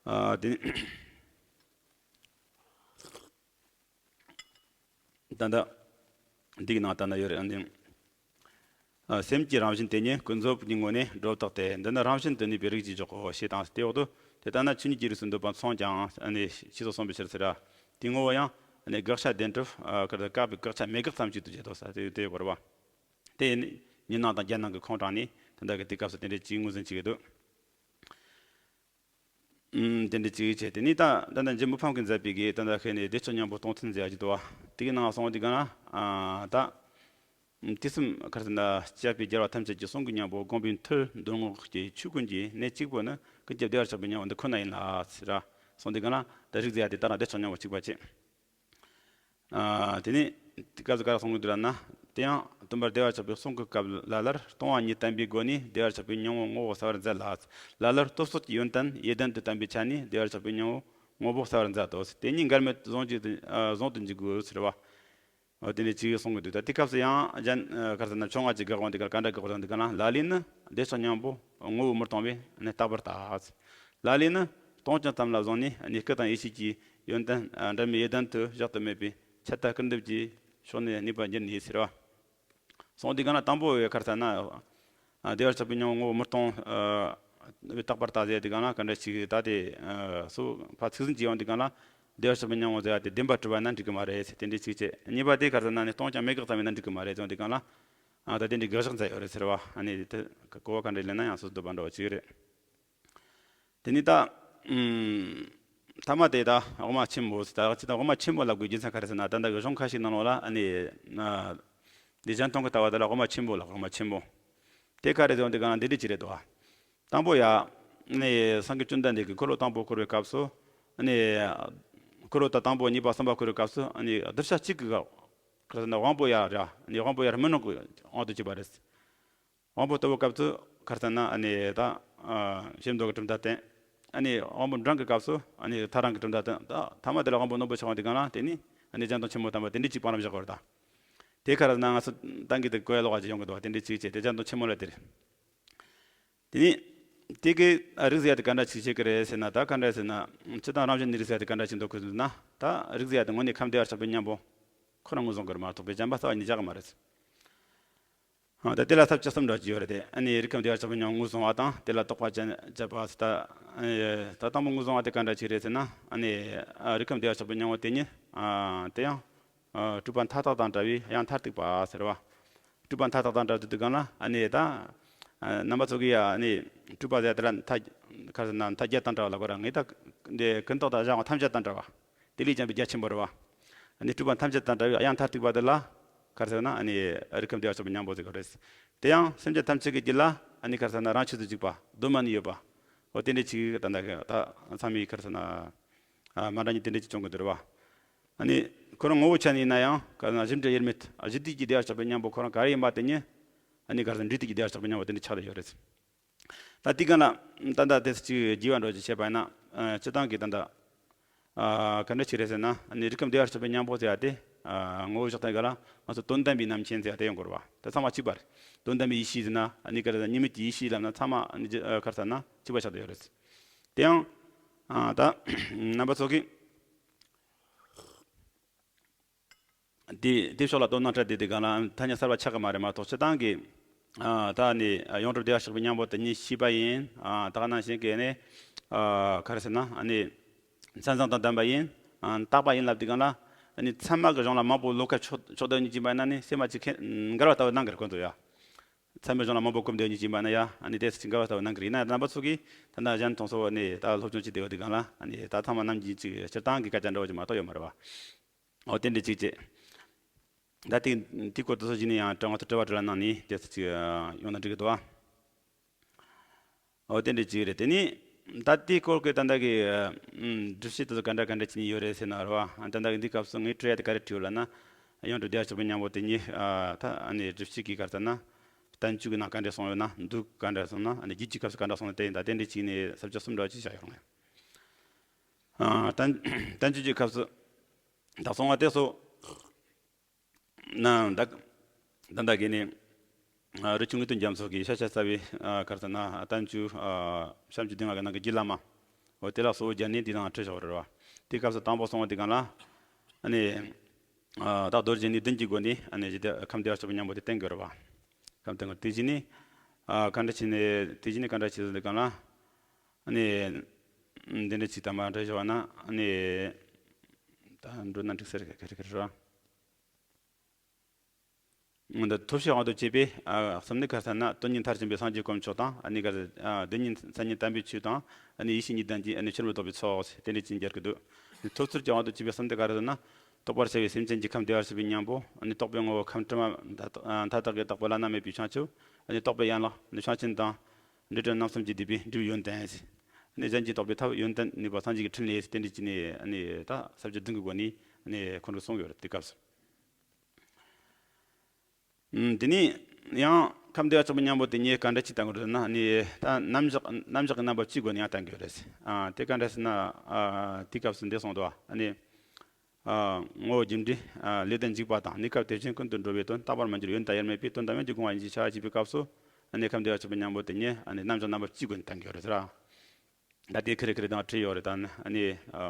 ཨ། དེ་ད་ལྟ་འདི་གི་ནང་ལྟར་ན་ཡོད་རེད། ཨ་ནི། ཨ། སེམས་ཀྱི་རང་བཞིན་དེ་ཉིད་ཀུན་རྫོབ་ཀྱི་ངོ་ནས་སྒྲོ་བཏགས་ཏེ། འདི་ནི་རང་བཞིན་དུ་གནས་པའི་རིགས་ཀྱི་འཇོག་གོ་ཞེས་དང་། དེ་འོག་ཏུ་དེ་ལྟ་ན་ཆོས་ཉིད་ཀྱི་རིགས་སུ་འདོད་པ་མཚུངས་ཀྱང་། ཨ་ནི་ཤེས་སོགས་གསུངས་པའི་ཕྱིར་ཟེར་ར། དེའི་ངོ་བོ་ཡང་ཨ་ནི་དགག་བྱ་བདེན་གྲུབ། ཨ། བཀག་པའི་བཀག་བྱ་མེད་དགག་ཙམ་ཞིག་ཏུ་བྱེད་དོ་ཟེར་དེ་དེ་ཡོད་པ་རེད་བ། དེ་ནི་ཉི་སྣང་དང་རྒྱ་སྣང་གི་ཁོང་དྲངས་ནས་དེ་འདྲ་གི་དེ་སྐབས་སུ་དེ་འདྲ་ཅིག་ངོས་འཛིན་བྱེད་ཀྱི་འདུག་ཨུམ། དེ་འདྲ་ཅིག་བྱས། དེ་ནས་ད་ད་ལྟ་རྗེ་མི་ཕམ་གྱི་མཛད་པའི་གི་ད་ལྟ་ཁེ་ནས་བདེ་མཆོག་སྙིང་པོ་སྟོང་ཐུན་ཟེར་ཡ་ཅིག་འདུག་བ། དེ་གི་ནང་སོང་དེ་ག་ན། ཨ། ད་དུས་གསུམ་ག་རེ་ཟེར་ན་སྤྱད་པའི་རྒྱལ་བ་ཐམས་ཅད་ཀྱི་གསུང་གི་སྙིང་པོ་དགོངས་པའི་མཐུ་མདོ་སྔགས་ཀྱི་ཆོས་ཀུན་གྱི་གནད་གཅིག་པུ་ནི་ཀུན་ཁྱབ་བདེ་བར་ཆགས་པའི་སྙིང་པོ་འདི་ཁོ་ན་ཡིན་ལ་ཟེར་ར། སོང་དེ་ག་ན་ད་རིགས་ཟེར་ཡ་དེ་ད་རང་བདེ་མཆོག་སྙིང་པོ་གཅིག་པ་བྱས། ཨ། དེ་ནས་དེ་སྐབས་སུ་ག་རེ་གསུང་གི་འདུག་ལབ་ན། དེ་ཡང་སྟོན་པར་བདེ་བར་ཆགས་པའི་གསུང་གི་སྐབས་ལ་ལར་སྟོང་པ་ཉིད་བསྟན་པའི་སྒོ་ནས་བདེ་བར་ཆགས་པའི་སྙིང་པོ་ངོ་བོ་གསལ་བར་མཛད་ལ། ལ་ལར་སྟོབས་སོགས་ཀྱི་ཡོན་ཏན་ཡེ་ལྡན་དུ་བསྟན་པའི་ཆ་ནས་བདེ་བར་ཆགས་པའི་སྙིང་པོ་ངོ་བོ་གསལ་བར་མཛད་དོ། དེ་ཉིད་འགལ་མེད་དུ་བཟུང་བྱས་ཏེ། ཨ། བཟུང་དུ་འཇུག་དགོས་ཟེར་བ། འོ། དེ་འདྲ་ཅིག་གསུང་གི་འདུག་ད་དེ་སྐབས་སུ་ཡང་གཞན། ཨ། ག་རེ་ཟེར་ན་ཕྱོགས་སྔ་ཕྱི་དགག་དབང་དེ་ག་ག་འདྲ་དགག་དབང་དེ་ག་ན། ལ་ལས་ནི་བདེ་མཆོག་སྙིང་པོ་ངོ་བོ་མི་སྟོང་བས་ནི་རྟག་པར་ལྟ། ལ་ལས་ནི་སྟོང་ཞིང་ཙམ་ལ་བཟུང་ནས་ནི་སྐུ་དང་ཡེ་ཤེས་ཀྱི་ཡོན་ཏན། ཨ། འབྲལ་མེད་ཡེ་ལྡན་དུ་བཞག་ཏུ་མེད་པའི་ཆད་ལྟ་སྐུར་འདེབས་ཀྱི་ཕྱོགས་ནས་གནས་པ་འགྱུར་ནས་ཟེར་བ། སོང་དེ་ག་ན་དང་པོ་ཡོད་ག་རེ་ཟེར་ན། ཨ། བདེ་བར་ཆགས་པའི་སྙིང་པོ་ངོ་བོ་མི་སྟོང་བས་རྟག་པར་ལྟ་ཟེར་དེ་ག་ན་ག་འདྲ་ཞིག་ད་དེ། ཨ། སོ་ཕ་ཚིག་ཟིན་གྱི་ཡོང་དེ་ག་ན་བདེ་བར་ཆགས་པའི་སྙིང་པོ་ཟེར་ཡ་དེ་བདེན་པར་གྲུབ་པ་ཡིན་ན་འགྲིག་གི་མ་རེད་ཟེར་དེ་འདྲ་ཅིག་བྱས། གཉིས་པ་དེ་ག་རེ་ཟེར་ན་ནི་སྟོང་ཞིང་མེད་དགག་ཙམ་ཡིན་ན་འགྲིག་གི་མ་རེད་ཟེར་དེ་ག་ན། ཨ། ད་དེ་འདྲའི་དགག་བཞག་མཛད་ཡོད་རེད་ཟེར་བ། ཨ་ནི་དེ་གོ་བ་ག་འདྲ་ལེན་ན་ཡང་སོ་སོ་འདོད་པ་འདྲ་བ་ཅིག་རེད། དེ་ནས་ད། ཨུམ། ཐ་མ་དེ་ད་དབུ་མ་ཆེན་པོ་ཟེར། ད་ཅི་ད་དབུ་མ་ཆེན་པོ་ལབ་དགོས་རྒྱུ་མཚན་ག་རེ་ཟེར་ན། ད་ལྟ་གི་གཞུང་ཁ་ཤས་ནང་ལོགས་ལ་ཨ་ནི། ཨ། འདི་གཞན་སྟོང་གི་ལྟ་བ་དེ་ལ་དབུ་མ་ཆེན་པོ་ལབ། དབུ་མ་ཆེན་པོ། དེ་ག་རེ་ཟེར་འདི་ག་ན་འདི་འདྲ་ཅིག་རེད་དོ། དང་པོ་ཡ། ཨ་ནི་སངས་རྒྱས་བཅོམ་ལྡན་འདས་ཀྱིས་འཁོར་ལོ་དང་པོ་བསྐོར་བའི་སྐབས་སུ། ཨ་ནི་འཁོར་ལོ་ད་དང་པོ་གཉིས་པ་གསུམ་པ་བསྐོར་བའི་སྐབས་སུ། ཨ་ནི་གདུལ་བྱ་གཅིག་གི་ག་རེ་ཟེར་ན་དབང་པོ་ཡར་ར། ཨ་ནི་དབང་པོ་ཡར་མི་སྣང་གི་དབང་དུ་བྱས་པ་རེད། དབང་པོ་ལྟ་བུའི་སྐབས་སུ་ག་རེ་ཟེར་ན། ཨ་ནི་ད། ཨ། ཞེ་མདོ་གི་གྲུབ་མཐའ་བསྟན། ཨ་ནི་དབང་པོ་འབྲིང་གི་སྐབས་སུ་ཨ་ནི་ཐལ་རང་གི་གྲུབ་མཐའ་བསྟན། ད་ཐ་མ་དེ་ལ་དབང་པོ་རྣོན་པོ་ཆགས་པ་འདི་ག་ན་དེ་ནི་ཨ་ནི་གཞན་སྟོང་ཆེན་མོ་བསྟན་པ་དེ་འདྲ་ཅིག་བང་རིམ་བཞག་གི་ཡོད་རེད་ད། དེ་ག་རེ་ཟེར་ན་ང་ཚོ་ཏང་གི་དེ་གོ་ཡ་ལོག་ཅིག་ཡོང་གི་འདུག་བ། དེ་འདྲ་ཅིག་བྱས་དེ་གཞན་སྟོང་ཆེན་མོ་ལ་དེ་རེད། དེ་ནི་དེ་གི་རིགས་ཟེར་ཡ་དེ་ག་འདྲ་ཅིག་བྱེད་ཀྱི་རེད་ཟེར་ན། ད་ག་འདྲ་ཟེར་ན། སྤྱིར་བཏང་རང་བཞིན་གནས་རིགས་ཟེར་ཡ་དེ་ག་འདྲ་ཅིག་འདོད་གི་ཟེར་ན། ད་རིགས་ཟེར་ཡ་དེ་དངོས་གནས་ཁམས་བདེ་བར་ཆགས་པའི་སྙིང་པོ་ཁོ་རང་ངོས་བཟུང་གི་རེད་མ་གཏོགས་པའི་གཞན་པ་རྩ་བ་ནས་བཞག་གི་མ་རེད། ཨ། ད་དེ་ལ་ཐབས་བཅུ་གསུམ་འདྲ་ཅིག་ཡོད་རེད་དེ། ཨ་ནི་རིགས་ཁམས་བདེ་བར་ཆགས་པའི་སྙིང་པོ་ངོས་བཟུང་བ་དང་། དེ་ལ་དོགས་པ་དཔྱད་དཔྱད་པ་ཟེར། ད། ཨ། ད་དང་པོ་ངོས་བཟུང་བ་དེ་ག་འདྲ་ཅིག་རེད་ཟེར་ན། ཨ་ནི། ཨ། རིགས་ཁམས་བདེ་བར་ཆགས་པའི་སྙིང་པོ་དེ་ཉིད། ཨ། དེ་ཡང་། ཨ། སྤྲོས་པ་མཐའ་དག་དང་བྲལ་བའི་ཡང་མཐར་ཐུག་པ་ཟེར་བ། སྤྲོས་པ་མཐའ་དག་དང་བྲལ་དུས་དེ་ག་ན་ཨ་ནི་ད། ཨ། རྣམ་པ་ཚོ་གིས་ཡ་ཨ་ནི་སྤྲོས་པ་ཟེར་དེ་ལ་མཐའ། ག་རེ་ཟེར་ན། མཐའ་བརྒྱད་དང་བྲལ་བ་ལབ་དགོས་ར། ངས་ད་འདི་ཀུན་བརྟགས་དང་གཞན་དབང་ཐམས་ཅད་དང་བྲལ་བ། དེ་ལས་བྱུང་བའི་རྒྱ་ཆེན་པོ་རེད་བ། ཨ་ནི་སྤྲོས་པ་ཐམས་ཅད་དང་བྲལ་བའི་ཡང་མཐར་ཐུག་པ་དེ་ལ་ག་རེ་ཟེར་ན། ཨ་ནི་རིགས་ཁམས་བདེ་བར་ཆགས་པའི་སྙིང་པོ་ཟེར་གི་རེད། དེ་ཡང་སེམས་ཅན་ཐམས་ཅད་ཀྱི་རྒྱུད་ལ་ཨ་ནི་ག་རེ་ཟེར་ན། རང་ཆོས་སུ་འཇུག་པ། གདོད་མ་ནས་ཡོད་པ། འོ་དེ་འདྲ་ཅིག་ད་ལྟ་གི་ད་ཚང་མས་ག་རེ་ཟེར་ན། ཨ། མ་འདྲ་མཁན་དེ་འདྲ་ཅིག་བྱུང་གི་འདུག་རེད་བ། ཨ་ནི་ཁོ་རང་ངོ་བོའི་ཆ་ནས་ཡིན་ན་ཡང་ག་རེ་ཟེར་ན། གཞི་འབྲས་དབྱེར་མེད། ཨ། གཞི་དུས་ཀྱི་བདེ་བར་ཆགས་པའི་སྙིང་པོ་ཁོ་རང་ག་རེ་ཡིན་པ་དེ་ཉིད་ཨ་ནི་ག་རེ་ཟེར་ན། འབྲས་དུས་ཀྱི་བདེ་བར་ཆགས་པའི་སྙིང་པོ་དེ་འདྲ་ཆགས་བསྡད་ཡོད་རེད། ད་དེའི་སྒང་ལ་ད་ལྟ་དེ་ཚོ་ཅིག་བགྱི་བ་འདྲ་ཅིག་བྱས་པ་ཡིན་ན། ཨ། སྤྱིར་བཏང་གི་ད་ལྟ། ཨ། ག་འདྲ་ཅིག་རེད་ཟེར་ན། ཨ་ནི་རིགས་ཁམས་བདེ་བར་ཆགས་པའི་སྙིང་པོ་ཟེར་ཡ་དེ། ཨ། ངོ་བོ་བཞག་སྟངས་སྒང་ལ་ང་ཚོ་དོན་དམ་པའི་རྣམ་མཁྱེན་ཟེར་ཡ་དེ་ཡོང་དགོས་རེད་བ། དེ་ཚང་མ་གཅིག་པ་རེད། དོན་དམ་པའི་ཡེ་ཤེས་ཟེར་ན། ཨ་ནི་ག་རེ་ཟེར་ན། གཉིས་མེད་ཀྱི་ཡེ་ཤེས་ལབ་ན་ཚང་མ་ཨ་ནི་ཨ། ག་རེ་ཟེར་ན་གཅིག་པ་ཆགས་བསྡད་ཡོད་རེད། དེ་ཡང་། ཨ། ད་རྣམ་པ་ཚོ་གིས། དེ་དེ་ཕྱོགས་ལ་དོ་སྣང་སྤྲད་དེ། དེ་སྒང་ལ་ཐ་སྙད་གསར་པ་ཆགས་ཀྱི་མ་རེད་མ་གཏོགས། སྤྱིར་བཏང་གི། ཨ། ད་ནི་ཡོངས་གྲུབ་བདེ་བར་གཤེགས་པའི་སྙིང་པོ་དེ་ཉིད་ཤེས་པ་ཡིན། ཨ། ད་ག་ནང་བཞིན་གྱི་ནི། ཨ། ག་རེ་ཟེར་ན། ཨ་ནི་མཚན་བཟང་དང་ལྡན་པ་ཡིན། ཨ། རྟག་པ་ཡིན་ལབ་དུས་སྒང་ལ། ཨ། ཨ་ནི་ཚད་མ་གི་གཞུང་ལ་མང་པོ་བློ་ཁ་ཕྱོགས་ཕྱོགས་བསྡད་ཉིད་ཀྱིན་པ་ན་ནི་སེམས་མ་གཅིག་མཁན་འགལ་བ་ལྟ་བུ་སྣང་གི་རེད་ཁོ་ཚོ་ཡ། ཚད་མའི་གཞུང་ལ་མང་པོ་གོམས་བསྡད་ཉིད་ཀྱིན་པ་ན་ཡ་ཨ་ནི་དེ་སྲིད་ཀྱི་འགལ་བ་ལྟ་བུ་སྣང་གི་རེད། ཡིན་ན་རྣམ་པ་ཚོ་གིས་ད་ལྟ་གཞན་དང་སོ་ནས་ད་སློབ་སྦྱོང་བྱེད་བསྡད་ཡོད་དུས་གང་ལ་ཨ་ནི་ད་ཚང་མ་ནམ་གྱི་ཅིག་སྤྱིར་བཏང་གི་སྐད་ཆ་འདྲ་བོ་ཅིག་མ་གཏོགས་ཡོད་མ་རེད་བ། འོ་དེ་འདྲ་ཅིག་བྱས། ད་དེ་དེ་སྐོར་དུ་སོ་བཞི་ནས་ཡང་དྲི་བ་དྲི་བ་དྲི་བ་གནང་ནས་དེ་ཚོ་ཅིག་ཡོང་ན་འགྲིག་གི་འདུག་བ། འོ་དེ་འདྲ་ཅིག་རེད། དེ་ནས་ད་དེའི་སྐོར་གྱི་ད་ལྟ་གི་ཨ་སྒྲུབ་བྱེད་དེ་ཚོ་ག་འདྲ་ག་འདྲ་བྱས་ནས་ཡོད་རེད་ཟེར་ན་རེད་བ། ད་ལྟ་གི་འདི་སྐབས་སུ་ངས་དྲི་ཡ་དེ་ག་རེ་དྲིས་ཡོད་ལབ་ན། ཡང་དུ་བདེ་བ་ཆེན་པོའི་མཉམ་པོ་དེ་ཉིད་ཨ་ད་ཨ་ནི་སྒྲུབ་བྱེད་ཀྱི་ག་རེ་ཟེར་ན། བསྟན་བཅོས་ཀྱི་ནང་ག་འདྲ་གསུངས་ཡོད་ན། མདོ་ག་འདྲ་གསུངས་ན། ཨ་ནི་རྒྱུད་ཀྱི་སྐབས་སུ་ག་འདྲ་གསུངས་ན། དེ་ཡིན་ད་དེ་འདྲ་བྱས་ནས་ས་བཅད་གསུམ་འདྲ་བ་ཅིག་བཞག་ཡོད་རེད། ཨ་བསྟན་བསྟན་བཅོས་ཀྱི་སྐབས་སུ་ད་གསུང་བ་དེ་ཚོ། ན་ད་ད་ལྟ་གི་ནི་ཨ་རི་ཆུ་དངོས་དོན་རྒྱ་མཚོ་གི་ཤེས་བྱ་རྩ་བའི་ཨ་ག་རེ་ཟེར་ན་བསྟན་བཅོས་ཨ་བྱམས་ཀྱི་སྡེ་ལྔ་གི་ནང་གི་རྒྱུད་བླ་མ། འོ་དེ་ལ་གཙོ་བོ་བརྒྱབ་ནས་འདི་ནང་ཁྲིད་བཞག་པ་རེད་བ། དེ་སྐབས་སུ་དང་པོ་གསུང་བ་འདི་གང་ལ། ཨ་ནི་ཨ་ད་མདོར་བྱས་ནས་བདུན་གྱི་སྒོ་ནས་ཨ་ནི་ཇི་ལྟར་ཁམས་བདེ་བར་གཤེགས་པའི་སྙིང་པོ་དེ་བསྟན་དགོས་རེད་བ། ཁམས་བསྟན་དགོས། དེ་བཞིན་ནི་ཨ་ག་འདྲ་བྱས་ནས་དེ་བཞིན་ནི་ག་འདྲ་བྱས་སོང་འདི་གང་ལ། ཨ་ནི་འདི་འདྲ་ཅིག་དང་མ་འདྲ་བཞག་ན་ཨ་ནི་ད་འགྲོ་ན་འགྲིག་ས་རེད། ག་རེ་ག་རེ་རེད་བ། འདི་ཐོབ་བྱའི་དབང་དུ་བྱས་པའི་ཨ་གསུམ་ནི་ག་རེ་ཟེར་ན། དོན་གཉིས་མཐར་ཕྱིན་པའི་སངས་རྒྱས་དཀོན་མཆོག་དང་། ཨ་ནི་ག་རེ་ཟེར་ཨ་བདེན་གཉིས་མཚན་ཉིད་དམ་པའི་ཆོས་དང་། ཨ་ནི་ཡེ་ཤེས་གཉིས་ལྡན་གྱི་ཨ་ནི་ཕྱི་རོལ་མུ་སྟེགས་པའི་ཚོགས་ཟེར་དེ་འདྲ་ཅིག་སྦྱར་གྱི་འདུག། ཐོབ་ཚུལ་གྱི་དབང་དུ་བྱས་པའི་གསུམ་དེ་ག་རེ་ཟེར་ན། རྟོགས་པར་བྱ་བའི་སེམས་ཅན་གྱི་ཁམས་བདེ་བར་གཤེགས་པའི་སྙིང་པོ། ཨ་ནི་རྟོགས་པའི་ངོ་བོ་ཁམས་དྲི་མ་མཐའ་དག་གི་དག་པ་བླ་ན་མེད་པའི་བྱང་ཆུབ། ཨ་ནི་རྟོགས་པའི་ཡན་ལག་ནི་བྱང་ཆེན་དང་། འབྲས་རྟེན་རྣམ་གསུམ་གྱིས་བསྡུས་པའི་སྒྲིབ་པའི་ཡོན་ཏན་ཟེར། ཨ་ནི་གཞན་གྱིས་རྟོགས་པའི་ཐབས་ཡོན་ཏན་ནུས་པ་སངས་རྒྱས་ཀྱི་ཕྲིན་ལས་ཟེར་དེ་འདྲ་ཅིག་ནས་ཨ་ནི་ད་ས་བཅད་བདུན་གྱི་སྒོ་ནས་ཨ་ནི་ཁོང་ཚོས་གསུངས་ཡོད་རེད་དེ་སྐབས་སུ། ཨུམ། དེ་ནས་ཡང་ཁམས་བདེ་བར་གཤེགས་པའི་སྙིང་པོ་དེ་ཉིད་ག་འདྲ་ཅིག་བསྟན་དགོས་རེད་ན། ཨ་ནི་ད་རྣམ་གཞག་རྣམ་གཞག་གི་རྣམ་པ་བཅུའི་སྒོ་ནས་ཡང་བསྟན་དགོས་རེད། ཨ་དེ་ག་འདྲ་ཟེར་ན། ཨ་དེའི་སྐབས་སུ་འདི་གསུངས་འདུག། ཨ་ནི་ཨ་ངོ་བོ་རྒྱུ་འབྲས། ཨ་ལས་དོན་འཇུག་པ་དང་། གནས་སྐབས་དེ་བཞིན་ཀུན་ཏུ་འགྲོ་བའི་དོན། རྟག་པར་མི་འགྱུར་ཡོན་ཏན་དབྱེར་མེད་པའི། དོན་དམ་ཡོན་གྱི་དགོངས་པ་ཡིན་ཞེས་བྱ་བ་བྱེད་པའི་སྐབས་སུ། ཨ་ནི་ཁམས་བདེ་བར་གཤེགས་པའི་སྙིང་པོ་དེ་ཉིད་ཨ་ནི་རྣམ་གཞག་རྣམ་པ་བཅུའི་སྒོ་ནས་བསྟན་དགོས་རེད་ཟེར། ད་དེ་ཁེ་རེ་ཁེ་རེ་དང་བྲིས་ཡོད་རེད། ད་ནི་ཨ་ནི་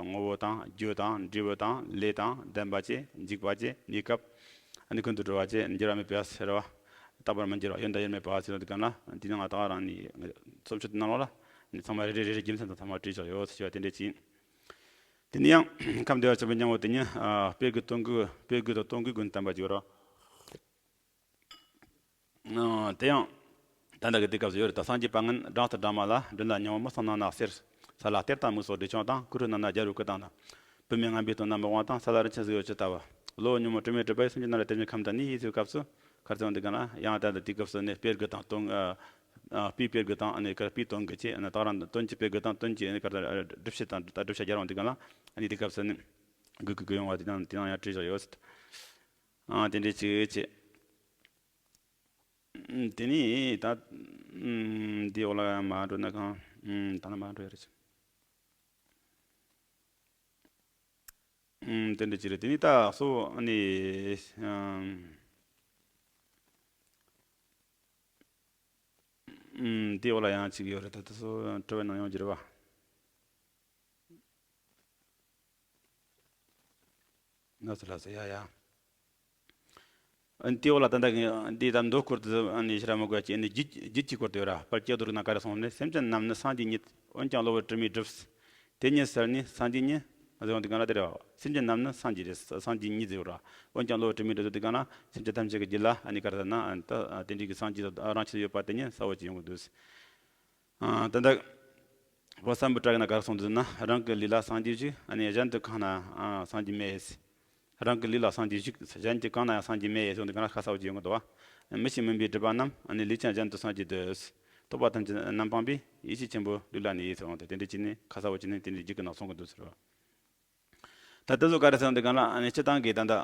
ངོ་བོ་དང་རྒྱུ་དང་འབྲས་བུ་དང་ལས་དང་ལྡན་པ་བཅས། འཇུག་པ་བཅས། གནས་སྐབས། ཨ་ནི་ཀུན་ཏུ་འགྲོ་བ་བཅས། འགྱུར་བ་མེད་པ་ཟེར་བ། རྟག་པར་མི་འགྱུར་བ། ཡོན་ཏན་དབྱེར་མེད་པ་ཟེར་བ་དེ་ག་ལ་འདི་ནང་ད་ག་རང་ནི་རྩོམ་ཆོས་དེ་ནང་ལོགས་ལ་ནི་ཚང་མ་རེ་རེ་རེ་རེ་རྒྱུ་མཚན་དང་ཚང་མ་བྲིས་བཞག་ཡོད་ཟེར་བ་དེ་འདྲ་ཅིག། དེ་ནས་ཡང་ཁམས་བདེ་བར་གཤེགས་པའི་སྙིང་པོ་དེ་ཉིད་ཨ་དཔེ་དགུ་སྟོན་དགུ། དཔེ་དགུ་དང་སྟོན་དགུའི་སྒོ་ནས་བསྟན་པ་ཅིག་ཡོད་རེད། ཨ་དེ་ཡང་ད་ལྟ་གི་དུས་སྐབས་སུ་ཡོད་རེད། ད་སངས་རྒྱས་པ་ངན་སྦྲང་རྩི་སྦྲང་མ་ལ། མགྲིན་ལ་སྙིང་པོ་མི་གསུང་ནང་ན་ཟེར། ས་ལ་གཏེར་དང་མུ་སོགས་སྦྲུལ་ཆུང་དང་། ཀུ་རུ་ནང་ན་རྒྱལ་པོའི་སྐུ་དང་ནི། བུད་མེད་ངན་པའི་དོན་རྣམས་མི་དབང་དང་། ས་ལ་རིན་ཆེན་གཟུགས་ཡོད་ཇི་ལྟ་བུ། གློ་བུར་ཉོན་མོངས་དྲི་མས་སྒྲིབ་པ་ཡི། སེམས་ཅན་ནང་ལ་དེ་བཞིན་ཁམས་དུ་གནས། ཟེར་བའི་སྐབས་སུ་ག་རེ་ཟེར་བ་འདི་ག་ན་ཡང་ད་ལྟ་དུས་སྐབས་སུ་ནི་དཔེ་དགུ་དང་སྟོན། ཨ་དཔེའི་དཔེ་དགུ་དང་ཨ་ནི་ག་རེ་དཔེའི་དོན་དགུ་བཅས། ཨ་ནི་ད་རང་དོན་གྱི་དཔེ་དགུ་དང་དོན་གྱི་ཨ་ནི་ག་རེ་སྒྲུབ་བྱེད་དང་ད་བསྒྲུབ་བྱ་སྦྱར་བ་འདི་ག་ན་ཨ་ནི་དུས་སྐབས་སུ་ནི་དགུ་དགུ་དགུ་ཡོང་བ་དེ་དང་དེ་དང་ཡང་བྲིས་བཞག་ཡོད། ཨ་དེ་འདྲའི་ཅིག་བྱས། ཨུམ། དེ་ནས་ད་ཨུམ་འདི་འོག་ལ་མར་འགྲོ་ན་གང་། ཨུམ། ད་ནི་མར་འགྲོ་ཡ་རེད། ཨུམ། དེ་འདྲ་ཅིག་རེད། དེ་ནས་ད་སོ་ཨ་ནི་ཨུམ་ཨུམ་འདི་འོག་ལ་ཡང་ཅིག་ཡོད་རེད། ད་ད་སོ་དྲི་བའི་ནང་ཡོང་རྒྱུ་རེད་བ། ལགས་སོ་ལགས་སོ། ཡ་ཡ། ཨ་ནི་དེའི་འོག་ལ་ད་ལྟ་གི་འདི་ད་མདོ་སྐོར་དུ་ཨ་ནི་ཕྱི་ར་མི་དགོས་ཀྱི། ཨ་ནི་རྒྱུད་རྒྱུད་ཀྱི་སྐོར་དུ་ཡོད་ར། དཔལ་ཀྱེ་རྡོར་གྱི་ནང་ག་རེ་གསུངས་ནས། སེམས་ཅན་རྣམས་ནི་སངས་རྒྱས་ཉིད། འོན་ཀྱང་གློ་བུར་དྲི་མས་སྒྲིབ། དེ་ཉིད་ཟེར་ནི་སངས་རྒྱས་ཉིད་ཟེར་བ་འདི་ག་ན་དེ་རེད། སེམས་ཅན་རྣམས་ནི་སངས་རྒྱས་རེད། སངས་རྒྱས་ཉིད་ཟེར་བ་ར། འོན་ཀྱང་གློ་བུར་དྲི་མས་སྒྲིབ་འདི་ག་ན་སེམས་ཅན་ཐམས་ཅད་ཀྱི་རྒྱུད་ལ་ཨ་ནི་ག་རེ་ཟེར་ན། ཨ་ནི་ད་དེ་འདྲའི་གི་སངས་རྒྱས་རང་ཆས་ཡོད་པ་དེ་ཉིད་གསལ་བོ་ཅིག་ཡོང་གི་འདུག། ཨ་ད་ལྟ་བོད་སམ་བྷོ་ཊ་གི་ནང་ག་རེ་གསུངས་འདུག་ན། རང་གི་ལུས་ལ་སངས་རྒྱས་བཞུགས། ཨ་ནི་གཞན་དུ་གང་ན་ཡང་སངས་རྒྱས་མེད། རང་གི་ལུས་ལ་སངས་རྒྱས་བཞུགས། གཞན་གྱི་གང་ན་ཡང་སངས་རྒྱས་མེད་ཟེར་འདི་ག་ན་ཁ་གསལ་བོ་ཅིག་ཡོང་གི་འདུག་བ། མི་ཤེས་མུན་པའི་སྒྲིབ་པ་རྣམས། ཨ་ནི་ལུས་ཅན་གཞན་དུ་སངས་རྒྱས་འདོད། རྟོག་པ་ཐམས་ཅད་རྣམ་སྤངས་པའི། ཡེ་ཤེས་ཆེན་པོའི་ལུས་ལ་གནས་ཟེར་འོང་དེ་དེ་འདྲ་ཅིག་ནི་ཁ་གསལ་བོ་ཅིག་ནི་དེ་འདྲའི་རྒྱུད་ཀྱི་ནང་གསུང་གི་འདུག་ཟེར་བ། ད་དེ་ཚོ་ག་རེ་ཟེར་འདི་ག་ལ་ཨ་ནི་སྤྱིར་བཏང་གི་ད་ལྟ་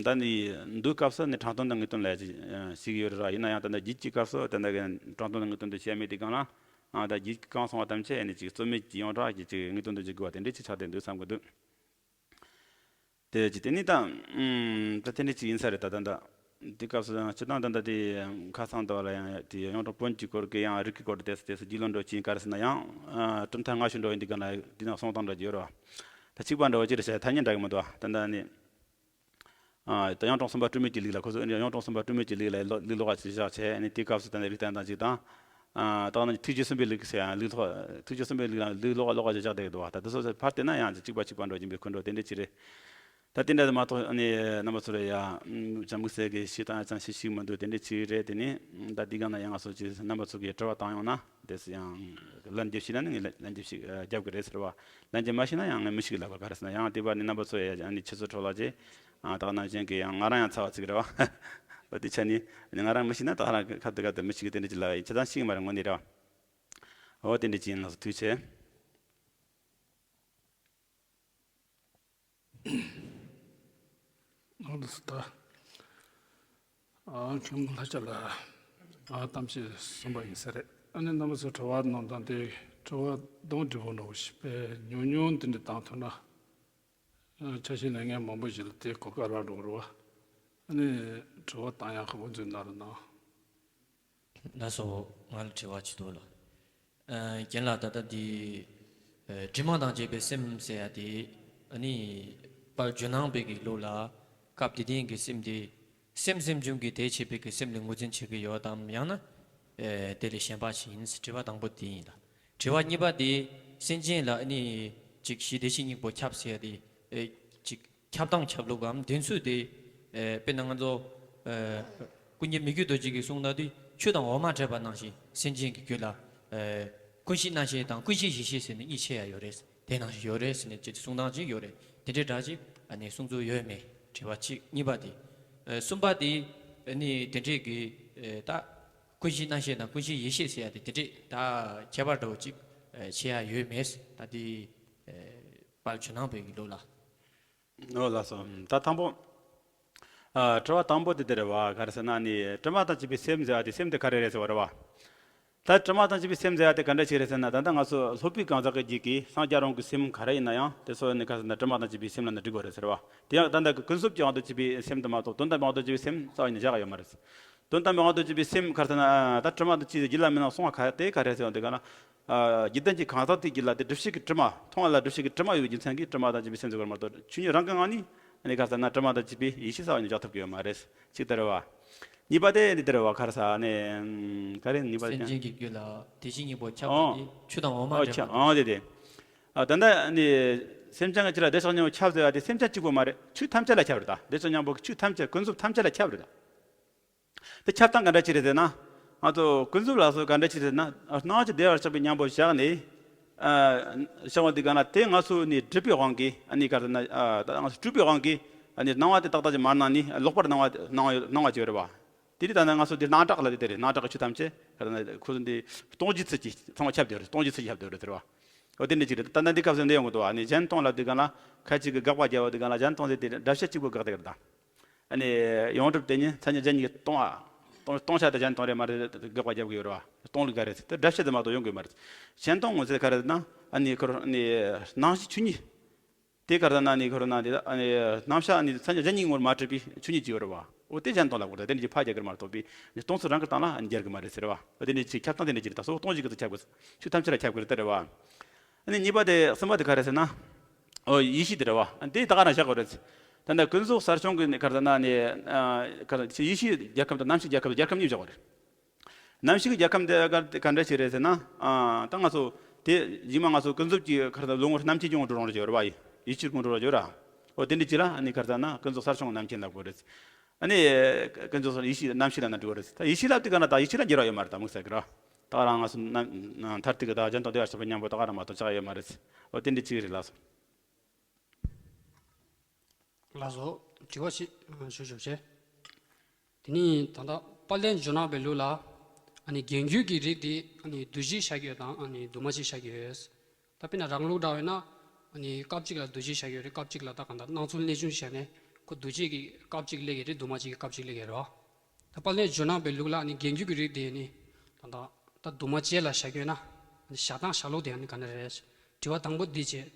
ད་ནི་མདོའི་སྐབས་སུ་ནི་དྲང་དོན་དང་ངེས་དོན་ལ་ཞིག་ཞིག་ཡོད་རེད་ར། ཡིན་ན་ཡང་ད་ལྟ་རྒྱུད་ཀྱི་སྐབས་སུ་ད་ལྟ་གི་དྲང་དོན་དང་ངེས་དོན་དུ་བཤད་མེད་དེ་གང་ལ། ཨ་ད་རྒྱུད་གང་གསུངས་པ་ཐམས་ཅད་ཨ་ནི་ཅིག་རྩོད་མེད་ཀྱི་ཡོངས་གྲགས་ཀྱི་ཅིག་ངེས་དོན་དུ་འཇུག་དགོས་པ་དེ་འདྲ་ཅིག་ཆགས་བསྡད་འདུག་བསམ་གི་འདུག། དེ་ཅི་དེ་ནི་ད་ཨུམ་ད་དེ་འདྲ་ཅིག་ཡིན་ས་རེད། ད་ད་ད་དེ་སྐབས་སུ་ཡང་སྤྱིར་བཏང་ད་ད་དེ་ཁ་སང་ད་བ་ལ་ཡང་དེ་ཡོངས་གྲགས་བོན་གྱི་སྐོར་གྱི་ཡང་རིག་གི་སྐོར་དེ་དེ་སུ་རྒྱུས་ལོན་འགྲོ་ཅིག་ག་རེ་ཟེར་ན་ཡང་གྲུབ་མཐའ་སྔ་ཤོས་འགྲོ་ཡིན་དེ་ག་ན་དེ་ནང་གསུང་སྟངས་འདྲ་ཅིག་ཡོད་རེད་བ། ད་གཅིག་པ་འདྲ་བ་ཅི་རེད་ཟེར་ཐ་སྙད་འདྲ་གི་མི་འདུག་བ། ད་ད་ནི་ཨ་ད་ཡང་དྲང་གསུམ་པ་སྤྲོས་མེད་ཀྱི་ལུགས་ལ་ཁོ་ཚོ་ཡང་དྲང་གསུམ་པ་སྤྲོས་མེད་ཀྱི་ལུགས་ལ་ལུགས་ལོག་ག་ཅིག་བཞག་བྱས། ཨ་ནི་དེ་སྐབས་སུ་ད་ནི་རིགས་བསྟན་སྟངས་ཅིག་དང་། ཨ་ད་ནི་ཐུགས་རྗེ་གསུམ་པའི་ལུགས་ཟེར་ཡང་ལུགས་ལོག་ཐུགས་རྗེ་གསུམ་པའི་ལུགས་ལ་ལུགས་ལོག་ལོག་ག་ཅིག་བཞག་བསྡད་ཀྱི་འདུག་བ། ད་དེ་ཚོ་ཕར་བལྟས་ན་ཡང་གཅིག་པ་གཅིག་པ་འདྲ་ཡིན་པའི་ཁོ་འགྲོ་དེ་འདྲ་ཅིག་རེད། ད་དེ་འདྲ་མ་གཏོགས་ཨ་ནི་རྣམ་པ་ཚོ་ལ་ཡ་ཅང་མིག་སེར་གི་ཤི་སྟངས་ཡ་ཅང་ཤི་ཤི་མི་འདུག་དེ་འདྲ་ཅིག་རེད། དེ་ནི་ད་འདི་ག་ན་ཡང་ང་ཚོ་ཅིག་རྣམ་པ་ཚོ་གི་དྲི་བ་བཏང་ཡོང་ན་དེ་སུ་ཡང་ལན་རྒྱབ་ཤེས་ན་ནི་ངས་ལན་རྒྱབ་ཤེས་རྒྱབ་གི་རེད་ཟེར་བ། ལན་རྒྱབ་མ་ཤེས་ན་ཡང་ངས་མི་ཤེས་གི་ལབ་པ། ག་རེ་ཟེར་ན་ཡང་དེ་བར་ནི་རྣམ་པ་ཚོ་ཡ་ཨ་ནི་ཁྱེད་ཚོ་འཕྲོ་བརླག་ཅིག་ཨ་ད་ག་ནང་བཞིན་གི་ཡང་ང་རང་ཡང་ཚ་བ་ཚིག་རེད་བ། འོ་དེ་ཆ་ནི་ཨ་ནི་ང་རང་མི་ཤེས་ན་ད་ང་རང་ཁ་ཏུ་ཁ་ཏུ་མི་ཤེས་གི་དེ་འདྲ་ཅིག་ལབ་ཡ་ཡིན། ཆ་ཚང་ཤེས་གི་མ་རེད་དངོས་གནས་རེད་བ། འོ་དེ་འདྲ་ཅིག་ཡིན། ལགས་སོ་ཐུགས་རྗེ་ཆེ། ཨ་ལགས་སོ། ད་ཨ་མཁན་པོ་ལྷ་སྐྱབས་ལགས་ཨ་གཏམ་བཤད་གསུངས་པ་ཡིན་ས་རེད། ཨ་ནི་རྣམ་པ་ཚོ་དྲི་བ་གནང་སྟངས་དེ་དྲི་བ་གདོང་འདྲི་བོ་འདྲ་བོ་ཞིག་དཔེ་ཉུང་ཉུང་འདི་འདྲ་བཏང་ཐུབ་ན། ཨ་ཆ་ཤས་ལས་ངན་མང་པོ་ཞིག་ལ་དེ་གོ་སྐབས་རག་འགྲོ་གི་རེད་བ། ཨ་ནི་དྲི་བ་བཏང་ཡག་ཁག་པོ་འཛུལ་གནང་རོགས་གནང་། ལགས་སོ། ང་ལ་དྲི་བ་ཅིག་འདུག་ལགས། ཨ་རྒན་ལགས། ད་ལྟ་འདི་ཨ་དྲི་མ་དང་བཅས་པའི་སེམས་ཟེར་ཡ་དེ་ཨ་ནི་དཔལ་ཇོ་ནང་པའི་གི་ལུགས་ལ་སྐབས་དེ་དུས་ཀྱི་སེམས་དེ་སེམས་སེམས་བྱུང་གི་དེ་བྱེད་པའི་གི་སེམས་ལ་ངོས་འཛིན་བྱེད་ཀྱི་ཡོད་དམ། ཡང་ན་ཨ་དེ་ལས་གཞན་པ་ཞིག་ཡིན། དྲི་བ་དང་པོ་དེ་ཡིན་ལགས། དྲི་བ་གཉིས་པ་དེ་སེམས་ཅན་ལ་ཨ་ནི་ཅིག་གཞི་བདེ་གཤེགས་སྙིང་པོ་ཁྱབ་ཟེར་ཡ་དེ་ཨ་ཅིག་ཁྱབ་སྟངས་ཁྱབ་ལུགས་སམ་བདེན་ཚུལ་དེ། ཨེ་དཔེར་ན་ང་ཚོ་ཨེ་ཀུན་མཁྱེན་མི་བསྐྱོད་རྡོ་རྗེ་གིས་གསུངས་ན་དུས་ཆུ་དང་འོ་མ་འདྲེས་པ་ནང་བཞིན་སེམས་ཅན་གྱི་རྒྱུད་ལ་ཨེ་ཀུན་གཞི་རྣམ་ཤེས་དང་ཀུན་གཞི་ཡེ་ཤེས་ཟེར་ནས་གཉིས་ཕྱེ་ཡ་ཡོད་རེད། དེ་ནང་བཞིན་ཡོད་རེད་ཟེར་ནས་ཅིག་གསུང་སྟངས་ཅིག་ཡོད་རེད། དེ་འདྲའི་འདྲ་ཅིག་ཨ་ནི་གསུང་ཚུལ་ཡོད་མེད་དྲི་བ་གཅིག་གཉིས་པ་དེ། ཨེ་གསུམ་པ་དེ་ཨ་ནི་དེ་འདྲས་ཀྱི་ཨེ་ད་ཀུན་གཞི་རྣམ་ཤེས་དང་ཀུན་གཞི་ཡེ་ཤེས་ཟེར་ཡ་དེ་དེ་འདྲས་ད་ཁྱད་པར་འདྲ་བོ་ཅིག་ཨེ་ཕྱེ་ཡ་ཡོད་མེད། ད་དེ་ཨེ་དཔལ་ཇོ་ནང་པའི་གི་ལུགས་ལ། ཨོ་ལགས་སོ། ད་དང་པོ། ཨ་དྲི་བ་དང་པོ་དེ་དེ་རེད་བ། ག་རེ་ཟེར་ན་ནི་དྲི་མ་དང་བཅས་པའི་སེམས་ཟེར་བ་དེ་སེམས་དེ་ག་རེ་རེད་ཟེར་བ་རེད་བ། ད་དྲི་མ་དང་བཅས་པའི་སེམས་ཟེར་བ་དེ་ག་འདྲ་ཞིག་རེད་ཟེར་ན། ད་ལྟ་ང་ཚོ་སློབ་དཔོན་གང་ཟག་གི་རྒྱུད་ཀྱི་སངས་རྒྱས་རང་གི་སེམས་ག་རེ་ཡིན་ན་ཡང་དེ་ཚོ་ནི་ག་རེ་ཟེར་ན་དྲི་མ་དང་བཅས་པའི་སེམས་ལ་ནི་འགྲིག་གི་རེད་ཟེར་བ། དེ་ཡང་ད་ལྟ་གི་ཀུན་རྫོབ་ཀྱི་དབང་དུ་བཅས་པའི་སེམས་དེ་མ་གཏོགས་དོན་དམ་པའི་དབང་དུ་བཅས་པའི་སེམས་རྩ་བ་ནས་བཞག་ཡོད་མ་རེད། དོན་དམ་པའི་དབང་དུ་བཅས་པའི་སེམས་ག་རེ་ཟེར་ན། ད་དྲི་མ་དང་བཅས་ཏེ་རྒྱུད་ལ་མི་སྣང་གསུང་བ་ག་དེ་ག་རེ་ཟེར་བ་འདི་ག་ན། ཨ་རྒྱུད་ལྡན་གྱི་གང་ཟག་དེའི་རྒྱུད་ལ་དེ་སྒྲིབ་བྱེད་ཀྱི་དྲི་མ། མཐོང་བ་ལ་སྒྲིབ་བྱེད་ཀྱི་དྲི་མ་ཡོད་པའི་རྒྱུ་མཚན་གྱིས་དྲི་མ་དང་བཅས་པའི་སེམས་ཟེར་བ་མ་གཏོགས་ཆོས་ཉིད་རང་གི་ངང་ནས་ཨ་ནི་ག་རེ་ཟེར་ན་དྲི་མ་དང་བཅས་པའི་ཡེ་ཤེས་རྩ་བ་ནས་འཇོག་ཐུབ་ཀྱི་ཡོད་མ་རེད། གཅིག་དེ་རེད་བ། གཉིས་པ་དེ་འདི་དེ་རེད་བ། ག་རེ་ཟེར་ནས་ག་རེ་གཉིས་པ་སེམས་ཅན་གྱི་རྒྱུད་ལ་བདེ་གཤེགས་སྙིང་པོ་ཁྱབ་པ་ཨོ་དེ་ཆུ་དང་འོ་མ་ཨོ་འདྲེས་ཁྱབ་པ་ཨོ་དེ་དེ། ཨ་ད་ལྟ་ནི་སེམས་ཅན་གྱི་རྒྱུད་ལ་བདེ་གཤེགས་སྙིང་པོ་ཁྱབ་ཟེར་བ་དེ་སེམས་ཅན་གཅིག་པོ་མ་རེད། ཆོས་ཐམས་ཅད་ལ་ཁྱབ་རེད་ད། བདེ་གཤེགས་སྙིང་པོ་གི་ཆོས་ཐམས་ཅད་ཀུན་རྫོབ་ཐམས་ཅད་ལ་ཁྱབ་རེད་ད། དེ་ཁྱབ་སྟངས་ག་འདྲ་ཅིག་རེད་ཟེར་ན། ང་ཚོ་ཀུན་རྫོབ་ལ་སོགས་ག་འདྲ་ཅིག་རེད་ཟེར་ན། སྣང་བ་བདེ་བར་གཤེགས་པའི་སྙིང་པོ་བཞག་ནས། ཨ་བཞག་པ་འདི་ག་ན་དེ་ང་ཚོ་ནི་སྒྲིབ་པའི་དབང་གིས་ཨ་ནི་ག་རེ་ཟེར་ན། ཨ་ད་ང་ཚོ་སྤྲུལ་པའི་དབང་གིས་ཨ་ནི་སྣང་བ་དེ་ཏག་ཏག་ཅིག་མ་སྣང་ནི་ལོག་པར་སྣང་བ་སྣང་བ་སྣང་བ་ཅིག་ཡོད་རེད་བ། དེ་ནི་ད་ནི་ང་ཚོ་འདི་སྣང་གྲགས་ལ་དེ་དེ་རེད། སྣང་གྲགས་ཀྱི་ཆོས་ཐམས་ཅད་ག་རེ་ཟེར་ན་ཁོ་ཚོ་འདི་སྟོང་གཞི་ཚུལ་གྱིས་ཚང་མ་ཁྱབ་བསྡད་ཡོད་རེད། སྟོང་གཞི་ཚུལ་གྱིས་ཁྱབ་བསྡད་ཡོད་རེད་ཟེར་བ། འོ་དེ་འདྲ་ཅིག་རེད། ད་ལྟ་འདི་སྐབས་སུ་འདི་ཡོང་གི་འདུག་ཨ་ནི་གཞན་སྟོང་ལབ་དུས་ག་ལ་ཁ་ཅིག་གིས་དགག་པ་རྒྱབ་པ་དུས་ག་ལ་གཞན་སྟོང་ཟེར་དེ་སྒྲ་བཤད་གཅིག་པོ་དགག་བསྡད་ཀྱི་རེད་ད། ཨ་ནི་ཡོངས་གྲུབ་དེ་ཉིད་མཚན་ཉིད་གཞན་གཉིས་ཀྱིས་སྟོང་ཨ། སྟོང་སྟོང་ཆ་དེ་གཞན་སྟོང་རེད་མ་རེད་དགག་པ་རྒྱབ་ཀྱི་ཡོད་རེད་བ། སྟོང་ལུགས་ག་རེད་ཟེར་དེ་སྒྲ་བཤད་དུ་མ་གཏོགས་ཡོང་གི་མ་རེད། གཞན་སྟོང་ངོ་ཚ་ག་རེ་ཟེར་ན། ཨ་ནི་ཁོ་རང་ཨ་ནི་སྣང་གཞི་ཆོས་ཉིད། དེ་ག་རེ་ཟེར་ན་ནི་ཁོ་རང་ན་དེ་ཨ་ནི་རྣམ་གཞག་ཨ་ནི་མཚན་ཉིད་གཞན་གཉིས་ངོར་མ་གྲུབ་པའི་ཆོས་ཉིད་ཅིག་ཡོད་རེད་བ། འོ་དེ་གཞན་སྟོང་ལབ་དགོས་རེད། དེ་ནི་ཅིག་ཕར་རྒྱག་གི་མ་གཏོགས་པའི་ནི་སྟོང་ཚུལ་རང་གི་སྟེང་ལ་ཨ་ནི་རྒྱག་གི་མ་རེད་ཟེར་བ། འོ་དེ་ནི་ཅིག་ཁྱབ་སྟངས་དེ་འདྲ་ཅིག་རེད། ད་སོ་སོ་སྟོང་གཞི་གི་ཚུལ་ཁྱབ་དགོས། ཆོས་ཐམས་ཅད་ལ་ཁྱབ་དགོས་རེད་དེ་རེད་བ། ཨ་ནི་གཉིས་པ་དེ་གསུམ་པ་དེ་ག་རེ་ཟེར་ན། ཨོ་ཡེ་ཤེས་དེ་རེད་བ། ཨ་ནི་དེ་ད་ག་རང་བཞག་དགོས་རེད། ད་ནི་ཀུན་རྫོབ་གསར་བྱུང་གི་ནི་ག་རེ་ཟེར་ན་ནི་ཨ་ག་རེ་ཡེ་ཤེས་རྒྱལ་ཁམས་དང་རྣམ་ཤེས་རྒྱལ་ཁམས་དང་རྒྱལ་ཁམས་གཉིས་བཞག་དགོས་རེད། རྣམ་ཤེས་ཀྱི་རྒྱལ་ཁམས་དེ་ག་ག་འདྲ་ཞིག་རེད་ཟེར་ན། ཨ་ད་ང་ཚོ་དེ་རྗེས་མ་ང་ཚོ་ཀུན་རྫོབ་ཀྱི་ཁར་ད་ལོ་ངོར་རྣམ་མཁྱེན་ཀྱི་ངོ་འགྲོ་རང་རེད་ཡོད་རེད་བ། ཡེ་ཤེས་ཀྱི་ངོ་འགྲོ་རང་ཡོད་ར། འོ་དེ་འདྲ་ཅིག་ལ་ཨ་ནི་ག་རེ་ཟེར་ན་ཀུན་རྫོབ་གསར་བྱུང་རྣམ་མཁྱེན་ལབ་དགོས་རེད། ཨ་ནི་ཀུན་རྫོབ་ཡེ་ཤེས་རྣམ་ཤེས་ལབ་ན་འགྲིག་གི་རེད། ད་ཡེ་ཤེས་ལབ་དུས་ག་ན་ད་ཡེ་ཤེས་ལ་འགྱུར་བ་ཡོད་མ་རེད། ད་དམིགས་བསལ་གྱི་ར། ད་ག་རང་ང་ཚོ་རྣམ་མཐར་ཐུག་གི་ད་གཞན་དང་བདེ་བར་གཤེགས་པའི་སྙིང་པོ་ད་ག་རང་མ་གཏོགས་ཆགས་ཡོད་མ་རེད། འོ་དེ་འདྲ་ཅིག་རེད་ལགས་སོ། ལགས་སོ། དྲི་བ་ཞིག་ཞུ་ཞུ་བྱས། དེ་ནི་ད་ལྟ་དཔལ་ལྡན་ཇོ་ནང་པའི་ལུགས་ལ་ཨ་ནི་རྒྱན་རྒྱུད་ཀྱི་རིགས་དེ་ཨ་ནི་འདུ་བྱེད་བཞག་ཡོད་དང་ཨ་ནི་འདུས་མ་བྱས་བཞག་ཡོད། ད་དཔེར་ན་རང་ལུགས་འདྲ་བས་ན་ཨ་ནི་སྐབས་གཅིག་ལ་འདུ་བྱེད་བཞག་ཡོད་རེད། སྐབས་གཅིག་ལ་ད་གང་ལྟར་སྣང་ཚུལ་གནས་ཆུང་བྱས་ནས་ཁོ་འདུ་བྱེད་ཀྱི་སྐབས་གཅིག་སླེབས་ཀྱི་རེད། འདུས་མ་བྱས་ཀྱི་སྐབས་གཅིག་སླེབས་ཀྱི་རེད་བ། ད་དཔལ་ལྡན་ཇོ་ནང་པའི་ལུགས་ལ་ཨ་ནི་རྒྱན་རྒྱུད་ཀྱི་རིགས་དེ་ནི་ད་ལྟ་ད་འདུས་མ་བྱས་ལ་བཞག་ཡོད་ན་ཨ་ནི་བཞག་སྟངས་བཞག་ལུགས་དེ་ཨ་ནི་ག་འདྲ་རེད། དྲི་བ་དང་པོ་འདི་བྱས།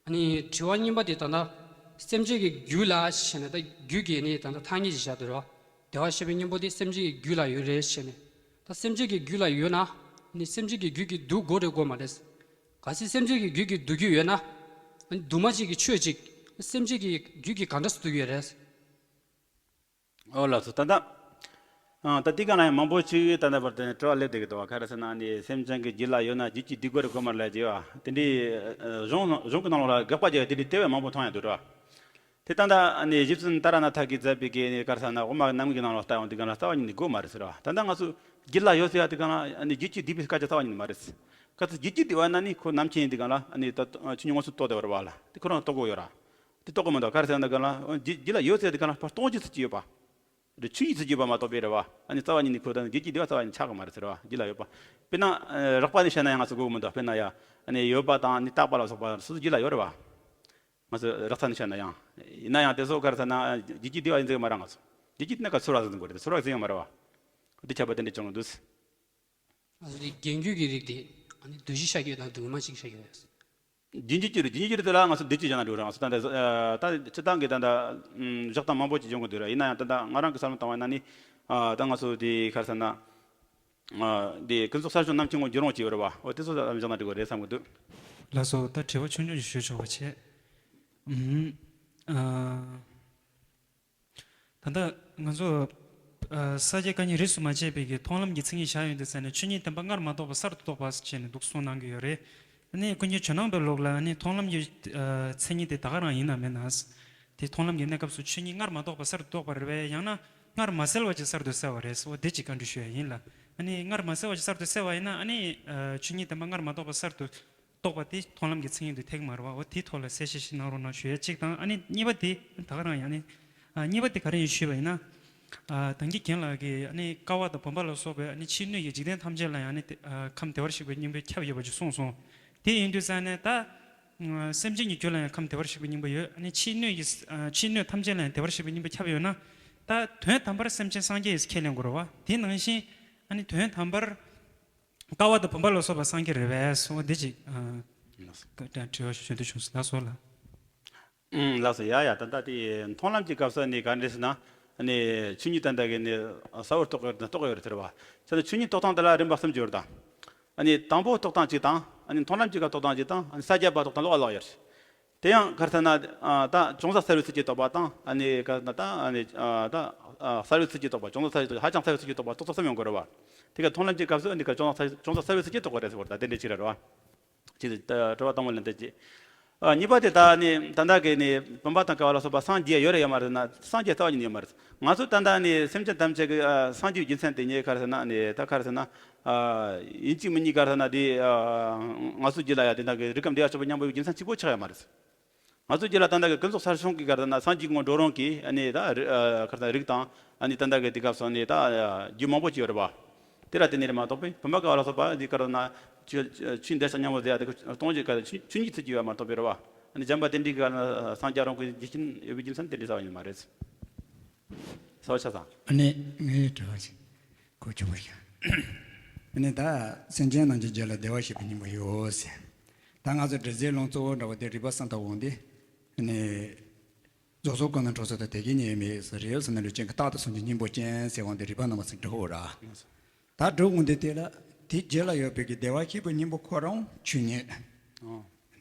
ཨ་ནི་དྲི་བ་གཉིས་པ་དེ་ད་ལྟ་སེམས་ཅན་གྱི་རྒྱུད་ལ་ཞེས་ནས་ད་རྒྱུད་ཀྱི་ནི་ད་ལྟ་ཐ་སྙད་ཅིག་བཞག་འདུག་རོ། བདེ་བར་གཤེགས་པའི་སྙིང་པོ་དེ་སེམས་ཅན་གྱི་རྒྱུད་ལ་ཡོད་རེད་ཞེས་ནས། ད་སེམས་ཅན་གྱི་རྒྱུད་ལ་ཡོད་ན་ནི་སེམས་ཅན་གྱི་རྒྱུད་ཀྱི་འདུ་དགོས་རེད་དགོས་མ་རེད། གལ་སྲིད་སེམས་ཅན་གྱི་རྒྱུད་ཀྱི་འདུ་རྒྱུ་ཡོད་ན་ནི་འདུས་མ་བྱས་ཀྱི་ཆོས་ཅིག་སེམས་ཅན་གྱི་རྒྱུད་ཀྱི་ག་འདྲ་སེ་འདུ་གི་ཡོད་རེད། ཨོ་ལགས་སོ། ད་ལྟ་ཨ་ད་འདི་ག་ན་ཡང་མང་པོ་ཅིག་ད་ལྟ་བར་དུ་དྲི་བ་སླེབས་བསྡད་ཀྱི་འདུག་བ། ག་རེ་ཟེར་ན་ནི་སེམས་ཅན་གྱི་རྒྱུད་ལ་ཡོད་ན་རྒྱུད་ཀྱི་འདུ་དགོས་རེད་དགོས་མ་རེད་ལབ་ཀྱི་བ། དེ་འདྲའི་ཨ་གཞུང་གཞུང་གི་ནང་ལོགས་ལ་དགག་པ་རྒྱག་ཡ་དེ་འདྲའི་དེ་བས་མང་པོ་མཐོང་ཡ་འདུག་ར། དེ་ད་ལྟ་ཨ་ནི་རྗེ་བཙུན་ཏཱ་ར་ནཱ་ཐ་གིས་མཛད་པའི་གི་ནི་ག་རེ་ཟེར་ན་དབུ་མ་རྣམ་ངེས་ཀྱི་ནང་ལ་ལྟ་ཡོང་དུས་སྒང་ལ་རྩ་བ་ཉིད་ནས་དགོས་མ་རེད་ཟེར་བ། ད་ལྟ་ང་ཚོ་རྒྱུད་ལ་ཡོད་ཟེར་ཡ་དེ་སྒང་ལ་ཨ་ནི་རྒྱུད་ཀྱི་སྡིག་པའི་སྐད་ཆ་རྩ་བ་ཉིད་ནས་མ་རེད། ག་ཚོད་རྒྱུད་ཀྱི་སྡིག་པ་ན་ནི་ཁོ་ནམ་མཁྱེན་ཡིན་དུས་སྒང་ལ་ཨ་ནི་ད་ཆོས་ཉིད་མངོན་སུམ་རྟོགས་བསྡད་པ་རེད་བ་ལ། དེ་ཁོ་རང་རྟོགས་དགོས་ཡོད་ར། དེ་རྟོགས་དགོས་མི་འདུག་ག་རེ་ཟེར་ན་སྒང་ལ་རྒྱུད་རྒྱུད་ལ་ཡོད་ཟེར་ཡ་དེ་སྒང་ལ་ཕར་སྟོང་རྒྱུ་ཚུལ་གྱི་ཡོད་པ། རེད། ཆོས་ཉིད་ཚུལ་གྱི་ཡོད་པ་མ་གཏོགས་པའི་རེད་བ། ཨ་ནི་རྩ་བ་ཉིད་ནས་ཁོ་ད་རྒྱུད་ཀྱི་སྡིག་པ་རྩ་བ་ཉིད་ཆགས་ཀྱི་མ་རེད་ཟེར་བ། རྒྱུད་ལ་ཡོད་པ། དཔེར་ན་ཨ་རགས་པ་ནས་བཤད་ན་ཡང་ང་ཚོ་དགོས་ཀྱི་མི་འདུག་དཔེར་ན་ཡ་ཨ་ནི་ཡོད་པ་དང་ནི་རྟག་པ་ལ་སོགས་པ་སོ་སོ་རྒྱུད་ལ་ཡོད་རེད་བ། ང་ཚོ་རགས་ཚ་ནས་བཤད་ན་ཡང་། ཡིན་ན་ཡང་དེ་ཚོ་ག་རེ་ཟེར་ན་རྒྱུད་ཀྱི་སྡིག་པ་ཡིན་ཟེར་གྱི་མ་རེད། ང་ཚོ་རྒྱུད་ཀྱི་སྡིག་པ་ཚོར་བ་ཟེར་དགོས་རེད། ཚོར་བ་ཟེར་ཡང་མ་རེད་བ། འདི་ཁྱབ་པ་དེ་འདྲ་བྱུང་འདུག་ང་ཚོ་རྒྱན་གྱི་རིགས་དེ་ཨ་ནི་བདུད་བཞི་ཤ་རྒྱུས་དང་བདུད་མ་བཞི་ཤ་རྒྱུས། རྒྱུན་གྱི་སྐྱེ་རུ་རྒྱུན་གྱི་སྐྱེ་རུ་དེ་ལ་ང་ཚོ་བདུད་ཀྱི་སྦྱང་ན་འགྲོ་ར། ང་ཚོ་ད་ལྟ་ད་སྤྱི་བཏང་གི་ད་ལྟ་བཞག་སྟངས་མང་པོ་ཅིག་སྦྱོང་གི་འདུག་ར། ཡིན་ན་ཡང་ད་ལྟ་ང་རང་གི་བསམ་བློ་བཏང་བ་ཡིན་ན་ནི་ད་ང་ཚོ་དེ་ག་རེ་ཟེར་ན་དེ་ཀུན་རྫོབ་གསར་བྱུང་རྣམ་མཁྱེན་ངོ་བརྒྱུད་རུང་ཅིག་ཡོད་ར་བ། འོ་དེ་ཚོ་ད་སྦྱང་ན་འགྲིག་གི་རེད་བསམ་གི་འདུག་ལགས་སོ། ད་དྲི་བ་ཆུང་ཆུང་ཞིག་ཞུ་ཆོག་པ་བྱས། ཨུམ། ཨ། ད་ལྟ་ང་ཚོ་ཨ་ས་སྐྱ་བཀའ་རྙིང་རིས་སུ་མ་ཆད་པའི་གི་མཐོང་ལམ་གྱི་མཚན་ཉིད་བཞག་ཡོང་དུས་ཙམ་ནས་ཆོས་ཉིད་བདེན་པ་སྔར་མ་རྟོགས་པ་གསར་དུ་རྟོགས་པ་ཟེར་བྱས་ནས་འདུག་གསུངས་གནང་གི་ཡོད་རེད། ཨ་ནི་ཀུན་མཁྱེན་ཇོ་ནང་པའི་ལུགས་ལ་ཨ་ནི་མཐོང་ལམ་གྱི་ཨ་མཚན་ཉིད་དེ་ད་ག་རང་ཡིན་ནམ་མིན་ན། དེ་མཐོང་ལམ་གྱི་གནས་སྐབས་སུ་ཆོས་ཉིད་སྔར་མ་རྟོགས་པ་གསར་དུ་རྟོགས་པ་རེད་པས། ཡང་ན་སྔར་མ་གསལ་བ་ཅིག་གསར་དུ་གསལ་བ་རེད། འོ་དེ་ཅིག་བཀའ་འདྲི་ཞུ་ཡ་ཡིན་ལ། ཨ་ནི་སྔར་མ་གསལ་བ་ཅིག་གསར་དུ་གསལ་བ་ཡིན་ན་ཨ་ནི་ཨ་ཆོས་ཉིད་བདེན་པ་སྔར་མ་རྟོགས་པ་གསར་དུ་རྟོགས་པ་དེ་མཐོང་ལམ་གྱི་མཚན་ཉིད་དུ་ཐེག་མ་རེད་བ། འོ་དེའི་ཐོག་ལ་གསལ་བཤད་ཞིག་གནང་རོགས་གནང་ཞུ་ཡ་གཅིག་དང་། ཨ་ནི་གཉིས་པ་དེ་ད་ག་རང་ཡང་ནི་ཨ་གཉིས་པ་དེ་ག་རེ་ཡིན་ཞུས་པ་ཡིན་ན། ཨ་ད་གིན་རྒན་ལགས་ཀྱིས་ཨ་ནི་ཀ་བ་དང་བུམ་པ་ལ་སོགས་པའི་ཨ་ནི་ཕྱི་སྣོད་ཀྱི་འཇིག་རྟེན་ཐམས་ཅད་ལ་ཡང་ནི་དེ་ཨ་ཁམས་བདེ་བར་གཤེགས་པའི་སྙིང་པོས་ཁྱབ་ཡོད་པ་ཅིག་གསུངས་སོང་། དེ་ཡིན་དུས་ཙང་ནས་ད་ཨ་སེམས་ཅན་གྱི་རྒྱུད་ལ་ཡང་ཁམས་བདེ་བར་གཤེགས་པའི་སྙིང་པོ་ཡོད། ཨ་ནི་ཕྱི་སྣོད་ཀྱི་ཨ་ཕྱི་སྣོད་ཐམས་ཅད་ལ་ཡང་བདེ་བར་གཤེགས་པའི་སྙིང་པོ་ཁྱབ་ཡོད་ན། ད་དོན་དམ་པར་སེམས་ཅན་སངས་རྒྱས་ཡིན་ཁས་ལེན་དགོས་རེད་བ། དེ་ནང་བཞིན་ཨ་ནི་དོན་དམ་པར་ཀ་བ་དང་བུམ་པ་ལ་སོགས་པ་སངས་རྒྱས་རེད་པས་སོ། འདི་ཅིག་ཨ་དྲི་བ་ཞུ་འདོད་བྱུང་སོང་། ལགས་སོ་ལགས། ཨུམ། ལགས་སོ། ཡ་ཡ། ད་ལྟ་དེ་མཐོང་ལམ་གྱི་སྐབས་སུ་ནི་ག་འདྲ་ཟེར་ན། ནི་ཆོས་ཉིད་ད་ལྟ་གི་ནི་གསལ་བོར་རྟོགས་ཡོད་རེད་དང་རྟོགས་ཡོད་རེད་ཟེར་བ། ཟེར་ན་ཆོས་ཉིད་རྟོགས་སྟངས་དེ་ལ་རིམ་པ་གསུམ་ཅིག་ཡོད་རེད་ད། ཨ་ནི་དང་པོ་རྟོགས་སྟངས་གཅིག་དང་། ཨ་ནི་མཐོང་ལམ་གྱི་སྐབས་རྟོགས་སྟངས་གཅིག་དང་། ཨ་ནི་ས་བརྒྱད་པ་རྟོགས་སྟངས་ལོགས་ལ་ལོགས་ཡོད་རེད། དེ་ཡང་ག་རེ་ཟེར་ན། ཨ་ད་ཅུང་ཟད་གསལ་བའི་ཚུལ་གྱིས་རྟོགས་པ་དང་། ཨ་ནི་ག་རེ་ཟེར་ན་ད་ཨ་ནི་ཨ་ད་ཨ་གསལ་བའི་ཚུལ་གྱིས་རྟོགས་པ། ཅུང་ཟད་གསལ་བའི་ཚུལ་ཧ་ཅང་གསལ་བའི་ཚུལ་གྱིས་རྟོགས་པ་རྟོགས་ཚུལ་གསུམ་ཡོང་གི་རེད་བ། དེ་ག་མཐོང་ལམ་གྱི་སྐབས་སུ་ཨ་ནི་ག་ཅུང་ཟད་ཅུང་ཟད་གསལ་བའི་ཚུལ་གྱིས་རྟོགས་པ་རེད་ཟེར་བ་ད་དེ་འདྲའི་ཅིག་རེད་བ། ཅིག་དྲི་བ་དང་པོ་ལན་དེ་ཅིག་ཨ་གཉིས་པ་དེ་ད་ནི་ད་ལྟ་གི་ནི་བུམ་པ་དང་ཀ་བ་ལ་སོགས་པ་སངས་རྒྱས་ཡོད་རེད་ཡོད་མ་རེད་ཟེར་ན། སངས་རྒྱས་རྩ་བ་ཉིད་ནས་ཡོད་མ་རེད། ང་ཚོ་ད་ལྟ་ནི་སེམས་ཅན་ཐམས་ཅད་ཀྱི་ཨ་སངས་རྒྱས་རྒྱུ་མཚན་དེ་ཉིད་ག་རེ་ཟེར་ན། ནི་ད་ག་རེ་ཟེར་ན། ཨ་ཡིན་གཅིག་མིན་གཉིས་ག་རེ་ཟེར་ན་དེ་ཨ་ང་ཚོ་རྒྱུད་ལ་ཡ་དེ་འདྲ་གི་རིགས་ཁམས་བདེ་བ་ཆགས་པའི་སྙིང་པོའི་རྒྱུ་མཚན་གཅིག་པོ་ཆགས་ཡོད་མ་རེད། ང་ཚོ་རྒྱུད་ལ་ད་ལྟ་གི་ཀུན་རྫོབ་གསར་བྱུང་གི་ག་རེ་ཟེར་ན་སངས་རྒྱས་ངོ་འགྲོ་རུང་གི་ཨ་ནི་ད་རི་ཨ་ག་རེ་ཟེར་ན་རིགས་དང་། ཨ་ནི་ད་ལྟ་གི་དེ་སྐབས་སུ་ནི་ད་རྒྱུད་མང་པོ་ཅིག་ཡོད་རེད་བ། དེ་ལ་བརྟེན་ནས་རེད་མ་གཏོགས་པའི་བུམ་པ་ཀ་བ་ལ་སོགས་པ་འདི་ག་རེ་ཟེར་ན་ཆོས་ཆོས་འདི་ཆ་སྙོམས་པོ་ཟེར་ཡ་དེ་གི་སྟོང་ཆོས་ག་རེ་ཆོས་ཆོས་ཉིད་ཚུལ་གྱིས་ཡོད་མ་གཏོགས་པའི་རེད་བ། ཨ་ནི་བྱམས་པ་དེ་འདྲའི་གི་ག་རེ་ཟེར་ན་སངས་རྒྱས་རང་གི་རྒྱུ་རྐྱེན་ཡོད་པའི་རྒྱུ་མཚན་དེ་འདྲའི་རྩ་བ་ཉིད་མ་རེད། གསལ་བོ་ཆགས་སོང་། ཨ་ནི་ངའི་དྲི་བ་ཞིག་གོ་ཆོག་པ་ཞིག་ཨ་ནི་ད་སེམས་ཅན་རྣམས་ཀྱི་རྒྱུད་ལ་བདེ་བར་གཤེགས་པའི་སྙིང་པོ་ཡོད་ཟེར། ད་ང་ཚོ་འབྲི་རྩལ་ལུང་གཙོ་བོ་འདྲ་བོ་དེ་རིག་པ་གསུམ་དུ་འོང་སྟེ། ཨ་ནི། རྫོགས་སོགས་ཀུན་ལ་འཕྲོག་ཚུལ་དང་། དེ་སྐད་ཉིད་ཡོད་མེད་ཟེར། རིགས་དབྱེ་ཟེར་ན་ལུས་ཅན་གྱི་རྟག་ཏུ་སོང་ཅིང་སྙིང་པོ་ཅན་ཟེར་བ་འདི་རིག་པ་རྣམ་པ་ཚོས་སྒྲུབ་འོ་ར། ད་སྒྲུབ་འོང་དུས་དེ་ལ་དེ་རྒྱུད་ལ་ཡོད་པའི་གི་བདེ་བར་གཤེགས་པའི་སྙིང་པོ་ཁོ་རང་ཆོས་ཉིད་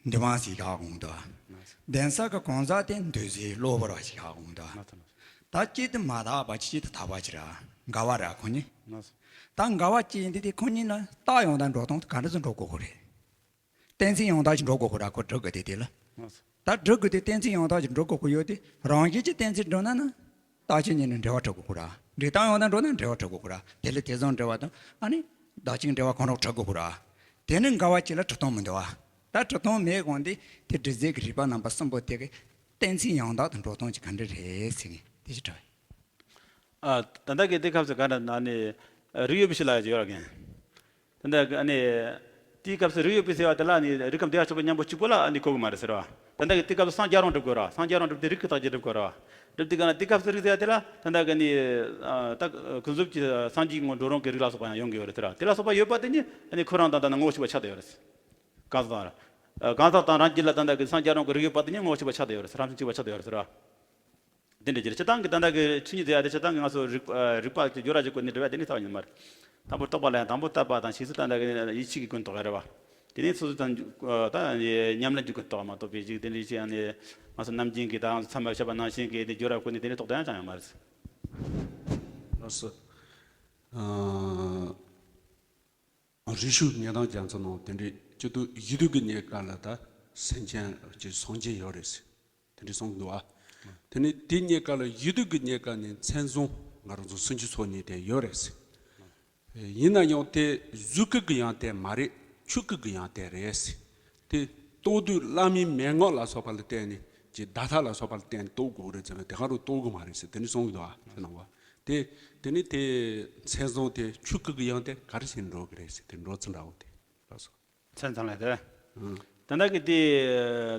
འདུས་མ་བྱས་བཞག་འོང་དོ། གདན་ས་གི་གང་ཟག་དེ་འདུས་བྱས་གློ་བུར་བ་ཞིག་བཞག་འོང་དོ། ད་གཅིག་ཏུ་མ་དག་པ་གཅིག་ཏུ་དག་པ་ཅིག་ར་འགལ་བ་ར་ཁོ་གཉིས། ད་འགལ་བ་གཅིག་ཡིན་དུས་དེ་ཁོ་གཉིས་ལ་རྟགས་ཡང་དག་འགྲོ་སྟངས་ག་འདྲ་ཚོ་འགྲོ་དགོས་ཁོ་རེད། གཏན་ཚིགས་ཡང་དག་ཅིག་འགྲོ་དགོས་ཁོ་ར་ཁོ་སྒྲུབ་དགོས་དེ་དེ་ལ། ད་སྒྲུབ་དགོས་དེ་གཏན་ཚིགས་ཡང་དག་ཅིག་འགྲོ་དགོས་ཁོ་ཡོད་དེ། རང་བཞིན་གྱི་གཏན་ཚིགས་འགྲོ་ན་ན། རྟགས་ཆོས་ཉིད་ནས་འབྲེལ་བ་གྲུབ་དགོས་ཁོ་ར། འབྲས་རྟགས་ཡང་དག་འགྲོ་ན་འབྲེལ་བ་གྲུབ་དགོས་ཁོ་ར། དེ་ལ་དེ་བཟུང་འབྲེལ་བ་དང་ཨ་ནི་བདག་གཅིག་འབྲེལ་བ་གང་རུང་གྲུབ་དགོས་ཁོ་ར། དེ་ནི་འགལ་བ་གཅིག་ལ་གྲུབ་སྟངས་མི་འདུག་བ། ད་གྲུབ་སྟངས་མེད་གོང་དེ་དེ་འབྲས་རྫས་ཀྱི་རིགས་པ་རྣམ་པ་གསུམ་པོ་དེ་གི་གཏན་ཚིགས་ཡང་དག་ཏུ་འགྲོ་སྟངས་ཀྱི་ག་འདྲ་རེད་ཟེར་གི་དེ་ཞིག་དྲི་བ། ཨ། ད་ལྟ་གི་དེ་སྐབས་སུ་ག་འདྲ་ན་ནི་རིགས་ཡོད་པའི་ཕྱིར་ལ་ཡོད་ར་གན། ད་ལྟ་གི་ཨ་ནི་དེའི་སྐབས་སུ་རིགས་ཡོད་པའི་ཟེར་བ་དེ་ལ་ནི་རིགས་ཁམས་བདེ་བར་གཤེགས་པའི་སྙིང་པོ་གཅིག་པོ་ལ་ཨ་ནི་གོ་གི་མ་རེད་ཟེར་བ། ད་ལྟ་གི་དེ་སྐབས་སུ་སངས་རྒྱས་རང་སྒྲུབ་དགོས་ར། སངས་རྒྱས་རང་སྒྲུབ་དེ་རིགས་ཀྱི་རྟགས་ཀྱིས་སྒྲུབ་དགོས་ར། སྒྲུབ་དེ་ག་ན་དེ་སྐབས་སུ་རིགས་ཟེར་བ་དེ་ལ་ད་ལྟ་གི་ནི་ཨ་ད་ཀུན་རྫོབ་ཀྱི་སངས་རྒྱས་ངོ་འགྲོ་རང་གི་རིགས་ལ་སོགས་པ་ཡང་ཡོང་གི་ཡོད་རེད་ཟེར་བ། དེ་ལ་སོགས་པ་ཡོད་པ་དེ་ནི་ཨ་ནི་ཁོ་རང་དང་ད་ནི་ངོ་བོ་གཅིག་པ་ཆགས་བསྡད་ཡོད་རེད། གང་ཟག་དང་། གང་ཟག་དང་རང་རྒྱུད་ལ་ད་ལྟ་གི་སངས་རྒྱས་རང་གི་རིགས་ཡོད་པ་དེ་ནི་ངོ་བོ་གཅིག་པ་ཆགས་བསྡད་ཡོད་རེད་ཟེར། རང་བཞིན་གཅིག་པ་ཆགས་བསྡད་ཡོད་རེད་ཟེར་བ། དེ་འདྲ་ཅིག་རེད། སྤྱིར་བཏང་གི་ད་ལྟ་གི་ཆོས་ཉིད་ཟེར་ཡ་དེ་སྤྱིར་བཏང་གི་ང་ཚོ་རིག་ཨ་རིག་པ་གི་སྦྱོར་བ་ཅིག་བཀོད་ནས་འགྲོ་ཡ་དེ་ནི་རྩ་བ་ཉིད་མ་རེད། དང་པོ་རྟོག་པ་ལ་ཡང་དང་པོ་དད་པ་དང་། ཕྱིས་སུ་ད་ལྟ་གི་ཡིད་ཆེས་ཀྱི་ཀུན་རྟོག་རེད་བ། དེ་ནས་སོ་སོ་དང་ཨ་ད་ཉམས་ལེན་གྱི་ཀུན་རྟོག་མ་གཏོགས་པའི་ཅིག་དེ་འདྲ་ཅིག་ཡང་ནི་ང་ཚོ་ནམ་རྒྱུན་གྱི་ད་ང་ཚོ་ཚད་མ་བཤད་པ་ནང་བཞིན་གྱི་དེ་སྦྱོར་བ་བཀོད་ནས་དེ་འདྲ་རྟོགས་ད་ཡང་ཅང་ཡང་མ་རེད། ལགས་སོ། ཨ། རི་ཤུ་ཉེ་དང་རྒྱ་མཚོ་ནང་དེ་འདྲའི་སྤྱི་དུ་ཡིད་སྡུག་གི་གནས་སྐབས་ལ་ད་སེམས་ཅན་གྱི་སངས་རྒྱས་ཡོད་རེད་ཟེར། དེ་འདྲའི་གསུངས་འདུག་ཨ། དེ་ནི་དེ་གཉིས་ཀ་ལ་ཡིད་སྡུག་གི་གཉིས་ཀ་ནི་མཚན་བཟང་ང་རང་ཚོ་སུམ་ཅུ་སོ་གཉིས་དེ་ཡོད་རེད་ཟེར། ཡིན་ན་ཡང་དེ་གཟུགས་སྐུ་གི་ཡང་དེ་མ་རེད། ཆོས་སྐུ་གི་ཡང་དེ་རེད་ཟེར། དེ་རྟོགས་དུས་བླ་མའི་མན་ངག་ལ་སོགས་པ་ལ་བརྟེན་ནས་ཀྱི་བརྡ་དག་ལ་སོགས་པ་ལ་བརྟེན་ནས་རྟོགས་དགོས་རེད་ཟེར་ན་དེ་ག་རུ་རྟོགས་དགོས་མ་རེད་ཟེར། དེ་ནི་གསུང་གི་འདུག་ཨ། དེ་ནང་བ། དེ་དེ་ནི་དེ་མཚན་བཟང་དེ་ཆོས་སྐུ་གི་ཡང་དེ་ག་རེ་བྱས་འགྲོ་གི་རེད་ཟེར། དེ་འགྲོ་ཚུལ་འདྲ་བོ་དེ་ལགས་སོ། མཚན་བཟང་ལས་དེ། ཨང་། དེ་འདྲ་གི་དེ།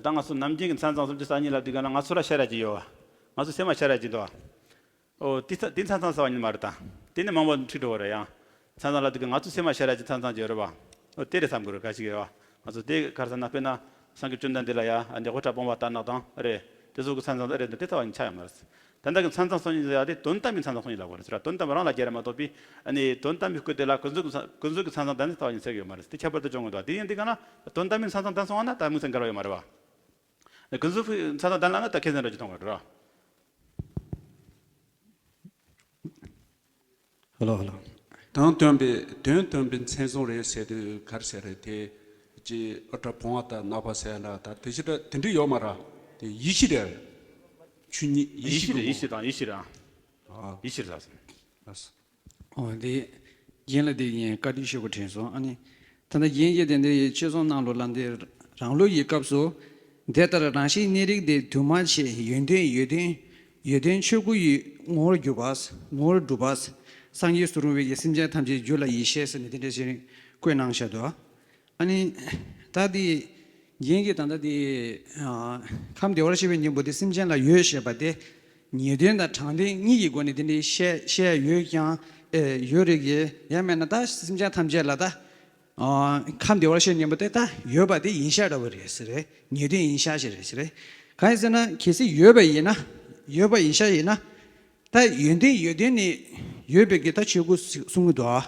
ད་ང་ཚོ་ནམ་རྒྱུན་གྱི་མཚན་བཟང་སུམ་ཅུ་རྩ་གཉིས་ལབ་དུས་ག་ན་ང་ཚོ་ར་ཤེས་ར་ཅིག་ཡོད་བ། ང་ཚོ་སེམས་མ་ཤེས་ར་ཅིག་འདུག་བ། ཨོ་དེ་ཚ་དེ་མཚན་བཟང་ཟེར་བ་ཉིད་མ་རེད་ད། དེ་ནི་མང་པོ་འཁྲིད་འགྲོ་བ་རེད་ཡང་། མཚན་བཟང་ལབ་དུས་ག་ང་ཚོ་སེམས་མ་ཤེས་ར་ཅིག་མཚན་བཟང་ཅིག་ཡོད་རེད་བ། ཨོ་དེ་རེད་བསམ་གི་རེད། ག་ཞིག་ཡོད་བ། ང་ཚོ་དེ་ག་རེ་ཟེར་ན་དཔེར་ན། སངས་རྒྱས་བཅོམ་ལྡན་འདས་ལ་ཡ་ཨ་འདི་དབུ་སྐྲ་སྤུངས་པ་ལྟར་ན་དང་རེད། དེ་ཚོ་གི་མཚན་བཟང་རེད་འདུག་དེ་ལྟ་བ་ཉིད་ཆ་ཡོད་མ་རེད། ད་ལྟ་གི་མཚན་བཟང་སོང་ཉིད་ཡ་དེ་དོན་དམ་པའི་མཚན་བཟང་སོང་ཉིད་ལབ་དགོས་རེད་ཟེར་བ། དོན་དམ་པ་རང་ལ་སྦྱར་ར་མ་གཏོགས་པའི་ཨ་ནི་དོན་དམ་པའི་སྐུ་དེ་ལ་ཀུན་རྫོབ་ཀྱི་མཚན་ཀུན་རྫོབ་ཀྱི་མཚན་བཟང་ལྡན་ནས་ལྟ་བ་ཉིད་ཟེར་གི་ཡོད་མ་རེད། དེ་ཁྱད་པར་དུ་སྦྱོང་གི་འདུག་དེ་ཡིན་དུས་ག་ན་དོན་དམ་པའི་མཚན་བཟང་ལྡན་སོང་བ་ན་ད་དམིགས་བསལ་འགལ་བ་ཡོད་མ་རེད་བ། ཀུན་རྫོབ་ཀྱི་མཚན་བཟང་ལྡན་ལ་ན་ད་ཁས་ལེན་ར་ཅིག་གཏོང་དགོས་རེད་བ། ཧ་ལོ་ཧ་ལོ། དོན་སྟོན་པའི་དོན་སྟོན་པའི་མཚན་བཟང་རེད་ཟེར་དུས་ག་རེ་ཟེར་རེད་དེ། ཅི་ཨ་ཏྲ་བོང་བ་དང་ནག་པ་ཟེར་ལ་ད་དེ་ཕྱི་དྲ་དེ་འདྲ་ཡོད་མ་ར། དེ་ཡེ་ཤེས་རེད། ཆོས་ཉིད་ཡེ་ཡེ་ཤེས་ཤེས་རེད། ཀྱི་ཡེ་ཤེས་དང་ཡེ་ཤེས་རེད། ཨ། ཡེ་ཤེས་རེད། འོ་དེ། རྒན་ལ་དེ་ཡིན་བཀའ་དྲིན་ཤོད་དགོས་དྲན་སོང་ཨ་ནི། ད་ལྟ་རྒན་གྱིས་དེ་འདྲའི་ཡི་ཆོས་ཚོགས་ནང་ལོགས་ལ་འདི་རང་ལུགས་ཀྱི་སྐབས་སུ། དེ་ལྟར་རང་བཞིན་གནས་རིགས་དེ་དུ་མ་ཕྱེ། ཡོན་ཏན་ཡོན་ཏན་ཡོན་ཏན་ཆོས་སྐུ་ཡི་ངོ་བོར་གྱུར་པ། ངོ་བོར་གྲུབ་པ། སངས་རྒྱས་སུ་རུང་བའི་སེམས་ཅན་ཐམས་ཅད་རྒྱུད་ལ་ཡེ་ཤེས་ཟེར་ནས་དེ་འདྲ་ཞིག་བཀོད་གནང་བཞག་འདུག་ཨ་ནི། ད་དེ། རྒན་གྱིས་ད་ལྟ་དེ། ཨ། ཁམས་བདེ་བར་གཤེགས་པའི་སྙིང་པོ་དེ་སེམས་ཅན་ལ་ཡོད་ཞེས་པ་དེ། ཉེ་དོན་དང་དྲང་དོན་གཉིས་ཀྱི་སྒོ་ནས་དེ་འདྲའི་བཤད་བཤད་ཡོད་ཀྱང་། ཨེ་ཡོད་རེད་གི་ཡང་མིན་ན་ད་སེམས་ཅན་ཐམས་ཅད་ལ་ད། ཨ། ཁམས་བདེ་བར་གཤེགས་སྙིང་པོ་དེ་ད་ཡོད་པ་དེ་ཡིན་ཤག་འདྲ་བོ་རེད་ཟེར་རེད། ཉེ་དོན་ཡིན་ཤག་ཞེས་རེད་ཟེར་རེད། གང་ཡིན་ཟེར་ན་གལ་སྲིད་ཡོད་པ་ཡིན་ན། ཡོད་པ་ཡིན་ཤག་ཡིན་ན། ད་ཡོན་ཏན་ཡོན་ཏན་ནི་ཡོད་པའི་གི་ད་ཆོས་སྐུ་གསུང་གི་འདུག་ཨ།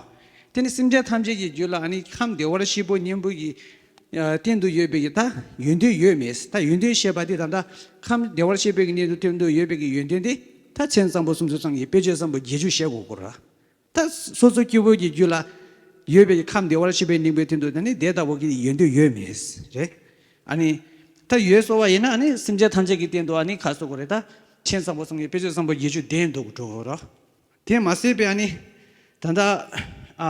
དེ་ནི་སེམས་ཅན་ཐམས་ཅད་ཀྱི་རྒྱུད་ལ་ཨ་ནི་ཁམས་བདེ་བར་གཤེགས་པ་སྙིང་པོ་གི་སྟེང་དུ་ཡོད་པའི་གི་ད་ཡོན་ཏན་ཡོད་མེད། ད་ཡོན་ཏན་བཤད་པ་དེ་ད་ལྟ་ཁམས་བདེ་བར་གཤེགས་པའི་གི་གནས་ལུགས་སྟེང་དུ་ཡོད་པའི་གི་ཡོན་ཏན་དེ་ད་མཚན་བཟང་པོ་སུམ་ཅུ་རྩ་གཉིས་དཔེ་བྱད་བཟང་པོ་བརྒྱད་ཅུ་བཤད་དགོས་སྐོར་ར། ད་སོ་སོ་སྐྱེ་བོ་གི་རྒྱུད་ལ་ཡོད་པའི་ཁམས་བདེ་བར་གཤེགས་པའི་སྙིང་པོའི་སྟེང་དུ་ད་ནི་དེ་ལྟ་བུ་གི་ཡོན་ཏན་ཡོད་མེད་རེད། ཨ་ནི་ད་ཡོད་སོ་བ་ཡིན་ན་ཨ་ནི་སེམས་ཅན་ཐམས་ཅད་ཀྱི་སྟེང་དུ་ཨ་ནི་ཁ་གསོ་གོ་རེད། ད་མཚན་བཟང་པོ་སུམ་ཅུ་དཔེ་བྱད་བཟང་པོ་བརྒྱད་ཅུ་ལྡན་འདུག་འགྲོ་གོ་ར། དེ་མ་ཟད་པའི་ཨ་ནི་ད་ལྟ་ཨ་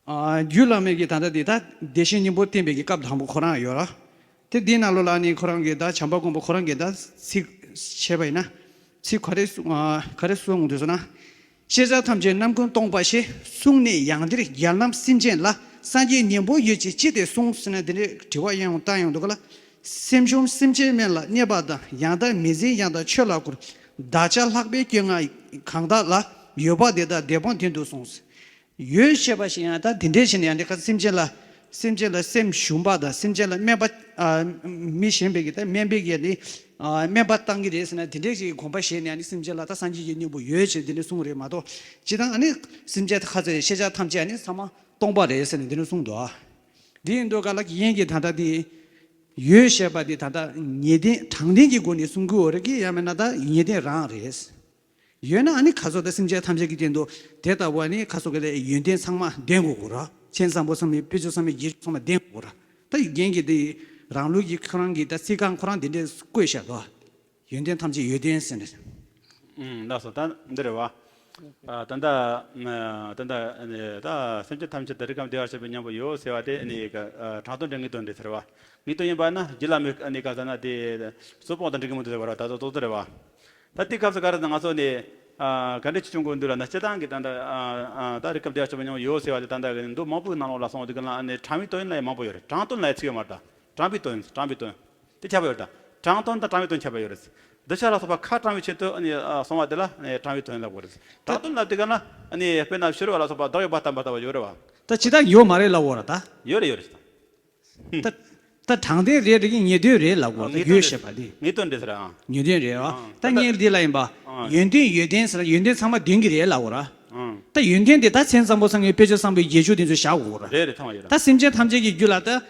ཨ་རྒྱུད་བླ་མེད་ཀྱི་ད་ལྟ་དེ་ད་བདེ་གཤེགས་སྙིང་པོ་བསྟན་པའི་གི་སྐབས་དང་པོ་ཁོ་རང་ཡོད་ར། དེ་འདིའི་ནང་ལོགས་ལ་ནི་ཁོ་རང་གིས་ད་བྱམས་པ་མགོན་པོ་ཁོ་རང་གིས་ད་ཚིག་བཤད་པ་ཡིན་ན། ཚིག་ག་རེ་གསུང་ཨ་ག་རེ་གསུང་འདུག་ཟེར་ན། ཤེས་བྱ་ཐམས་ཅད་རྣམ་ཀུན་སྟོང་པ་ཞེས། གསུངས་ནས་ཡང་འདིར་རྒྱལ་རྣམས་སེམས་ཅན་ལ། སངས་རྒྱས་སྙིང་པོ་ཡོད་ཅེས་ཅི་སྟེ་གསུངས་ཟེར་ནས་འདི་འདྲའི་དྲི་བ་ཡང་བཏང་ཡོང་འདུག་ག་ལ། སེམས་བྱུང་སེམས་ཅན་དམན་ལ་གནས་པ་དང་། ཡང་དག་མི་འཛིན་ཡང་དག་ཆོས་ལ་བཀུར། བདག་ཅག་ལྷག་པའི་སྐྱོན་ང་གང་དག་ལ། ཡོད་པ་དེ་དག་བདེན་སྤངས་དོན་དུ་གསུངས། ཡོད་ཅེས་པ་ཞིག་ཡང་ད་དེ་འདྲས་བྱས་ནས་ཡང་འདི་ཁ་སེམས་ཅན་ལ་སེམས་ཅན་ལ་སེམས་ཞུམ་པ་དང་སེམས་ཅན་ལ་དམན་པ་ཨ་མི་གཞན་པའི་གི་ད་དམན་པའི་གི་ནི་ཨ་དམན་པ་བཏང་གི་རེད་ཟེར་ན་དེ་འདྲས་ཀྱི་དགོངས་པ་བཞེས་ནས་ཨ་ནི་སེམས་ཅན་ལ་ད་སངས་རྒྱས་ཀྱི་སྙིང་པོ་ཡོད་ཅེས་དེ་འདྲས་གསུངས་རེད་མ་གཏོགས་ཅི་དང་ཨ་ནི་སེམས་ཅན་ཁ་ཚ་ཤེས་བྱ་ཐམས་ཅད་ཨ་ནི་ཚང་མ་སྟོང་པ་རེད་ཟེར་ནས་དེ་འདྲས་གསུངས་འདུག་ཨ། དེ་ཡིན་དུས་ག་ལ་གི་ཡིན་གྱི་ད་ལྟ་དེ་ཡོད་ཅེས་པ་དེ་ད་ལྟ་ངེས་བདེན་དྲང་བདེན་གྱི་སྒོ་ནས་གསུང་གི་ཡོད་རེད་གི་ཡང་མིན་ན་ད་ངེས་བདེན་རང་རེད། ཡོད་ན་ཨ་ནི་ཁ་སོ་ད་སེམས་ཅན་ཐམས་ཅད་ཀྱི་སྟེང་དུ་དེ་ལྟ་བུ་ཨ་ནི་ཁ་སོ་ག་ལས་ཡོན་ཏན་ཚང་མ་ལྡན་དགོས་གོ་ར། མཚན་བཟང་པོ་ཚང་མའི་དཔེ་བརྗོད་ཚང་མའི་རྗེས་ཚང་མ་ལྡན་དགོས་གོ་ར། ད་རྒན་གྱི་དེ་རང་ལུགས་ཀྱི་ཁོ་རང་གི་ད་ཚིག་རྐང་ཁོ་རང་དེ་འདྲས་བཀོད་བཞག་དོ། ཡོན་ཏན་ཐམས་ཅད་ཡོན་ཏན་ཟེར་ནས། ཨུམ་ལགས་སོ་ད་འདི་རེད་བ། ཨ་ད་ལྟ་ད་ལྟ་ད་སེམས་ཅན་ཐམས་ཅད་ད་རིགས་ཁམས་བདེ་བར་གཤེགས་པའི་སྙིང་པོ་ཡོད་ཟེར་བ་དེ་ནི་དྲང་དོན་འདྲ་ངེས་དོན་འདྲ་ཟེར་བ། ངེས་དོན་ཡིན་པ་ན་རྒྱུད་བླ་མའི་ནི་ག་ཟེར་ན་དེ་གསུང་སྤོང་དང་འགྲིག་གི་མི་འདུག་ཟེར་བ་ར། ད་ལྟ་ཏོག་ཙམ་རེད་བ། ད་དེ་སྐབས་སུ་ག་རེ་ཟེར་ན་ང་ཚོ་ནི་ཨ་ག་འདྲ་ཅིག་བྱུང་དགོས་འདུག་ལབ་ན་སྤྱིར་བཏང་གི་ད་ལྟ་ཨ་ཨ་ད་རིགས་ཁམས་བདེ་བར་གཤེགས་པའི་སྙིང་པོ་ཡོད་ཟེར་བ་དེ་ད་ལྟ་གི་མདོ་མང་པོའི་ནང་ལོགས་ལ་སོང་བ་དེ་ག་ལ་ནི་དྲང་བའི་དོན་ལ་ཡང་མང་པོ་ཡོད་རེད། དྲང་དོན་ལ་ཡང་ཚིག་ཡོད་མ་རེད། ད་དྲང་བའི་དོན་དྲང་བའི་དོན་དེ་ཁྱབ་པ་ཡོད་རེད། ད་དྲང་དོན་དང་དྲང་བའི་དོན་ཁྱབ་པ་ཡོད་རེད། འདི་ཆ་ལ་སོགས་པ་ཁ་དྲང་བའི་ཆེད་དུ་ནི་ཨ་སོང་བ་དེ་ལ་ནི་དྲང་བའི་དོན་ལབ་དགོས་རེད། དྲང་དོན་ལབ་དེ་ག་ན་ནི་དཔེར་ན་ཕྱི་རོལ་བ་ལ་སོགས་པ་བདག་ཡོད་པར་བསྟན་པ་ལྟ་བུ་ཡོད་རེད་བ། ད་ཇི་ལྟར་ཡོད་མ་རེད་ལབ་དགོས་རེད་ད། ཡོད་རེད་ཡོད་རེད། ད་ད་དྲང་བདེན་རེད་རེད་ཀྱི་ངེས་དོན་རེད་ལབ་དགོས་ད་ངེས་དོན་ཡོད་རེད་ཞེས་པ་དེ། ངེས་དོན་རེད་ཟེར་ཨང་། ངེས་དོན་རེད་ཨང་། ཨང་། ད་ད་ངས་འདི་ལ་ཡིན་པ། ཨང་། ཡོན་ཏན་ཡོན་ཏན་ཟེར་ཡོན་ཏན་ཚང་མ་ལྡན་གྱི་རེད་ལབ་དགོས་ར། ཨང་། ད་ཡོན་ཏན་དེ་ད་མཚན་བཟང་པོ་ཚང་གི་དཔེ་བརྗོད་བཟང་པོའི་རྗེས་འཇུག་དེ་ཚོ་བཞག་དགོས་ར། རེད་རེད་ཐང་བ་ཡོད་ར། ད་སེམས་ཅན་ཐམས་ཅད་ཀྱི་རྒྱུད་ལ་ད།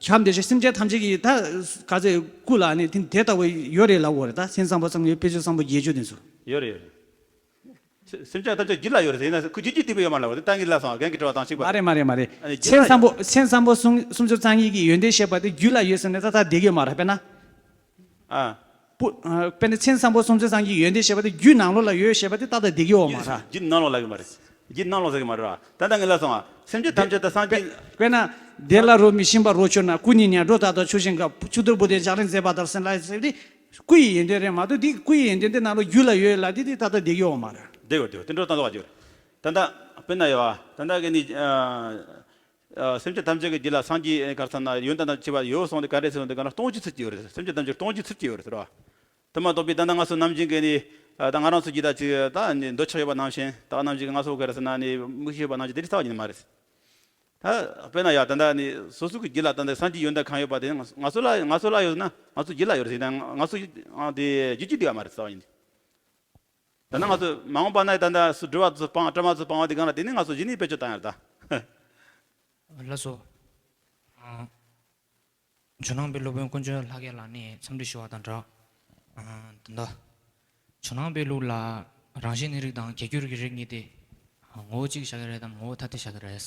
ཁམས་དེ་བཞིན་སེམས་ཅན་ཐམས་ཅད་ཀྱི་ད། ག་ཚོད་སྐུ་ལ་ནི་དེ་དེ་ལྟ་བུ་ཡོད་རེད་ལབ་དགོས་རེད་ད་མཚན་བཟང་པོ་ཚང་གི་དཔེ་བརྗོད་བཟང་པོའི་རྗེས་འཇུག་དེ་ཚོ། ཡོད་རེད་ཡོད་རེད། སེམས་ཅན་ཐམས་ཅད་རྒྱུད་ལ་ཡོད་རེད་ཟེར་ན་ཁོ་རྒྱུད་ཀྱི་སྡིག་པ་ཡོད་མ་ལ་བ་དེ་ཏང་གི་ལ་སོང་རྒན་གྱི་དྲི་བ་དང་གཅིག་པ། མ་རེད་མ་རེད་མ་རེད། ཨ་ནི་རྒྱུད་ལ་མཚན་བཟང་པོ་མཚན་བཟང་པོ་སུམ་སུམ་ཅུ་རྩ་གཉིས་ཀྱི་ཡོན་ཏན་བཤད་པ་དེ་རྒྱུད་ལ་ཡོད་ཟེར་ནས་ད་ད་བསྡད་ཀྱི་ཡོད་མ་རེད་དཔེར་ན། ཨ། པོ། ཨ། དཔེར་ན་མཚན་བཟང་པོ་སུམ་ཅུ་སོ་གཉིས་ཀྱི་ཡོན་ཏན་ཞེས་པ་དེ་རྒྱུད་ནང་ལོགས་ལ་ཡོད་ཞེས་པ་དེ་ཏག་ཏག་བསྡད་ཀྱི་ཡོད་མ་རེད། རྒྱུད་ནང་ལོགས་ལ་ཡོད་མ་རེད། རྒྱུད་ནང་ལོགས་ལ་ཡོད་མ་རེད་བ། ད་ལྟ་ངས་ལབ་སོང་བ། སེམས་ཅན་ཐམས་ཅད་དང་སངས་རྒྱས། དཔེར་ན་དེ་ལ་རོ་མི་ཤིང་པ་རོ་ཁྱོད་ན། སྐུ་ཉིད་ཉ་གྲོ་དག་དང་ཆུ་ཤིང་འགའ། ཆུ་གཏེར་བུ་དེ་ལྗགས་ལན་མཛད་པ་ལྟར་ཟེར་ལ་ཟེར་དེ་སྐུ་ཡི་ཡོན་ཏན་རེད་མ་གཏོགས་དེ་སྐུ་ཡི་ཡོན་ཏན་དེ་ནང་ལོགས་རྒྱུད་ལ་ཡོད་ལ་དེ་དེ་ཏག་ཏག་བསྡད་ཀྱི་ཡོད་མ་རེད། བསྡད་ཡོད་བསྡད་ཡོད། དེ་འདྲ་ཏག་ཏག་བསྡད་ཡོད་རེད། ད་ལྟ་དཔེར་ན་ཡོད་བ། ད་ལྟ་གི་ནི། ཨ། ཨ། སེམས་ཅན་ཐམས་ཅད་ཀྱི་རྒྱུད་ལ་སངས་རྒྱས་ག་རེ་ཟེར་ན་ཡོན་ཏན་དང་བཅས་པ་ཡོད་གསུངས་ཏེ་ག་འདྲས་ཟེར་ན་དེ་ག་ན་སྟོང་གཞི་ཚུལ་གྱི་ཡོད་རེད། སེམས་ཅན་ཐམས་ཅད་སྟོང་གཞི་ཚུལ་གྱི་ཡོད་རེད་ཟེར་བ། དེ་མ་གཏོགས་པའི་ད་ལྟ་ང་ཚོ་ནམ་རྒྱུན་གྱི་ནི། ཨ། ད་ང་རང་ཚོ་རྒྱུད་ད་ཅིག་ད་ནི་འདོད་ཆགས་ཡོད་པ་ནང་བཞིན། ད་ནམ་རྒྱུན་གྱི་ང་ཚོ་ག་རེ་ཟེར་ན་ནི་མིག་ཤེས་ཡོད་པ་ནང་བཞིན་དེ་འདྲ་རྩ་བ་ཉིད་ནས་མ་རེད། ད་དཔེར་ན་ཡ་ད་ལྟ་ནི་སོ་སོ་གི་རྒྱུད་ལ་ད་ལྟ་སངས་རྒྱས་ཡོན་ཏན་གང་ཡོད་པ་དེ་ང་ང་ཚོ་ལ་ང་ཚོ་ལ་ཡོད་ན་ང་ཚོ་རྒྱུད་ལ་ཡོད་རེད་ཟེར་ན་ང་ཚོ་དེ་རྒྱུད་ཀྱི་དེ་ཡོད་མ་རེད་རྩ་བ་ཉིད་ནས། ད་ནི་ང་ཚོ་མ་འོངས་པ་ན་ད་ལྟ་སུ་སྒྲུབ་པ་ཚོ་སྤང་། བྲམ་ཟེ་སྤང་བ་དེ་གང་ལ་དེ་ནི་ང་ཚོ་གཞི་ནས་བེད་སྤྱོད་བཏང་ཡ་རེད་ད། ལགས་སོ། ཨ། ཇོ་ནང་པའི་སློབ་དཔོན་དཀོན་མཆོག་ལྷ་རྒྱལ་ལགས་ནས་འཚམས་འདྲི་ཞུ་བ་དང་སྦྲགས། ཨ། ད་ལྟ་ཇོ་ནང་པའི་ལུགས་ལ་རང་བཞིན་གནས་རིགས་དང་བརྒྱད་འགྱུར་གྱི་རིགས་གཉིས་དེ་ངོ་བོ་གཅིག་བཞག་གི་རེད་དམ་ངོ་བོ་ཐ་དད་བཞག་གི་རེད།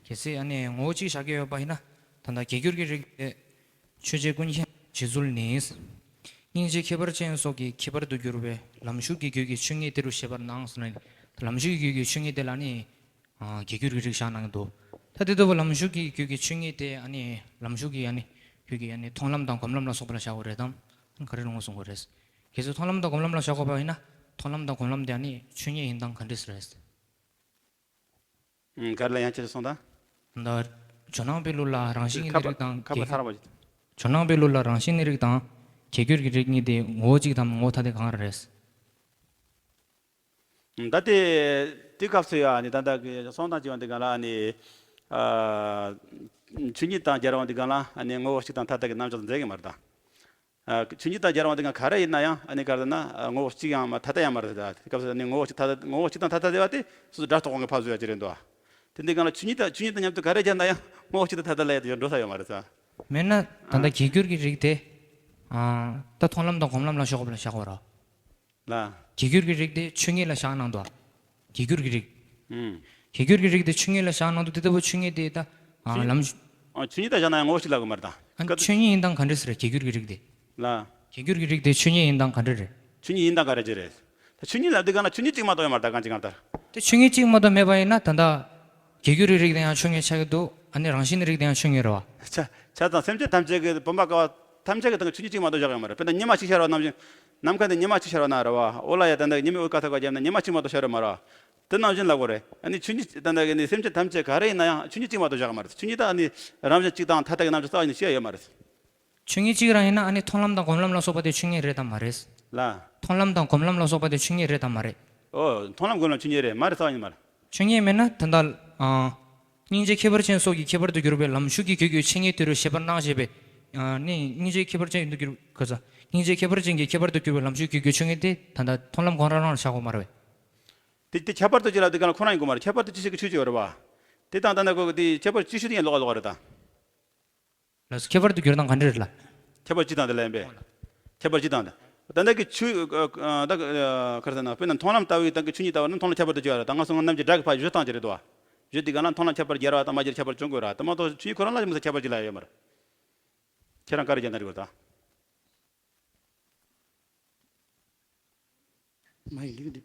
གལ་སྲིད་ཨ་ནི་ངོ་བོ་གཅིག་བཞག་གི་ཡོད་པ་ཡིན་ན། ད་ལྟ་བརྒྱད་འགྱུར་གྱི་རིགས་དེ། ཆོས་རྗེ་ཀུན་མཁྱེན་རྗེ་བཙུན་ནས། སྙིང་རྗེ་ཁྱད་པར་ཅན་སོགས་ཀྱི་ཁྱད་པར་དུ་གྱུར་པའི་ལམ་ཞུགས་ཀྱི་རྒྱུད་ཀྱི་ཆོས་ཉིད་དེ་རུ་བཤད་པར་སྣང་ཟེར་ན། ལམ་ཞུགས་ཀྱི་རྒྱུད་ཀྱི་ཆོས་ཉིད་དེ་ལ་ནི། ཨ། བརྒྱད་འགྱུར་གྱི་རིགས་བཞག་གནང་གི་འདུག་ད་དེ་ལྟ་བུ་ལམ་ཞུགས་ཀྱི་རྒྱུད་ཀྱི་ཆོས་ཉིད་དེ་ཨ་ནི་ལམ་ཞུགས་ཀྱི་ཨ་ནི་རྒྱུད་ཀྱི་ཨ་ནི་མཐོང་ལམ་དང་སྒོམ་ལམ་ལ་སོགས་པ་ལ་བཞག་དགོས་རེད་དམ། ཨ་ནི་ག་རེ་རུང་བ་གསུང་དགོས་རེད། གལ་སྲིད་མཐོང་ལམ་དང་སྒོམ་ལམ་ལ་བཞག་དགོས་པ་ཡིན་ན། མཐོང་ལམ་དང་སྒོམ་ལམ་དེ་ཨ་ནི་ཆོས་ཉིད་ཡིན་སྟངས་ག་འདྲས་རེད། ཨང་། ག་རེ་ལ་ཡང་ཁྱེད་ཚོ་གསུངས་དང་། ད་ཇོ་ནང་པའི་ལུགས་ལ་རང་བཞིན་གནས་རིགས་དང་ཁ་པ་ཁ་པ་ཐར་པ་ཅིག་ཇོ་ནང་པའི་ལུགས་ལ་རང་བཞིན་གནས་རིགས་དང་བརྒྱད་འགྱུར་གྱི་རིགས་གཉིས་དེ་ངོ་བོ་གཅིག་དམ་ངོ་བོ་ཐ་དད་གང་རེད། ད་དེ་དེ་སྐབས་སུ་ཡང་ནི་ད་ལྟ་གི་གསུང་དང་བཅས་པ་འདི་གང་ལ་ནི། ཨ། ཆོས་ཉིད་དང་སྦྱར་བ་འདི་གང་ལ་ནི་ངོ་བོ་གཅིག་དང་ཐ་དད་ཀྱི་རྣམ་གཞག་མཛད་ཀྱི་མ་རེད་ད། ཨ། ཆོས་ཉིད་དང་སྦྱར་བ་འདི་གང་ག་རེ་ཡིན་ན་ཡང་ཨ་ནི་ག་རེ་ན་ངོ་བོ་གཅིག་ཡང་མ་ཐ་དད་ཡང་མ་རེད་ད། དེ་སྐབས་སུ་ནི་ངོ་བོ་གཅིག་ཐ་དད་ངོ་བོ་གཅིག་དང་ཐ་དད་བསྡད་པ་དེ་སོ་སོ་སྒྲ་རྟོག་གང་གི་ཕར་བཟོ་ཡ་ཅི་རེད་འདུག་དེ་འདི་གང་ལ་ཆོས་ཉིད་དང་ཆོས་ཉིད་དང་མཉམ་དུ་ག་རེ་སྦྱར་ན་ཡང་ངོ་བོ་གཅིག་དང་ཐ་དད་ལ་ཡ་དེ་འགྲོ་ས་ཡོད་མ་རེད་ས། མེད་ན་ད་ལྟ་བརྒྱད་འགྱུར་གྱི་རིགས་དེ། ཨ། ད་མཐོང་ལམ་དང་སྒོམ་ལམ་ལ་ཕྱོགས་པ་ལ་བཞག་པ་རེད། ལ། བརྒྱད་འགྱུར་གྱི་རིགས་དེ་ཆོས་ཉིད་ལ་བཞག་གནང་འདུག་བརྒྱད་འགྱུར་གྱི་རིགས། ཨང་། བརྒྱད་འགྱུར་གྱི་རིགས་དེ་ཆོས་ཉིད་ལ་བཞག་གནང་འདུག་དེ་ལྟ་བུ་ཆོས་ཉིད་དེ་ད། ཨ། ཆོས་ཉིད། ལམ། ཨ། ཆོས་ཉིད་ལ་བཞག་ན་ཡང་ངོ་བོ་གཅིག་ལབ་དགོས་མ་རེད་ད། ཨ། ཆོས་ཉིད་ཡིན་སྟངས་ག་འདྲས་རེད་བརྒྱད་འགྱུར་གྱི་རིགས་དེ། ལ། བརྒྱད་འགྱུར་གྱི་རིགས་དེ་ཆོས་ཉིད་ཡིན་སྟངས་ག་འདྲས་རེད། ཆོས་ཉིད་ཡིན་སྟངས་ག་རེ་ཅི་རེད། ད་ཆོས་ཉིད་ལབ་དུས་གང་ལ་ཆོས་ཉིད་གཅིག་མ་གཏོགས་ཡོད་མ་རེད་ད་གང་ཅི་གང་ལྟར། དེ་ཆོས་ཉིད་གཅིག་མ་གཏོགས་མེད་པ་ཡིན་ན་ད་ལྟ། བརྒྱད་འགྱུར་གྱི་རིགས་དེ་ཡང་ཆོས་ཉིད་ཆགས་ཀྱི་འདུག་ཨ་ནི་རང་བཞིན་གྱི་རིགས་དེ་ཡང་ཆོས་ཉིད་རེད་བ། ཆ་ཆ་ཚང་སེམས་ཅན་ཐམས་ཅད་ཀྱི་བུམ་པ་ཀ་བ་ཐམས་ཅད་ཀྱི་སྟེང་གི་ཆོས་ཉིད་གཅིག་མ་གཏོགས་བཞག་ཡོད་མ་རེད། དཔེར་ན་ཉི་མ་གཅིག་ཤར་བ་ནང་བཞིན། ནམ་མཁའ་ནས་ཉི་མ་གཅིག་ཤར་བ་ན་རེད་བ། འོ་ལ་ཡ་ད་ལྟ་ཉི་མའི་འོད་དཀར་ཐིག་པ་བརྒྱབ་ན་ཉི་མ་གཅིག་མ་གཏོགས་ཤར་ཡོད་མ་རེད་བ། དེ་ནང་བཞིན་ལབ་དགོས་རེད། ཨ་ནི་ཆོས་ཉིད་ད་ལྟ་གི་ནི་སེམས་ཅན་ཐམས་ཅད་ག་རེ་ཡིན་ན་ཡང་ཆོས་ཉིད་གཅིག་མ་གཏོགས་བཞག་ཡོད་མ་རེད། ཆོས་ཉིད་ད་ཨ་ནི་རང་བཞིན་གཅིག་དང་ཐ་དད་ཀྱི་རྣམ་གཞག་རྩ་བ་ཉིད་ནས་བཤད་ཡོད་མ་རེད། ཆོས་ཉིད་གཅིག་རང་ཡིན་ན་ཨ་ནི་མཐོང་ལམ་དང་སྒོམ་ལམ་ལ་སོགས་པ་དེ་ཆོས་ཉིད་རེད་དམ་མ་རེད། ལ། མཐོང་ལམ་དང་སྒོམ་ལམ་ལ་སོགས་པ་དེ་ཆོས་ཉིད་རེད་དམ་མ་རེད། ཨོ། མཐོང་ལམ་སྒོམ་ལམ་ཆོས་ཉིད་རེད་མ་རེད་རྩ་བ་ཉིད་མ་རེད། ཆོས་ཉིད་མེད་ན་ད་ལྟ། ཨ། སྙིང་རྗེ་ཁྱད་པར་ཅན་སོགས་ཀྱི་ཁྱད་པར་དུ་གྱུར་པའི་ལམ་ཞུགས་ཀྱི་རྒྱུད་ཀྱི་ཆོས་ཉིད་དེ་རུ་བཤད་པར་སྣང་ཞེས་པའི། ཨ་ནི་སྙིང་རྗེ་ཁྱད་པར་ཅན་དུ་གྱུར། ག་ས། སྙིང་རྗེ་ཁྱད་པར་ཅན་གྱི་ཁྱད་པར་དུ་གྱུར་པའི་ལམ་ཞུགས་ཀྱི་རྒྱུད་ཆོས་ཉིད་དེ་ད་ལྟ་མཐོང་ལམ་གང་རང་རང་ལ་བཞག་དགོས་མ་རེད་པས། དེ་དེ་ཁྱད་པར་དུ་ཅི་ལབ་དེ་ག་ལ་ཁོ་རང་ཡིན་དགོས་མ་རེད། ཁྱད་པར་དུ་ཅི་ཞིག་གི་ཆོས་ཅིག་ཡོད་རེད་བ། དེ་དང་ད་ལྟ་གོ་དེ་ཁྱད་པར་ཅི་ཞིག་ཡིན་ལོག་ལོག་རེད་ད། ལགས་སོ། ཁྱད་པར་དུ་གྱུར་སྟངས་ག་འདྲ་རེད་ལ། ཁྱད་པར་སྤྱི་དང་དེ་ལ་ཡིན་པས། ཁྱད་པར་སྤྱི་དང་དེ། ད་ལྟ་གི་ཆོས། ཨ། ད་ག་རེ་ཟེར་ན་དཔེར་ན་མཐོང་ལམ་ལྟ་བུའི་སྟེང་གི་ཆོས་ཉིད་ལྟ་བ་ནི་མཐོང་ལམ་ཁྱད་པར་དུ་གྱུར་བ་རེད་ད། ང་ཚོ་རྣམས་ཀྱི་སྒྲ་གི་ཕར་བཞུ་སྟངས་ཅི་རེད་དོ། བཞུ་དུས་གང་ལ་མཐོང་ལམ་ཁྱད་པར་སྦྱར་བ་དང་མ་སྦྱར་ཁྱད་པར་བྱུང་དགོས་ར། དེ་མ་གཏོགས་ཆོས་ཉིད་ཁོ་རང་ལ་མི་ཚེ་ཁྱད་པར་ཅི་ལ་ཡོད་མ་རེད། ཁྱེད་རང་བཀའ་དྲིན་རྒྱབ་ན་འགྲིག་གོ་ད། མ་ཡིན་ལིག་འདི།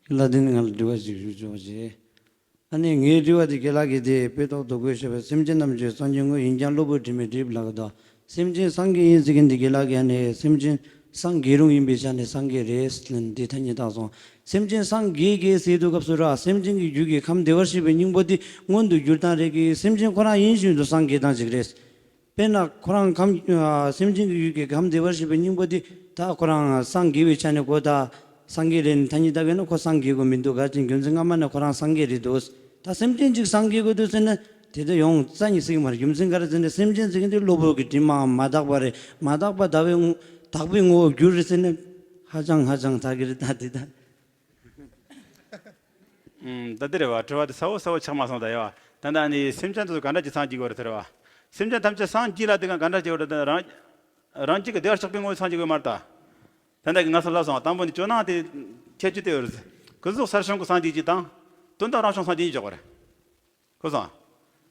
ལ་དེ་ནི་ང་ལ་དྲི་བ་ཞིག་ཞུ་ཆོག་ཅེས། ཨ་ནི་ངའི་དྲི་བ་དེ་རྒན་ལགས་ཀྱིས་དེ་དཔེ་ཐོག་ཏུ་བཀོད་བཞག་པའི་སེམས་ཅན་རྣམས་ཀྱི་སངས་རྒྱས་དངོས་ཡིན་ཀྱང་གློ་བུར་དྲི་མས་བསྒྲིབས་ལབ་ཀྱི་འདུག་སེམས་ཅན་སངས་རྒྱས་ཡིན་ཟེར་མཁན་དེ་རྒན་ལགས་ཀྱིས་ཨ་ནི་སེམས་ཅན་སངས་རྒྱས་རུང་ཡིན་པའི་ཆ་ནས་སངས་རྒྱས་རེད་ལབ་ནས་འདི་ཐ་སྙད་བཏགས་སོང་། སེམས་ཅན་སངས་རྒྱས་རྒྱས་ཟེར་དུས་སྐབས་སུ་ར་སེམས་ཅན་གྱི་རྒྱུད་ཀྱི་ཁམས་བདེ་བར་གཤེགས་པའི་སྙིང་པོ་དེ་མངོན་དུ་གྱུར་སྟངས་རེད་ཀྱི། སེམས་ཅན་ཁོ་རང་ཡིན་བཞིན་དུ་སངས་རྒྱས་སྟངས་ཅིག་རེད། དཔེར་ན་ཁོ་རང་ཁམས། ཨ། སེམས་ཅན་གྱི་རྒྱུད་ཀྱི་ཁམས་བདེ་བར་གཤེགས་པའི་སྙིང་པོ་དེ་ད་ཁོ་རང་སངས་རྒྱས་པའི་ཆ་ནས་གོ་ད། སངས་རྒྱས་རེད་ནི་ཐ་སྙད་བཏགས་པས་ན་ཁོ་སངས་རྒྱས་དགོས་མི་འདུག་ག་ཅིག་རྒྱུ་མཚན་སྔ་མ་ནས་ཁོ་རང་སངས་རྒྱས་རེད་འདུག་ད་སེམས་ཅན་ཅིག་སངས་རྒྱས་དགོས་འདུག་ཟེར་ན་དེ་ལྟར་ཡོང་རྩ་ནས་སྲིད་ཀྱི་མ་རེད། རྒྱུ་མཚན་ག་རེ་ཟེར་ན་སེམས་ཅན་ཟེར་མཁན་དེ་གློ་བུར་གྱི་དྲི་མའམ་མ་དག་པ་རེད། མ་དག་པ་ཟླ་བའི་ངོ་། དག་པའི་ངོ་བོར་འགྱུར་རེད་ཟེར་ན་ཧ་ཅང་ཧ་ཅང་དག་གི་རེད་ད་དེ་ད། ཨུམ། ད་འདི་རེད་བ། དྲི་བ་དེ་ཚ་བོ་ཚ་བོ་ཆགས་མ་སོང་ད་ཡ་བ། ད་ལྟ་ནི་སེམས་ཅན་དེ་ཚོ་ག་འདྲ་ཅིག་སངས་རྒྱས་དགོས་རེད་ཟེར་བ། སེམས་ཅན་ཐམས་ཅད་སངས་རྒྱས་ལ་དེ་ག་ག་འདྲ་ཅིག་ཡོད་རེད་ད་རང་། རང་རྒྱུད་ཀྱི་བདེ་བར་གཤེགས་པའི་ངོ་བོས་སངས་རྒྱས་དགོས་མ་རེད་ད། ད་ལྟ་གི་ང་ཚོ་ལབ་སོང་བ་དང་པོ་ནི་ཇོ་ནང་དེ་ཁྱད་ཆོས་དེ་ཡོད་རེད། ཀུན་རྫོབ་གསར་བྱུང་གི་སངས་རྒྱས་ཅིག་དང་། དོན་དམ་རང་བྱུང་སངས་རྒྱས་གཉིས་འཇོག་པ་རེད། གོ་སོང་།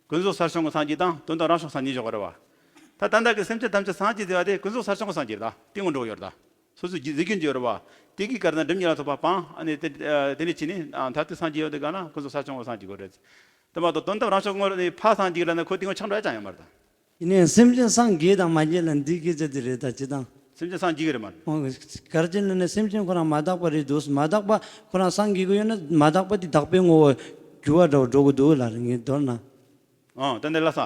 ཀུན་རྫོབ་གསར་བྱུང་གི་སངས་རྒྱས་དང་དོན་དམ་རང་བྱུང་སངས་རྒྱས་འཇོག་པ་རེད་བ། ད་ད་ལྟ་གི་སེམས་ཅན་ཐམས་ཅད་སངས་རྒྱས་ཟེར་བ་དེ་ཀུན་རྫོབ་གསལ་བྱང་གི་སངས་རྒྱས་རེད། ད་དེ་ངོ་འགྲོ་གི་ཡོད་རེད། ད་སོ་སོའི་རྫས་རྒྱུན་གྱི་ཡོད་རེད་བ། དེ་གི་གར་ན་སྒྲིབ་གཉིས་ལ་སོགས་པ་སྤངས། ཨ་ནི་དེ་ཨ་དེ་ནས་ཕྱིན་ནས་ཨ་མཐར་ཐུག་སངས་རྒྱས་ཡོད་དེ་ག་ན་ཀུན་རྫོབ་གསལ་བྱང་གི་སངས་རྒྱས་དགོས་རེད། དེ་མ་གཏོགས་དོན་དམ་རང་བྱུང་ངོ་ནས་ཕར་སངས་རྒྱས་ལ་ན་ཁོ་དེ་ངོ་ཆགས་འགྲོ་ཡ་ཅང་ཡོད་མ་རེད། ད་ཡིན་ནའི་སེམས་ཅན་སངས་རྒྱས་དང་མ་རྒྱས་ལ་འདི་སྐད་ཆ་དེ་རེད། ད་ཅི་དང་། སེམས་ཅན་སངས་རྒྱས་ཀྱི་རེད་མ་རེད། ཨོ། གལ་ཆེན་ལ་ནི་སེམས་ཅན་ཁོ་རང་མ་དག་པ་རེད་འདུག་མ་དག་པ་ཁོ་རང་སངས་རྒྱས་ཀྱི་ཡོད་ན་མ་དག་པ་དེ་དག་པའི་ངོ་བོ་འགྱུར་བ་འདྲ་བོ་འགྲོ་གི་འདུག་ལ་ངས་མདོར་ན། ཨང་། ད་འདི་ལ་ས།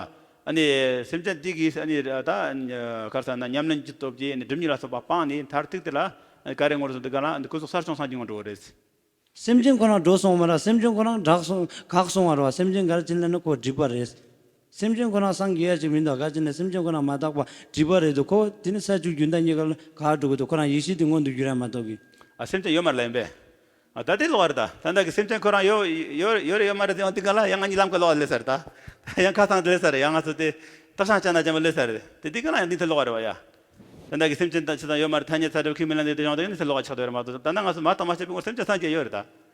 ཨ་ནི་སེམས་ཅན་དེ་གིས་ཨ་ནི་ད་གར་ས་ན་ཉམས་ལེན་གྱི་སྟོབས་ཀྱིས་ཨ་ནི་སྒྲིབ་གཉིས་ལ་སོགས་པ་སྤངས་ནས་མཐར་ཐུག་དེ་ལ་ག་རེ་ངོ་རེ་སོང་དེ་ག་ལ་ཨ་ནི་ཀུན་རྫོབ་གསལ་བྱང་སངས་རྒྱས་ངོ་འགྲོ་བ་རེད། སེམས་ཅན་ཁོ་རང་འགྲོ་སོང་མ་ར། སེམས་ཅན་ཁོ་རང་བྲག་སོང་འགག་སོང་བ་ར་བ། སེམས་ཅན་གར་ཕྱིན་ལ་ནི་ཁོ་སྒྲིབ་པ་རེད། སེམས་ཅན་ཁོ་རང་སངས་རྒྱས་ཡ་ཅིག་མི་འདུག་ག་ཅི་ནས་སེམས་ཅན་ཁོ་རང་མ་དག་པ་སྒྲིབ་པ་རེད་འདུག་ཁོ་དེ་ནི་ས་བཅུ་རྒྱུན་ལྡན་གཉིས་ཀ་ལ་ག་འགྲོ་གི་འདུག་ཁོ་རང་ཡེ་ཤེས་དེ་མངོན་དུ་འགྱུར་ཡ་མ་གཏོགས་གི། ཨ། སེམས་ཅན་ཡོད་མ་རེད་ལ་ཡིན་པས། ཨ། ད་དེ་ལོག་རེད། ད་ད་ལྟ་གི་སེམས་ཅན་ཁོ་རང་ཡོད་ཡོད་ཡོད་རེད་ཡོད་མ་རེད་དེ་ཡང་དེ་ག་ལ་ཡང་ང་གཉིས་ལམ་ཁ་ལོག་ལས་ས་རེད། ད་ཡང་ཁ་སང་དེ་ལས་ས་རེད། ཡང་ང་ཚོ་དེ་སྟག་ཤང་ཅ་ན་ཅན་པ་ལས་ས་རེད། དེ་དེ་ག་ལ་ཡང་འདི་ཐད་ལོག་རེད་བ་ཡ། ད་ལྟ་གི་སེམས་ཅན་ད་ཅི་ཙམ་ཡོད་མ་རེད། ཐ་སྙད་ཚ་གྲུབ་ཁས་མི་ལེན་དེ་དེ་ཡང་དེ་ནི་ཚེ་ལོག་ཆགས་འདུག་རེད་མ་གཏོགས། ད་ལྟ་ང་ཚོ་མ་དང་མ་བྱས་པའི་སེམས་ཅན་སངས་རྒྱས་ཡོད་རེད་ད།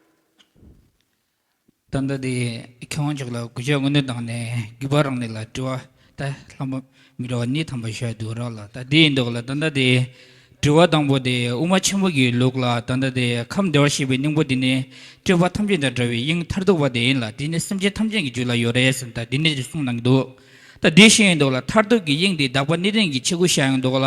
ད་ལྟ་དེ་མཁས་དབང་མཆོག་ལ་གུས་ཕྱག་སྔོན་འདོན་བཏང་ནས་རྒྱུད་པ་རང་ནས་ལ་དྲི་བ་ད་ལྷག་མ་མི་འདྲ་བ་གཉིས་ཐམ་པ་ཞུ་ཡ་འདུག་རོགས་ལ། ད་དེ་ཡིན་འདུག་ལ། ད་ལྟ་དེ་དྲི་བ་དང་པོ་དེ་དབུ་མ་ཆེན་པོ་གི་ལུགས་ལ་ད་ལྟ་དེ་ཁམས་བདེ་བར་གཤེགས་པའི་སྙིང་པོ་དེ་ནི་སྤྲོས་པ་ཐམས་ཅད་དང་བྲལ་བའི་དབྱིངས་མཐར་ཐུག་པ་དེ་ཡིན་ལ། དེ་ནི་སེམས་ཅན་ཐམས་ཅད་ཀྱི་རྒྱུད་ལ་ཡོད་རེད་ཟེར་ད་དེ་ནས་ཅིག་གསུངས་གནང་གི་འདུག་ད་དེ་བཤད་ཡིན་འདུག་ལ། མཐར་ཐུག་གི་དབྱིངས་དེ་དག་པ་གནས་བརྟན་གྱི་ཆོས་སྐུ་ཤར་ཡོང་འདུག་ལ།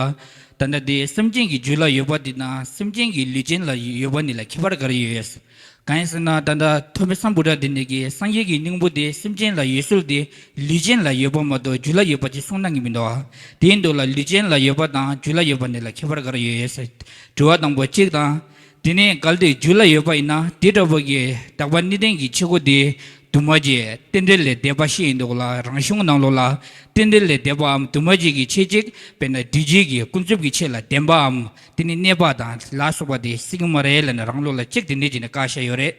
ད་ལྟ་དེ་སེམས་ཅན་གྱི་རྒྱུད་ལ་ཡོད་པ་དེ་དང་སེམས་ཅན་གྱི་ལུས་ཅན་ལ་ཡོད་པ་གཉིས་ལ་ཁྱད་པར་ག་རེ་ཡོད། གང་ཡིན་ཟེར་ན་ད་ལྟ་ཐོགས་མེད་སམ་བྷོ་ཊ་དེ་ནས་ཀྱི་སངས་རྒྱས་ཀྱི་སྙིང་པོ་དེ་སེམས་ཅན་ལ་ཡོད་ཚུལ་དེ་ལུས་ཅན་ལ་ཡོད་པ་མ་གཏོགས་རྒྱུད་ལ་ཡོད་པ་ཅིག་གསུངས་གནང་གི་མི་འདུག་དེ་ཡིན་འདུག་ལ། ལུས་ཅན་ལ་ཡོད་པ་དང་རྒྱུད་ལ་ཡོད་པ་གཉིས་ལ་ཁྱད་པར་ག་རེ་ཡོད། དྲི་བ་དང་པོ་གཅིག་དང་། དེ་ནས་གལ་ཏེ་རྒྱུད་ལ་ཡོད་པ་ཡིན་ན་དེ་འདྲ་བོ་གི་དག་པ་གནས་བརྟན་གྱི་ཆོས་སྐུ་དེ་འདུས་མ་བྱས་རྟེན་འབྲེལ་ལས་འདས་པ་ཞིག་ཡིན་འདུག་ལ། རང་གཞུང་ནང་ལོགས་ལ་རྟེན་འབྲེལ་ལས་འདས་པའམ་འདུས་མ་བྱས་ཀྱི་ཆོས་གཅིག་དཔེར་ན་འདུས་བྱས་ཀྱི་ཀུན་རྫོབ་ཀྱི་ཆོས་ལ་བདེན་པའམ་དེ་ནི་གནས་པ་དང་ལ་སོགས་པ་དེ་སྲིད་ཀྱི་མ་རེད་ལབ་ནས་རང་ལོགས་ལ་གཅིག་དེ་འདྲས་བྱས་ནས་བཀག་བཞག་ཡོད་རེད།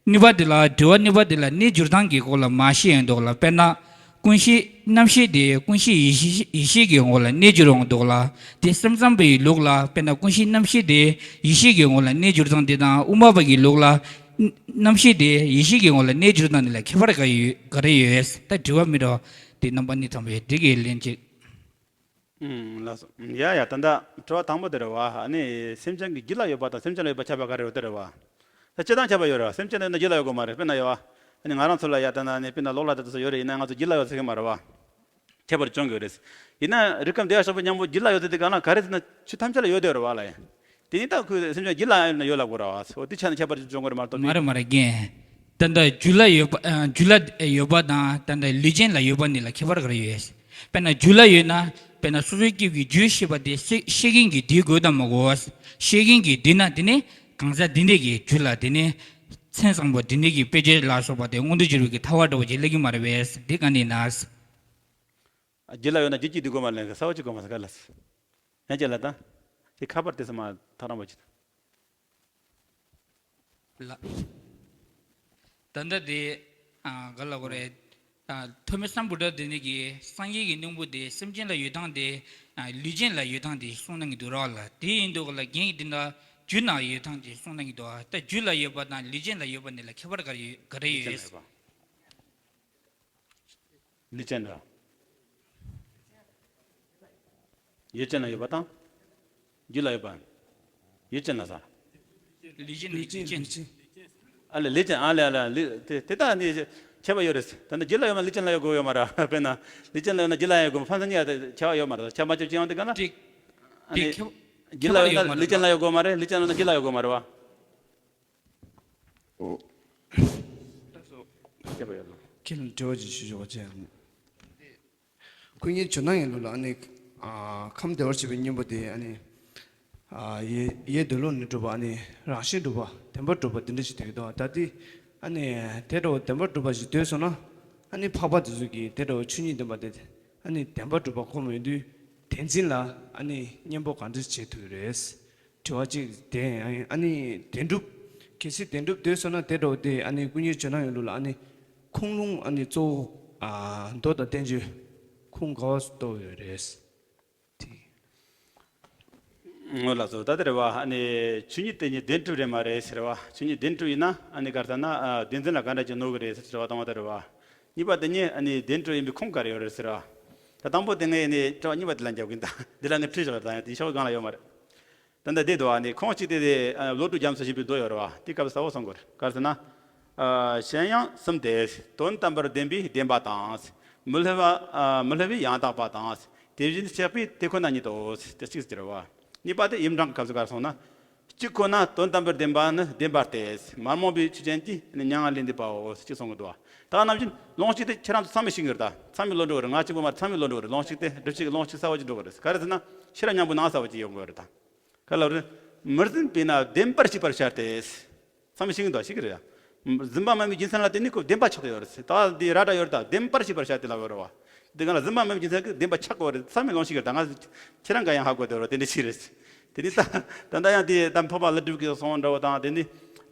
གཉིས་པ་དེ་ལ་དྲི་བ་གཉིས་པ་དེ་ལ་གནས་འགྱུར་སྟངས་ཀྱི་སྐོར་ལ་མར་བཤད་ཡོང་འདུག་ལ། དཔེར་ན། ཀུན་གཞི་རྣམ་ཤེས་དེ་ཀུན་གཞི་ཡེ་ཤེས་ཡེ་ཤེས་ཀྱི་ངོ་ལ་གནས་འགྱུར་ཡོང་འདུག་ལ། དེ་སེམས་ཙམ་པའི་ལུགས་ལ་དཔེར་ན་ཀུན་གཞི་རྣམ་ཤེས་དེ་ཡེ་ཤེས་ཀྱི་ངོ་ལ་གནས་འགྱུར་སྟངས་དེ་དང་དབུ་མ་པ་གི་ལུགས་ལ་རྣམ་ཤེས་དེ་ཡེ་ཤེས་ཀྱི་ངོ་ལ་གནས་འགྱུར་སྟངས་དེ་ལ་ཁྱད་པར་ག་ཡོད་ག་རེ་ཡོད། ད་དྲི་བ་མི་འདྲ་བ་དེ་རྣམ་པ་གཉིས་ཐམ་པའི་འགྲིག་གི་ལན་གཅིག་ཨུམ། ལགས་སོ། ཡ་ཡ། ད་ལྟ་དྲི་བ་དང་པོ་དེ་རེད་བ། ཨ་ནི་སེམས་ཅན་གྱི་རྒྱུད་ལ་ཡོད་པ་དང་སེམས་ཅན་ལ་ཡོད་པ་ཁྱད་པར་ག་རེ་ཡོད་དེ་རེད་བ། ད་སྤྱིར་བཏང་ཁྱད་པར་ཡོད་རེད་བ། སེམས་ཅན་ལ་ཡོད་ན་རྒྱུད་ལ་ཡོད་དགོས་མ་རེད། དཔེར་ན་ཡོད་བ། ཨ་ནི་ང་རང་ཚོ་ལ་ཡ་ད་ན་ནི་དཔེར་ན་ལོགས་ལ་ད་དེ་ཚོ་ཡོད་རེད། ཡིན་ན་ང་ཚོ་རྒྱུད་ལ་ཡོད་ཟེར་གི་མ་རེད་བ། ཁྱད་པར་བྱུང་གི་རེད། ཡིན་ན་རིགས་ཁམས་བདེ་བར་གཤེགས་པའི་སྙིང་པོ་རྒྱུད་ལ་ཡོད་ཟེར་དེ་ག་ན་ག་རེ་ཟེར་ན་ཆོས་ཐམས་ཅད་ལ་ཡོད་དེ་རེད་བ་ལ་ཡ། དེ་ནི་ད་ཁོས་སེམས་ཅན་རྒྱུད་ལ་ཡོད་ན་ཡོད་ལབ་དགོས་རེད་བ། འོ་དེ་ཆ་ནས་ཁྱད་པར་བྱུང་གི་རེད་མ་གཏོགས། མ་རེད་མ་རེད་རྒན། ད་ལྟ་རྒྱུད་ལ་ཡོད་པ་ཨ་རྒྱུད་ལ་ཡོད་པ་དང་ད་ལྟ་ལུས་ཅན་ལ་ཡོད་པ་གཉིས་ལ་ཁྱད་པར་ག་རེ་ཡོད། དཔེར་ན་རྒྱུད་ལ་ཡོད་ན་དཔེར་ན་སོ་སོའི་སྐྱེ་བོའི་རྒྱུད་ཤེས་པ་དེ་ཤེས་ཤེས་མཁན་གྱིས་འདུལ་དགོས་དམ་མ་དགོས། ཤེས་མཁན་གྱིས་འདུལ་ན་དེ་ནི་གང་ཟག་འདི་འདྲས་ཀྱི་རྒྱུད་ལ་དེ་ནི་མཚན་བཟང་པོ་འདི་འདྲས་ཀྱི་དཔེ་བྱད་ལ་སོགས་པ་དེ་མངོན་དུ་གྱུར་པའི་གི་ཐལ་བ་འདྲ་བོ་ཅིག་སླེབས་ཀྱི་མ་རེད་པས། འདི་ག་ནས་ན། རྒྱུད་ལ་ཡོད་ན་རྒྱུད་ཀྱིས་འདུལ་དགོས་མ་ལེན་གི་ས་བ་གཅིག་དགོས་མ་ས་ག་ལ། ཡང་ཅི་ལ་ད། དེ་ཁ་པར་དེ་ཚོ་མ་ཐག་རིང་པོ་ཅིག་ལ། ད་ལྟ་དེ་ཨ་ག་ལ་གོ་རེད། ཨ་ཐོགས་མེད་སམ་བྷོ་ཊ་དེ་ནི་གི་སངས་རྒྱས་ཀྱི་སྙིང་པོ་དེ་སེམས་ཅན་ལ་ཡོད་སྟངས་དེ་ཨ་ལུས་ཅན་ལ་ཡོད་སྟངས་དེ་གསུངས་གནང་གི་འདུག་ར་ལ། དེ་ཡིན་དུས་ག་ལ་རྒན་གྱིས་འདི་འདྲ་རྒྱུད་ན་ཡོད་སྟངས་དེ་གསུངས་གནང་གི་འདུག་ད་རྒྱུད་ལ་ཡོད་པ་དང་ལུས་ཅན་ལ་ཡོད་པ་གཉིས་ལ་ཁྱད་པར་ག་རེ་ཡོད་ག་རེ་ཡོད། ལུས་ཅན་ལ། ཡུལ་ཅན་ལ་ཡོད་པ་དང་། རྒྱུད་ལ་ཡོད་པ། ཡུལ་ཅན་ལ་ས། ལུས་ཅན་ལུས་ཅན་ལུས་ཅན། ཨ་ལས་ལུས་ཅན་ཨ་ལས་ཨ་ལས་ལུས་དེ་དེ་དག་ནི་ཁྱད་པར་ཡོད་རེད། ད་ནི་རྒྱུད་ལ་ཡོད་ན་ལུས་ཅན་ལ་ཡོད་དགོས་ཡོད་མ་རེད། དཔེར་ན་ལུས་ཅན་ལ་ཡོད་ན་རྒྱུད་ལ་ཡོད་དགོས་ཕན་ཚུན་གཉིས་ཀ་ཁྱད་པར་ཡོད་མ་རེད། ཁྱད་མ་ཆོད་ཅི་ཡང་དེ་ག་ན། ཨ་ནི་རྒྱུད་ལ་ཡོད་ན་ལུས་ཅན་ལ་ཡོད་དགོས་མ་རེད། ལུས་ཅན་ལ་ཡོད་ན་རྒྱུད་ལ་ཡོད་དགོས་མ་རེད་བ། ཨོ། ཁྱེད་ལ་དྲི་བ་ཅིག་ཞུ་ཆོག་པ་བྱས། སྐུ་ཉིད་ཇོ་ནང་གི་ལུགས་ལ་ཨ་ནི། ཨ་ཁམས་བདེ་བར་གཤེགས་པའི་སྙིང་པོ་དེ་ཨ་ནི། ཨ་ཡེ་ཡེ་འདོད་ལོག་ནས་གྲུབ་པ་ཨ་ནི་རང་བཞིན་གྲུབ་པ་བདེན་པར་གྲུབ་པ་འདི་འདྲ་ཞིག་འདོད་ཀྱི་འདུག་ད་ལྟའི་ཨ་ནི་དེ་འདྲ་བོ་བདེན་པར་གྲུབ་པ་ཞིག་འདོད་སོང་ན་ཨ་ནི་འཕགས་པ་དེ་ཚོ་གིས་དེ་འདྲ་བོ་ཆོས་ཉིད་བདེན་པ་དེ་ཨ་ནི་བདེན་པར་གྲུབ་པ་ཁོ་མི་འདུག་བདེན་འཛིན་ལ་ཨ་ནི་གཉེན་པོ་ག་འདྲ་བྱེད་ཐུབ་ཀྱི་རེད། དྲི་བ་གཅིག་དེ་ཨ་ནི་བདེན་གྲུབ། གལ་སྲིད་བདེན་གྲུབ་འདོད་སོང་ན་དེ་འདྲ་བོ་དེ་ཨ་ནི་སྐུ་ཉིད་ཇོ་ནང་གི་ལུགས་ལ་ཨ་ནི་ཁུངས་ལུང་ཨ་ནི་གཙོ་བོ་ཨ་མདོ་དང་བསྟན་བཅོས་ཁུངས་ག་བ་གཙོ་བོ་ཡོད་རེད། དེ། ངོ་ལགས་སོ། ད་དེ་རེད་བ། ཨ་ནི་ཆོས་ཉིད་དེ་ཉིད་བདེན་གྲུབ་རེད་མ་རེད་ཟེར་བ། ཆོས་ཉིད་བདེན་གྲུབ་ཡིན་ན་ཨ་ནི་ག་རེ་ཟེར་ན་ཨ་བདེན་འཛིན་ལ་ག་འདྲ་ཅིག་གནོད་གི་རེད་ཟེར་བ་དང་བ་དེ་རེད་བ། གཉིས་པ་དེ་ཉིད་ཨ་ནི་བདེན་གྲུབ་ཡིན་པའི་ཁུངས་ག་རེ་ཡོད་རེད་ཟེར་བ། ད་དང་པོ་དེ་ངས་ནི་དྲི་བ་གཉིས་པ་དེ་ལ་འཇོག་གིན། ད་འདི་ལ་ངས་ཁྲིད་བཞག་ད་ཡང་དེ་ཤོག་སྒང་ལ་ཡོད་མ་རེད། ད་ལྟ་དེ་འདུག་བ། ནི་ཁོང་གཅིག་དེ་དེ་ཨ་བློ་གྲོས་རྒྱ་མཚོ་ཞེས་པའི་མདོ་ཡོད་རེད་བ། དེ་སྐབས་གསལ་བོ་གསུང་དགོས་རེད། ག་རེ་ཟེར་ན། ཨ་གཞན་ཡང་གསུམ་སྟེ། དོན་དམ་པར་བདེན་པའི་བདེན་པ་དང་། མི་སླུ་བ་ཨ་མི་སླུ་བའི་ཡང་དག་པ་དང་། དེ་བཞིན་གཤེགས་པའི་དེ་ཁོ་ན་ཉིད་དོ། དེ་གཅིག་ཟེར་བ། གཉིས་པ་དེ་ཡིག་འབྲང་གི་སྐབས་སུ་ག་རེ་གསུངས་ན། གཅིག་ཁོ་ན་དོན་དམ་པར་བདེན་པ་ནི་བདེན་པ་སྟེ། མ་རྨོངས་པའི་ཆོས་ཅན་གྱི་ནི་མྱ་ངན་ལས་འདས་པའོ། གཅིག་གསུང་གི་འདུག་བ། ད་ནམ་རྒྱུན་ལུང་གཅིག་དེ་ཁྱེད་རང་ཚོ་ཚང་མས་ཤེས་ཀྱི་རེད། ད་ཚང་མས་བློ་འགྲོ་གི་རེད། ང་གཅིག་པོ་མ་རེད། ཚང་མས་བློ་འགྲོ་གི་རེད། ལུང་གཅིག་དེ་སྒྲུབ་བྱེད་ཀྱི་ལུང་གཅིག་གསལ་བོ་ཅིག་འགྲོ་གི་རེད། ག་རེ་ཟེར་ན་ཤེས་རབ་སྙིང་པོ་ནང་གསལ་བོ་ཅིག་ཡོང་གི་རེད་ད། ག་ལ་རེད། མི་བཟད་པས་ན་བདེན་པར་གཤེགས་པར་བྱ་སྟེ། ཚང་མས་ཤེས་ཀྱི་འདུག་ཤེས་ཀྱི་རེད། བཟུང་བ་མེད་པའི་རྒྱུ་མཚན་ལ་བརྟེན་ནས་ཁོ་བདེན་པ་ཆགས་ཀྱི་ཡོད་རེད། ད་འདི་ར་འདྲ་ཡོད་རེད། ད་བདེན་པར་གཤེགས་པར་བྱ་སྟེ་ལབ་ཡོད་རེད་བ། འདི་ག་ལ་བཟུང་བ་མེད་པའི་རྒྱུ་མཚན་གྱིས་བདེན་པ་ཆགས་དགོས་རེད། ཚང་མས་ལོང་ཤེས་ཀྱི་རེད། ད་ང་ཁྱེད་རང་ག་ཡང་ཧ་གོ་བསྡད་རོགས། དེ་འདྲ་ཞིག་རེད། དེ་ནི་ད་ད་ལྟ་ཡང་དེ་ད་འཕགས་པ་ཀླུ་སྒྲུབ་ཀྱི་གསུང་འདྲ་བོ་དང་། དེ་ནི་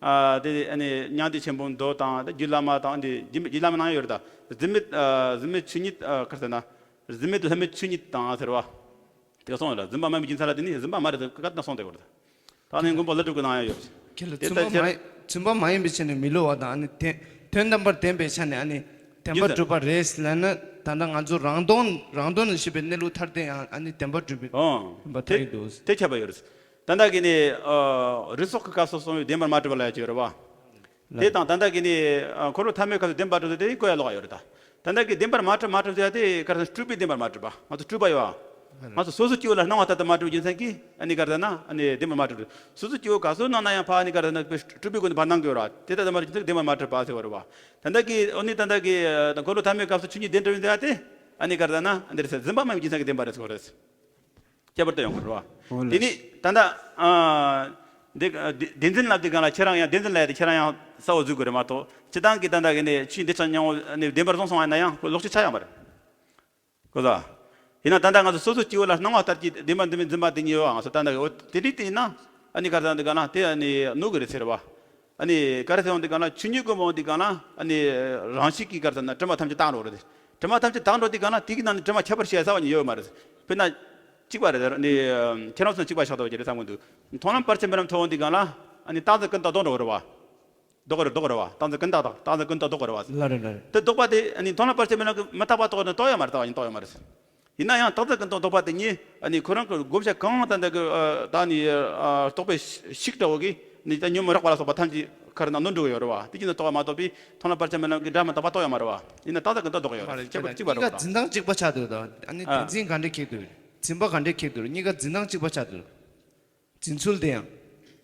ཨ་དེ་ཨ་ནི་མྱང་འདས་ཆེན་པོའི་མདོ་དང་། ད་རྒྱུད་བླ་མ་དང་། འདི་རྒྱུད་རྒྱུད་བླ་མ་ནང་ཡོད་རེད། ད་བཟུང་མེད་ཨ་བཟུང་མེད་ཆོས་ཉིད་ཨ་ག་རེ་ཟེར་ན། བཟུང་མེད་བསླུ་མེད་ཆོས་ཉིད་དང་ཟེར་བ། དེ་ག་སོང་ལ་བཟུང་བ་མེད་པའི་རྒྱུ་མཚན་ལ་བརྟེན་ནས་བཟུང་བ་མ་རེད་ཟེར་ག་དང་སོང་དེ་བར། ད་ནི་མགོན་པོ་ཀླུ་སྒྲུབ་ཀྱི་ནང་ཡང་ཡོད། ཁྱེད་ལ་དེ་བཙུན་ལྟར་པ་མ་ཁྱེད་ཡིན། བཙུན་པ་མ་ཡིན་པའི་ཆ་ནས་མི་སླུ་བ་དང་། ཨ་ནི་དེ་དོན་དམ་པར་བདེན་པའི་ཆ་ནས་ཨ་ནི་བདེན་པར་ཡིན་ཟེར། གྲུབ་པ་རེད་ལབ་ན། ད་ལྟ་ང་ཚོ་རང་དོན་རང་དོན་ཞེས་པའི་གནས་ལུགས་མཐར་ཐུག་ཡང་ཨ་ནི་བདེན་པར་གྲུབ་པའི་ཨོ་བདེན་པ་ཐལ་གྱི་འདུག་དེ་ཁྱབ་པ་ཡོད་རེད། ད་ལྟ་གི་ནི་ཨ་རིགས་ཚོགས་ཀྱི་སྐབས་སུ་གསུངས་པའི་བདེན་པར་མ་གྲུབ་པ་ལ་ཡ་ཅིག་ཡོད་རེད་བ། དེ་དང་ད་ལྟ་གི་ནི་ཨ་འཁོར་ལོ་ཐ་མའི་སྐབས་སུ་བདེན་པར་གྲུབ་ཟེར་དེ་བཀོད་ཡ་ལོག་ཡོད་རེད་ད། ད་ལྟ་གི་བདེན་པར་མ་གྲུབ་མ་གྲུབ་ཟེར་ཡ་དེ་ག་རེ་ཟེར་ན་སྤྲུལ་པའི་བདེན་པར་མ་གྲུབ་པ། ང་ཚོ་སྤྲུལ་པ་ཡོད་ཨ། ང་ཚོ་སོ་སོ་སྐྱེ་བོ་ལ་སྣང་བ་ལྟར་དུ་མ་གྲུབ་རྒྱུ་མཚན་གྱིས་ཨ་ནི་ག་རེ་ཟེར་ན་ཨ་ནི་བདེན་པར་མ་གྲུབ། སོ་སོ་སྐྱེ་བོ་ག་སོ་སྣང་ན་ཡང་ཕ་ཨ་ནི་ག་རེ་ཟེར་ན་སྤྲུལ་པའི་སྒོ་ནས་ཕ་སྣང་གི་ཡོད་རེད་བ། དེ་ལྟར་དུ་མ་གྲུབ་རྒྱུ་མཚན་བདེན་པར་མ་གྲུབ་པ་ཟེར་བ་རེད་བ། ད་ལྟ་གི་ཨ་ནི་ད་ལྟ་གི་འཁོར་ལོ་ཐ་མའི་སྐབས་སུ་ཆོས་ཉིད་བདེན་གྲུབ་ཡིན་ཟེར་ཡ་དེ་ཨ་ནི་ག་རེ་ཟེར་ན་ཨ་འདིར་ཟེར་བཟུང་བ་མེད་པའི་རྒྱུ་མཚན་གྱིས་བདེན་པ་རེད་ཟེར་བ་རེད། ཁྱད་པར་དུ་ཡོང་གི་རེད་བ། འོ་ལགས། དེ་ནི་ད་ལྟ་ཨ་འདི་བདེན་འཛིན་ལབ་དུས་སྒང་ལ་ཁྱེད་རང་ཡང་བདེན་འཛིན་ལབ་ཡ་དེ་ཁྱེད་རང་ཡང་གསལ་བོ་བཟོ་དགོས་རེད་མ་གཏོགས། སྤྱིར་བཏང་གི་ད་ལྟ་གི་ནི་ཆོས་འདི་ཆ་སྙིང་པོ་ནི་བདེན་པར་བཟུང་སོང་བ་ཡིན་ན་ཡང་ཁོ་ལོག་ཤེས་ཆགས་ཡོད་མ་རེད། གོ་ས། ཡིན་ན་ད་ལྟ་ང་ཚོ་སོ་སོ་སྐྱེ་བོ་ལ་སྣང་བ་ལྟར་གྱི་བདེན་པ་འདི་མིན་འཛིན་པ་དེ་གཉིས་ཡོད་ཨང་སོ། ད་ལྟ་འོ་དེ་འདྲའི་དེ་ཡིན་ན་ཨ་ནི་ག་རེ་ཟེར་འདི་ག་ན་དེ་ཨ་ནི་གནོད་གི་རེད་ཟེར་བ། ཨ་ནི་ག་རེ་ཟེར་འོང་འདི་ག་ན་ཆོས་ཉིད་ཀུན་སྤངས་འདི་ག་ན་ཨ་ནི་རང་བཞིན་གྱིས་ག་རེ་ཟེར་ན་དྲི་མ་ཐམས་ཅད་དག་འགྲོ་རེད། དྲི་མ་ཐམས་ཅད་དག་འགྲོ་འདི་ག་ན་དེ་གི་ནང་ནས་དྲི་མ་ཁྱད་པར་ཕྱེ་ས་བ་ཉིད་ཡོད་མ་རེད། དཔེར་ན། གཅིག་པ་རེད། ཨ་ནི་ཁྱེད་རང་ཚོ་གཅིག་པ་ཆགས་ཐུབ་ཀྱི་རེད་བསམ་གི་འདུག་མཐོང་ལམ་བར་ཆད་མེད་ལམ་ཐོབ་འོང་འདི་ག་ན་ཨ་ནི་རྟག་འཛིན་ཀུན་བཏགས་ལྡོག་འགྲོ་གི་རེད་བ། ལྡོག་གི་རེད། ལྡོག་གི་རེད་བ། རྟག་འཛིན་ཀུན་བཏགས་དང་རྟག་འཛིན་ཀུན་བཏགས་ལྡོག་གི་རེད་བ། ལ་རེད་ལ་རེད། དེ་ལྡོག་པ་དེ་ཨ་ནི་མཐོང་ལམ་བར་ཆད་མེད་ལམ་གྱི་མི་རྟག་པ་རྟོགས་ན་རྟོགས་ཡོད་མ་རེད། ད་ཡིན་རྟོགས་ཡོད་མ་རེད། ཡིན་ན་ཡང་རྟག་འཛིན་ཀུན་བཏགས་ལྡོག་པ་དེ་ཉིད་ཨ་ནི་ཁོ་རང་གི་བགོ་བཤའ་གང་ད་ལྟ་གི་ཨ་ད་ནི་ཨ་རྟོག་པའི་ཤིག་འདྲ་བོ་གིས་ནི་ད་ཉོན་མོངས་རགས་པ་ལ་སོགས་པ་ཐམས་ཅད་ག་རེ་ན་ནོར་འགྲོ་གི་ཡོད་རེད་བ། དེ་ཀྱི་ནི་རྟོགས་པ་མ་གཏོགས་པའི་མཐོང་ལམ་བར་ཆད་མེད་ལམ་གྱི་སྒྲ་མི་རྟག་པ་རྟོགས་ཡོད་མ་རེད་བ། ཡིན་ན་རྟག་འཛིན་ཀུན་བཏགས་ལྡོག་གི་ཡོད་རེད། ཁྱད་པར་གཅིག་པ་རེད་བ། གཉིས་ཀ་འཛིན་སྟངས་གཅིག་པ་ཆགས་འདུག་ད་ཨ་ནི་ཨ། བདེན་འཛིན་ག་འདྲས་འཁྱེར་འདུག་འཛིན་པ་ག་འདྲས་འཁྱེར་འདུག་གཉིས་ཀ་འཛིན་སྟངས་གཅིག་པ་ཆགས་འདུག་འཛིན་ཚུལ་དེ་ཡང་།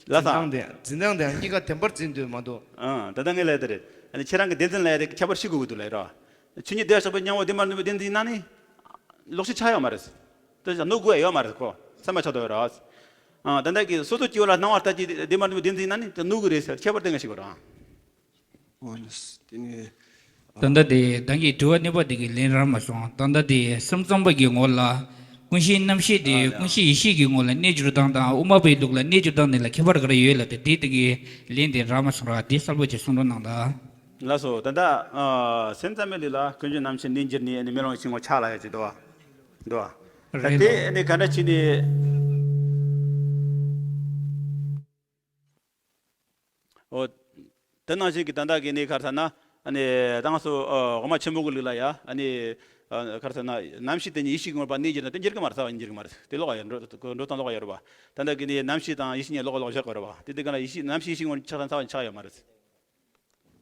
ལ་འཛིན་སྟངས་དེ་ཡང་། འཛིན་སྟངས་དེ་ཡང་གཉིས་ཀ་བདེན་པར་འཛིན་འདོད་མ་གཏོགས། ཨང་། ད་ལྟ་ངས་ལབ་དེ་རེད། ཨ་ནི་ཁྱེད་རང་གི་བདེན་འཛིན་ལབ་ཡ་དེ་ཁྱད་པར་ཤེས་དགོས་ཀྱི་འདུག་ལབ་རོགས། ཆོས་ཉིད་བདེ་བ་གཤེགས་པའི་སྙིང་པོ་བདེན་པར་འདོད་པའི་བདེན་འཛིན་ཡིན་ན་ནི། ལོག་ཤེས་ཆགས་ཡོད་མ་རེད། དེ་ནོར་དགོས་ཡ་ཡོད་མ་རེད་ཁོ། ཚད་མ་ཆགས་འདུག་རོགས། ཨང་། ད་ལྟ་གི་སོ་སོ་སྐྱེ་བོ་ལ་སྣང་བ་ལྟར་གྱི་བདེན་པར་འདོད་པའི་བདེན་འཛིན་ཡིན་ན་ནི་དེ་ནོར་གི་རེད་ཟེར། ཁྱད་པར་དེ་ངས་ཤེས་དགོས་རོགས། འོ་ལགས་སོ། དེ་ནས། ད་ལྟ་དེ་ད་གིན་དྲི་བ་གཉིས་པ་དེ་གི་ལན་རག་མ་སོང་། ད་ལྟ་དེ་སེམས་ཙམ་པ་གི་ངོ་ལ་ཀུན་གཞིའི་རྣམ་ཤེས་དེ་ཨ་ཡ། ཀུན་གཞི་ཡེ་ཤེས་ཀྱི་ངོ་ལ་གནས་གྱུར་སྟངས་དང་། དབུ་མ་པའི་ལུགས་ལ་གནས་གྱུར་སྟངས་དེ་ལ་ཁྱད་པར་ག་རེ་ཡོད་ལབ་དེ། དེ་དེ་གི་ལན་དེ་རག་མ་སོང་ར། དེ་གསལ་པོ་ཅིག་གསུང་རོགས་གནང་དང་། ལགས་སོ། ད་ལྟ་ཨ་སེམས་ཙམ་པའི་ལུགས་ལ་ཀུན་གཞིའི་རྣམ་ཤེས་གནས་གྱུར་ནས་ཨ་ནི་མེ་ལོང་ཡེ་ཤེས་ངོ་ཆགས་ལབ་ཡ་ཅིག་འདུག་བ། འདུག་བ། རེད། ད་དེ་ཨ་ནི་ག་འདྲ་བྱས་ནས། འོ། དེ་ནང་བཞིན་གྱི་ད་ལྟ་གི་ནི་ག་རེ་ཟེར་ན། ཨ་ནི་ད་ང་ཚོ་ཨ་དབུ་མ་ཆེན་པོ་གི་ལུགས་ལ་ཡ། ཨ་ནི་ཨ་ག་རེ་ཟེར་ན། རྣམ་ཤེས་དེ་ཉིད་ཡེ་ཤེས་ཀྱི་ངོར་པ་གནས་གྱུར་ན་དེ་འགྱུར་གི་མ་རེད་ཟེར་བ་ཡིན། འགྱུར་གི་མ་རེད། དེ་ལོག་ཡ་འགྲོ་འགྲོ་སྟངས་ལོག་ཡ་རེད་བ། ད་ལྟ་གི་ནི་རྣམ་ཤེས་དང་ཡེ་ཤེས་གཉིས་ལོགས་ཀ་ལོགས་བཞག་དགོས་རེད་བ། དེ་དུས་ག་ལ་ཡེ་ཤེས་རྣམ་ཤེས་ཡེ་ཤེས་ངོར་ཆགས་དང་ཚ་བ་ཆགས་ཡོད་མ་རེད།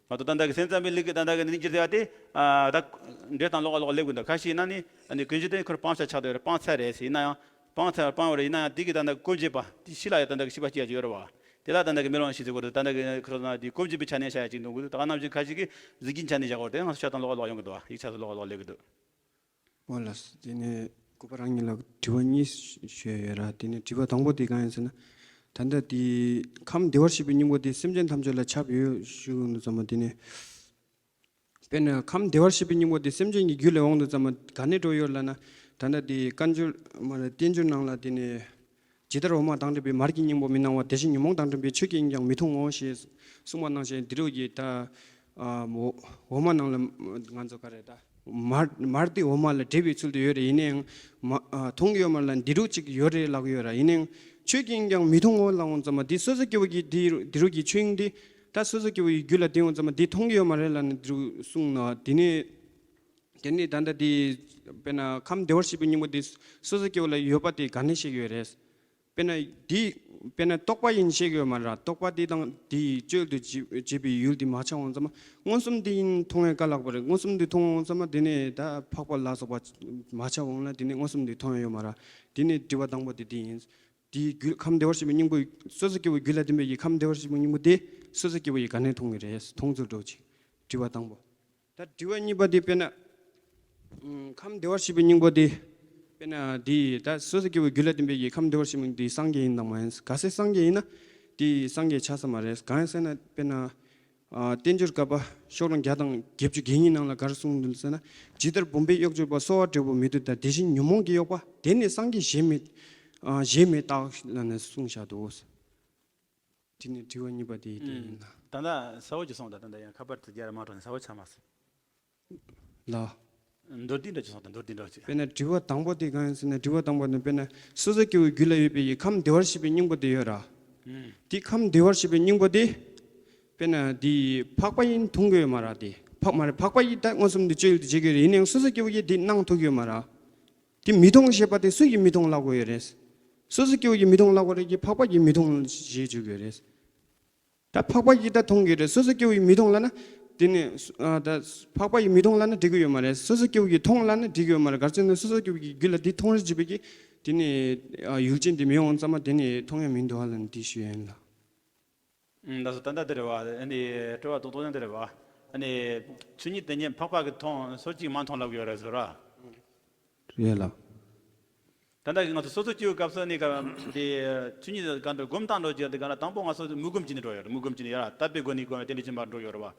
མ་གཏོགས་ད་ལྟ་གི་སེམས་ཙམ་པའི་ལུགས་ཀྱི་ད་ལྟ་གི་ནི་འགྱུར་ཟེར་བ་དེ། ཨ་ད་འདྲེ་དང་ལོགས་ཀ་ལོགས་སླེབས་དགོས་འདུག་ཁ་ཤས་ན་ནི་ཨ་ནི་ཀུན་གཞི་དེ་ཁོར་སྤང་བྱ་ཆགས་བསྡད་ཡོད་རེད། སྤང་ཚར་རེད་ཟེར། ཡིན་ན་ཡང་སྤང་ཚར་སྤང་བ་རེད། ཡིན་ན་ཡང་དེ་གི་ད་ལྟ་སྐོར་འབྱེད་པ་དེ་ཕྱི་ལ་ཡང་ད་ལྟ་གི་ཤེས་པ་སྐྱེ་ཡ་ཅིག་ཡོད་རེད་བ། དེ་ལ་ད་ལྟ་གི་མེ་ལོང་ཡེ་ཤེས་ཟེར་དགོས་རེད། ད་ལྟ་གི་ཁོ་ན་དེ་སྐོར་འབྱེད་པའི་ཆ་ནས་བཤད་ཡ་ཅིག་འདུག་གི་འདུག་ད་ག་ནང་བཞིན་ཁ་ཤས་ཀྱིས་གཟུགས་ཅན་ཆ་ནས་བཞག་དགོས་རེད། དེ་ང་ཚོ་ཤ་དང་ལོགས་ཀ་ལོགས་ཡོང་གི་འདུག་བ། ཡིག་ཆ་ཚོ་ལོགས་ཀ་ལོགས་སླེབས་གི་འདུག་འོ་ལགས་སོ། དེ་ནས་སྐུ་པར་རང་ཉིད་ལ་དྲི་བ་གཉིས་ཞུ་ཡ་ཡོད་ར། དེ་ནས་དྲི་བ་དང་པོ་དེ་གང་ཡིན་ཟེར་ན། ད་ལྟ་དེ་ཁམས་བདེ་བར་གཤེགས་པའི་སྙིང་པོ་དེ་སེམས་ཅན་ཐམས་ཅད་ལ་ཁྱབ་ཡོད་ཞུ་གི་འདུག་ཙམ་པ། དེ་ནས་དཔེར་ན་ཁམས་བདེ་བར་གཤེགས་པའི་སྙིང་པོ་དེ་སེམས་ཅན་གྱི་རྒྱུད་ལ་འོང་དུས་ཙམ་པ་ག་ནས་འགྲོ་ཡོད་ལབ་ན། ད་ལྟ་དེ་བསྟན་འགྱུར་མ་རེད། བསྟན་འགྱུར་ནང་ལ་དེ་ནས། ཇི་ལྟར་འོ་མ་དྭངས་བཀྲུས་པའི། མར་གྱི་སྙིང་པོ་མི་སྣང་བ། དེ་བཞིན་ཉོན་མོངས་དྭངས་བཀྲུས་པའི། ཆོས་ཀྱིས་ཡིན་ཀྱང་མི་མཐོང་ངོ་ཞེས་གསུངས་པ་ནང་བཞིན། འདི་རུ་གི་ད་ཨ་འོ་འོ་མ་ནང་ལ་ང་ཚོ་ག་རེ་ད། མར་མར་དེ་འོ་མ་ལ་འདྲེས་པའི་ཚུལ་དུ་ཡོད་རེད། ཡིན་ནའང་མ་ཨ་མཐོང་གི་ཡོད་མ་རེད་ལ། འདི་རུ་ཅིག་ཡོད་རེད་ལབ་ཀྱི་ཡོད་ར། ཡིན་ནའང་ཆོས་ཀྱིས་ཡིན་ཀྱང་མི་མཐོང་ངོ་ལབ་འོང་ཙམ་པ། འདི་སོ་སོ་སྐྱེ་བོ་གིས་འདི་འདི་རུ་གི་ཆོས་དབྱིངས་འདི་ད་སོ་སོ་སྐྱེ་བོ་ཡི་རྒྱུད་ལ་ལྡན་འོང་ཙམ་པ་འདི་མཐོང་གི་ཡོད་མ་རེད་ལབ་ནས་འདི་རུ་གསུངས་ན། དེ་ནས། དེ་ནི་ད་ལྟ་དེ་དཔེར་ན་ཁམས་བདེ་བར་གཤེགས་པའི་སྙིང་པོ་དེ་སོ་སོ་སྐྱེ་བོ་ལ་ཡོད་པ་དེ་ག་ནས་ཤེས་ཀྱི་ཡོད་རེད། དཔེར་ན་དེ་དཔེར་ན་རྟོག་པ་ཡིན་ཤེས་ཀྱི་ཡོད་མ་རེད། རྟོག་པ་དེ་དང་དེའི་བཅུད་དུ་བྱེད་བྱེད་པའི་ཡུལ་དེ་མ་ཆགས་འོང་ཙམ་མངོན་སུམ་དེ་ཡིན་མཐོང་ཡང་དཀའ་ལགས་པ་རེད། མངོན་སུམ་དེ་མཐོང་འོང་ཙམ་དེ་ནས་ད་འཕགས་པ་ལ་སོགས་པ་མ་ཆགས་འོང་ན་དེ་ནས་མངོན་སུམ་དེ་མཐོང་ཡང་ཡོད་མ་རེད། དེ་ནས་དྲི་བ་དང་པོ་དེ་དེ་ཡིན། དེའི་རྒྱུད་ཁམས་བདེ་བར་གཤེགས་པའི་སྙིང་པོ། སོ་སོ་སྐྱེ་བོའི་རྒྱུད་ལ་ལྡན་པའི་ཡི་ཁམས་བདེ་བར་གཤེགས་པའི་སྙིང་པོ་དེ་སོ་སོ་སྐྱེ་བོ་ཡི་ག་ནས་མཐོང་གི་རེད། མཐོང་ཚུལ་འགྲོ་ཅིག་དྲི་བ་དང་པོ། ད་དྲི་བ་གཉིས་པ་དེ་དཔེར་ན། ཨུམ། ཁམས་བདེ་བར་གཤེགས་པའི་སྙིང་པོ་དེ། དཔེར་ན་དེ་ད་སོ་སོ་སྐྱེ་བོའི་རྒྱུད་ལ་ལྡན་པའི་ཡི་ཁམས་བདེ་བར་གཤེགས་པའི་སྙིང་པོ་དེ་སངས་རྒྱས་ཡིན་དང་མ་ཡིན། གལ་སྲིད་སངས་རྒྱས་ཡིན་ན། དེ་སངས་རྒྱས་ཆགས་ས་མ་རེད། གང་ཡིན་ཟེར་ན་དཔེར་ན། ཨ། བསྟན་འགྱུར་བཀའ་པ་ཤོག་གྲངས་བརྒྱ་དང་བརྒྱད་ཅུ་གྱ་གཉིས་ནང་ལ་ག་རེ་གསུངས་འདུག་ཟེར་ན། ཇི་ལྟར་བུམ་པའི་གཡོ་སྒྱུ་པ། གསོ་བ་འབྲས་བུ་མི་འདོད་ལྟར། དེ་བཞིན་ཉོན་མོངས་ཀྱི་གཡོ་བ། དེ་ནི་སངས་རྒྱས་གཞན་མི། ཨ། གཞན་མི་རྟག་ལབ་ནས་གསུངས་བཞག་འདུག་དེ་ནི་དྲི་བ་གཉིས་པ་དེ་དེ་ཡིན་ལ། ད་ལྟ་གསལ་བོ་ཅིག་སོང་། ད་ད་ལྟ་ཡང་ཁ་པར་དེ་རྒྱ་ར་མ་འགྲོ་ནས་གསལ་བོ་ཆགས་མ་སོང་། ལ། མདོར་བསྡུས་འདྲ་ཅིག་སོང་། ད་མདོར་བསྡུས་འདྲ་ཅིག་དཔེར་ན་དྲི་བ་དང་པོ་དེ་གང་ཡིན་ཟེར་ན། དྲི་བ་དང་པོ་ནི་དཔེར་ན་སོ་སོ་སྐྱེ་བོའི་རྒྱུད་ལ་ཡོད་པའི་ཡི་ཁམས་བདེ་བར་གཤེགས་པའི་སྙིང་པོ་དེ་ཡོད་ར། ཨུམ། དེ་ཁམས་བདེ་བར་གཤེགས་པའི་སྙིང་པོ་དེ། དཔེར་ན་དེ་འཕགས་པ་ཡིན་མཐོང་གི་ཡོད་མ་ར། དེ་འཕགས་མ་རེད། འཕགས་པ་ཡིས་ད་མངོན་སུམ་དུ་སྤྱོད་ཡུལ་དུ་བྱེད་ཀྱི་ཡོད་རེད། ཡིན་ནའང་སོ་སོ་སྐྱེ་བོ་ཡིས་དེ་སྣང་ཐུབ་ཀྱི་ཡོད་མ་ར། དེ་མི་མཐོང་ཞེས་པ་དེ་སུ་ཡིས་མི་མཐོང་ལབ་དགོས་ཡོད་རེད། སོ་སོ་སྐྱེ་བོ་ཡིས་མི་མཐོང་ལབ་དགོས་རེད་ཀྱི། འཕགས་པ་ཡིས་མི་མཐོང་ཞེས་བརྗོད་ཀྱི་ཡོད་རེད། ད་འཕགས་པ་ཡིས་ད་མཐོང་གི་རེད། སོ་སོ་སྐྱེ་བོ་ཡིས་མི་མཐོང་ལབ་ན། དེ་ནི་ཨ། ད་འཕགས་པ་ཡིས་མི་མཐོང་ལབ་ན་འགྲིག་གི་ཡོད་མ་རེད། སོ་སོ་སྐྱེ་བོ་ཡིས་མཐོང་ལབ་ན་འགྲིག་གི་ཡོད་མ་རེད། ག་རེ་ཟེར་ན་སོ་སོ་སྐྱེ་བོ་ཡི་རྒྱུད་ལ་དེ་མཐོང་རེ་བྱེད་པའི་གི། དེ་ནི་ཨ། ཡུལ་ཅན་དེ་མི་འོང་ཙམ་མ་དེ་ནི་མཐོང་ཡང་མི་འདུག་ཨ་ལབ་ནས་དེ་ཞུ་ཡ་ཡིན་ལ། ཨུམ། ད་སོ་ད་ལྟ་དེ་རེད་བ། ཨ་ནི་དྲི་བ་རྡོག་རྡོག་ཀྱང་དེ་རེད་བ། ཨ་ནི་ཆོས་ཉིད་དེ་ཉིད་འཕགས་པ་གིས་མཐོང་། སོ་སོ་གཅིག་མ་མཐོང་ལབ་ཀྱི་ཡོད་རེད་ཟེར་བ། རེད་ལ། ད་ལྟ་གི་ང་ཚོ་སོ་སོ་སྐྱེ་བོའི་སྐབས་སུ་ནི་ག་དེ་ཆོས་ཉིད་གང་དུ་སྒོམ་སྟངས་འགྲོ་རྒྱུ་དེ་ག་ན་དང་པོ་ང་ཚོ་མུ་གུམ་གྱི་ནི་འགྲོ་ཡོད་རེད། མུ་གུམ་གྱི་ནི་ཡར་དད་པའི་སྒོ་ནས་སྒོམ་པའི་དེ་འདྲ་ཅན་པ་འགྲོ་ཡོད་རེད་བ།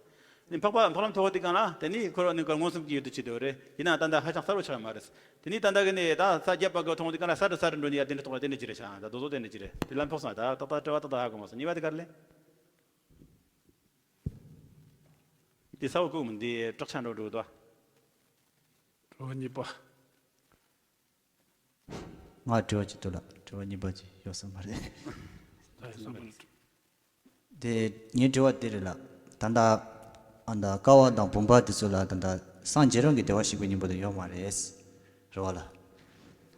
ནི་འཕགས་པ་འཕགས་ལམ་མཐོ་བོ་དེ་གང་ལ་དེ་ནི་འཁོར་བ་ནི་ག་མངོན་སུམ་གྱི་ཡུལ་དུ་བྱེད་དེ་ཡོད་རེད། ཡིན་ནའང་ད་ལྟ་ཧ་ཅང་གསལ་པོ་ཆགས་ཡོད་མ་རེད། དེ་ནི་ད་ལྟ་གི་ནི་ད་ས་རྒྱབ་པ་གི་མཐོང་དེ་གང་ལ་ས་དུ་ས་དུ་འགྲོ་ནི་ཡ་དེ་འདྲ་རྟོགས་ལ་དེ་འདྲ་ཅི་རེད་ཤག་ད་དོ་དོ་དེ་འདྲ་ཅི་རེད། དེ་ལ་འཕགས་སོང་། ད་ཏག་ཏག་དྲི་བ་ཏག་ཏག་ཧ་གོ་མ་སོང་། གཉིས་པ་དེ་ག་རེ་ལས། འདི་ས་འོག་ཁུག་མི་འདི་སྐྲག་ཆ་འགྲོ་འགྲོ་དོ། དྲི་བ་གཉིས་པ། ང་དྲི་བ་གཅིག་འདུག་ལ། དྲི་བ་གཉིས་པ་ཅིག་ཡོད་ས་མ་རེད། ད་ཡོད་ས་མ་རེད། དེ་ངའི་དྲི་བ་དེ་རེད་ལ། ད་ལྟ་ཨ་ད་ཀ་བ་དང་བུམ་པ་དེ་ཚོ་ལ་ད་ལྟ་སངས་རྒྱས་རང་གི་བདེ་བར་གཤེགས་པའི་སྙིང་པོ་དེ་ཡོད་མ་རེད། རེད་བ་ལ།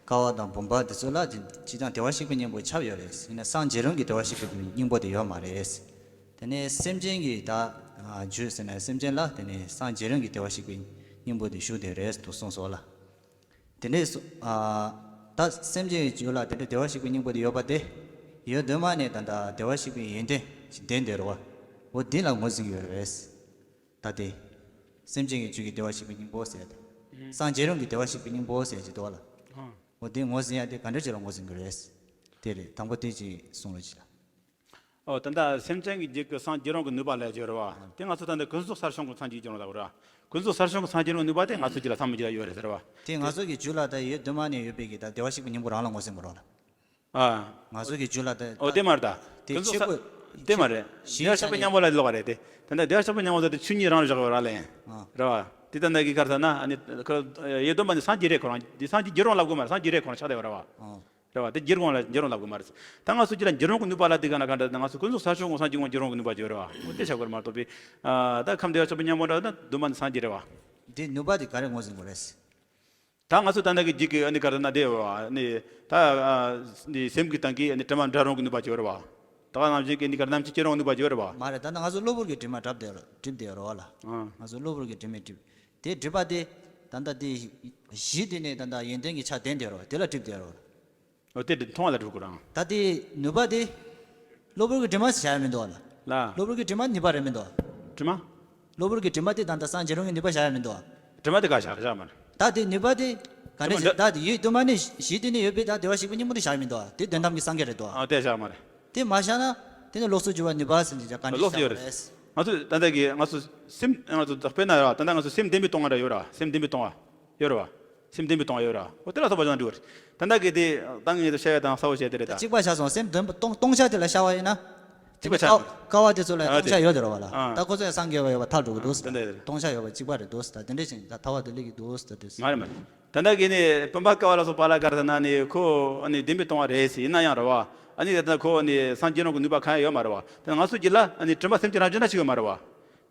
ཀ་བ་དང་བུམ་པ་དེ་ཚོ་ལ་སྤྱིར་བཏང་བདེ་བར་གཤེགས་པའི་སྙིང་པོ་ཁྱབ་ཡོད་རེད། ཡིན་ན་སངས་རྒྱས་རང་གི་བདེ་བར་གཤེགས་པའི་སྙིང་པོ་དེ་ཡོད་མ་རེད། དེ་ནས་སེམས་ཅན་གྱི་ད་རྒྱུད་ཟེར་ན་སེམས་ཅན་ལ་དེ་ནས་སངས་རྒྱས་རང་གི་བདེ་བར་གཤེགས་པའི་སྙིང་པོ་དེ་བཞུགས་བསྡད་རེད་དུ་གསུངས་སོ་ལ། དེ་འདྲས་སོ། ཨ། ད་སེམས་ཅན་གྱི་རྒྱུད་ལ་དེ་འདྲས་བདེ་བར་གཤེགས་པའི་སྙིང་པོ་དེ་ཡོད་པ་དེ། ཡོད་དུས་མ་ནས་ད་ལྟ་བདེ་བར་གཤེགས་པའི་ཡོན་ཏན་ཞིག་ལྡན་དེ་རེད་བ། འོ་འདི་ལ་ངོས་འཛིན་གྱི་ཡོད་རེད། ད་དེ། སེམས་ཅན་གྱི་རྒྱུད་ཀྱི་བདེ་བར་གཤེགས་པའི་སྙིང་པོ་ཟེར་ཏེ། ཨང་། སངས་རྒྱས་རང་གི་བདེ་བར་གཤེགས་པའི་སྙིང་པོ་ཟེར་གྱི་འདུག་བ་ལ། ཨང་། འོ་དེ་ངོས་འཛིན་ཡ་དེ་ག་འདྲ་ཅིག་ལ་ངོས་འཛིན་གྱི་རེད། དེ་རེད། དང་པོ་དེ་ཅིག་གསུང་རོགས་གྱིས་ལ། ཨོ་ད་ལྟ་སེམས་ཅན་གྱི་རྒྱུད་ཀྱི་སངས་རྒྱས་རང་གི་ནུས་པ་ལ་ཡོད་རེད་བ། དེ་ང་ཚོ་ད་ལྟ་ཀུན་རྫོབ་གསར་བྱུང་གི་སངས་རྒྱས་རྒྱུད་རང་ལ་ཡོད་རེད་བ། ཀུན་རྫོབ་གསར་བྱུང་གི་སངས་རྒྱས་རང་གི་ནུས་པ་དེ་ང་ཚོ་རྒྱུད་ལ་བསམ་བློ་རྒྱུད་ལ་ཡོད་རེད་ཟེར་བ། དེ་ང་ཚོ་གི་རྒྱུད་ལ་ད་ཡོད་དུས་མ་ནས་ཡོད་པའི་གི་ད་བདེ་བར་གཤེགས་པའི་སྙིང་པོ་རང་ལ་ངོས་འཛིན་དགོས་རེད་བ་ལ། ཨ། ང་ཚོ་གི་རྒྱུད་ལ་ད། ཨོ་དེ་མ་རེད་ད། དེ་ཀུན་རྫོབ་ཆེ་གོ། དེ་མ་རེད། བདེ་བར་གཤེགས་པའི་སྙིང་པོ་ལ་ལོག་པ་རེད་དེ། ད་ལྟ་བདེ་བར་གཤེགས་པའི་སྙིང་པོ་ཟེར་དེ་ཆོས་ཉིད་རང་ལ་བཞག་ཡོད་ར་ལེ། ཨ། རེད་བ། དེ་ད་ལྟ་གི་ག་རེ་ཟེར་ན་ཨ་ནི་ཁོ་ཡོད་དུས་མ་ནས་སངས་རྒྱས་རེད་ཁོ་རང་། དེ་སངས་རྒྱས་རྒྱུད་རང་ལབ་དགོས་མ་རེད། སངས་རྒྱས་རེད་ཁོ་རང་ཆགས་བསྡད་ཡོད་ར་བ། ཨ། རེད་བ། དེ་རྒྱུད་རང་ལ་རྒྱུད་རང་ལབ་དགོས་མ་རེད། ད་ང་ཚོ་རྒྱུད་ལ་རྒྱུད་རང་གི་ནུས་པ་ལ་དེ་ག་ན་ག་འདྲ། ད་ང་ཚོ་ཀུན་རྫོབ་གསར་བྱུང་གི་སངས་རྒྱས་ཀྱི་རྒྱུད་རང་གི་ནུས་པ་ཅིག་ཡོད་རེད་བ། འོ་དེ་བྱ་དགོས་རེད་མ་གཏོགས་པའི། ཨ། ད་ཁམས་བདེ་བར་གཤེགས་པའི་སྙིང་པོ་འདྲ་ན་དུ་མ་ནི་སངས་རྒྱས་རེད་བ། དེ་ནུས་པ་དེ་ག་རེ་ངོས་འཛིན་དགོས་རེད། ད་ང་ཚོ་ད་ལྟ་གི་རྒྱུད་ཀྱི་ཨ་ནི་ག་རེ་ན་དེ་བ་ནི་ད་ཨ་ནི་སེམས་ཀྱི་སྟེང་གི་ཨ་ནི་དྲི་མ་འབྲལ་རུང་གི་ནུས་པ་ཅིག་ཡོད་རེད་བ། ད་ག་ནང་བཞིན་གྱི་ཨ་ནི་ག་རེ་རྣམ་ཤེས་སྐྱེ་རུང་གི་ནུས་པ་ཅིག་ཡོད་རེད་བ། མ་རེད། ད་ལྟ་ང་ཚོ་གློ་བུར་གྱི་དྲི་མ་བྲབ་བསྡད་རེད། བྲིབ་བསྡད་ཡོད་རེད་བ་ལ། ཨ། ང་ཚོ་གློ་བུར་གྱི་དྲི་མས་བྲིབ། དེ་བྲིབ་པ་དེ་ད་ལྟ་དེ་གཞི་དེ་ནས་ད་ལྟ་ཡོན་ཏན་གྱི་ཆ་ལྡན་བསྡད་ཡོད་རེད་བ། དེ་ལ་བྲིབ་བསྡད་ཡོད་རེད་བ། འོ་དེ་དེ་མཐོང་བ་ལ་གྲུབ་དགོས་རང་། ད་དེ་ནུས་པ་དེ་གློ་བུར་གྱི་དྲི་མ་ཟེར་བྱ་ཡ་མི་འདུག་བ་ལ། ལ། གློ་བུར་གྱི་དྲི་མ་ནུས་པ་རེད་མི་འདུག་བ། དྲི་མ། གློ་བུར་གྱི་དྲི་མ་དེ་ད་ལྟ་སངས་རྒྱས་རང་གི་ནུས་པ་བྱ་ཡ་མི་འདུག་བ། དྲི་མ་དེ་ག་བྱ་བྱ་མ་རེད། ད་དེ་ནུས་པ་དེ་ག་འདྲ་ཞིག་ད་དེ་ཡོད་དུས་མ་ནས་གཞི་དེ་ནས་ཡོད་པའི་ད་བདེ་བར་གཤེགས་པའི་སྙིང་པོ་དེ་བྱ་ཡ་མི་འདུག་བ། དེ་དོན་དམ་གྱི་སངས་རྒྱས་རེད་འདུག་བ། ཨ་དེ་བྱ་མ་རེད། དེ་མ་བྱ་ན་དེ་ནི་ལོགས་སུ་གྱུར་པ་ནུས་པ་ཟེར་ནས་ཀྱང་ག་འདྲ་ལོགས་སུ་ཞིག་ཡོད་རེད། རེད། ང་ཚོ་ད་ལྟ་གི་ང་ཚོ་སེམས། ང་ཚོ་དཔེར་ན་ད་ལྟ་ང་ཚོ་སེམས་བདེན་པའི་སྟོང་བ་འདྲ་ཡོད་ར། སེམས་བདེན་པའི་སྟོང་བ་ཡོད་ར་བ། སེམས་བདེན་པའི་སྟོང་བ་ཡོད་ར། འོ་དེ་ལ་སོགས་པ་ཅང་འགྲིག་པ་རེད། ད་ལྟ་གི་དེ་ད་ངས་དེ་བཤད་ཡ་དང་གསལ་བོ་བཤད་དེ་རེད་ད། གཅིག་པ་ཆགས་སོང་། སེམས་བདེན་པ་སྟོང་སྟོང་ཆ་དེ་ལ་ཤར་བ་ཡིན་ན། གཅིག་པ་ཆགས། ཀ་བ་དེ་ཚོ་ལ་ཨ་སྟོང་ཆ་ཡོད་དེ་ར་བ་ལ། ཨ། ད་ཁོ་ཚོ་ཡང་སངས་རྒྱས་པ་ཡོད་པ་ཐག་འགྲོ་གི་འདུག་ཟེར། ད་ལྟ་དེ་རེད། སྟོང་ཆ་ཡོད་པ་གཅིག་པ་རེད་འདུག་ཟེར། ད་དེ་འདྲས་ཞིག་ད་ཐ་བ་དེ་སླེབས་ཀྱི་འདུག་ཟེར། ད་དེ་མ་རེད་མ་རེད། ད་ལྟ་གི་ནི་བུམ་པ་ཀ་བ་ལ་སོགས་པ་ལ་ག་རེ་ཟེར་ན་ནི་ཁོ་ཨ་ནི་བདེན་པའི་སྟོང་བ་རེད་ཟེར། ཡིན་ན་ཡང་རེད་བ། ཨ་ནི་ད་ལྟ་ཁོ་ཨ་ནི་སངས་རྒྱས་རང་གི་ནུས་པ་གང་ཡང་ཡོད་མ་རེད་བ། ད་ང་ཚོ་རྒྱུད་ལ་ཨ་ནི་དྲི་མ་སེམས་ཅན་རང་བཞིན་ན་ཞིག་ཡོད་མ་རེད་བ།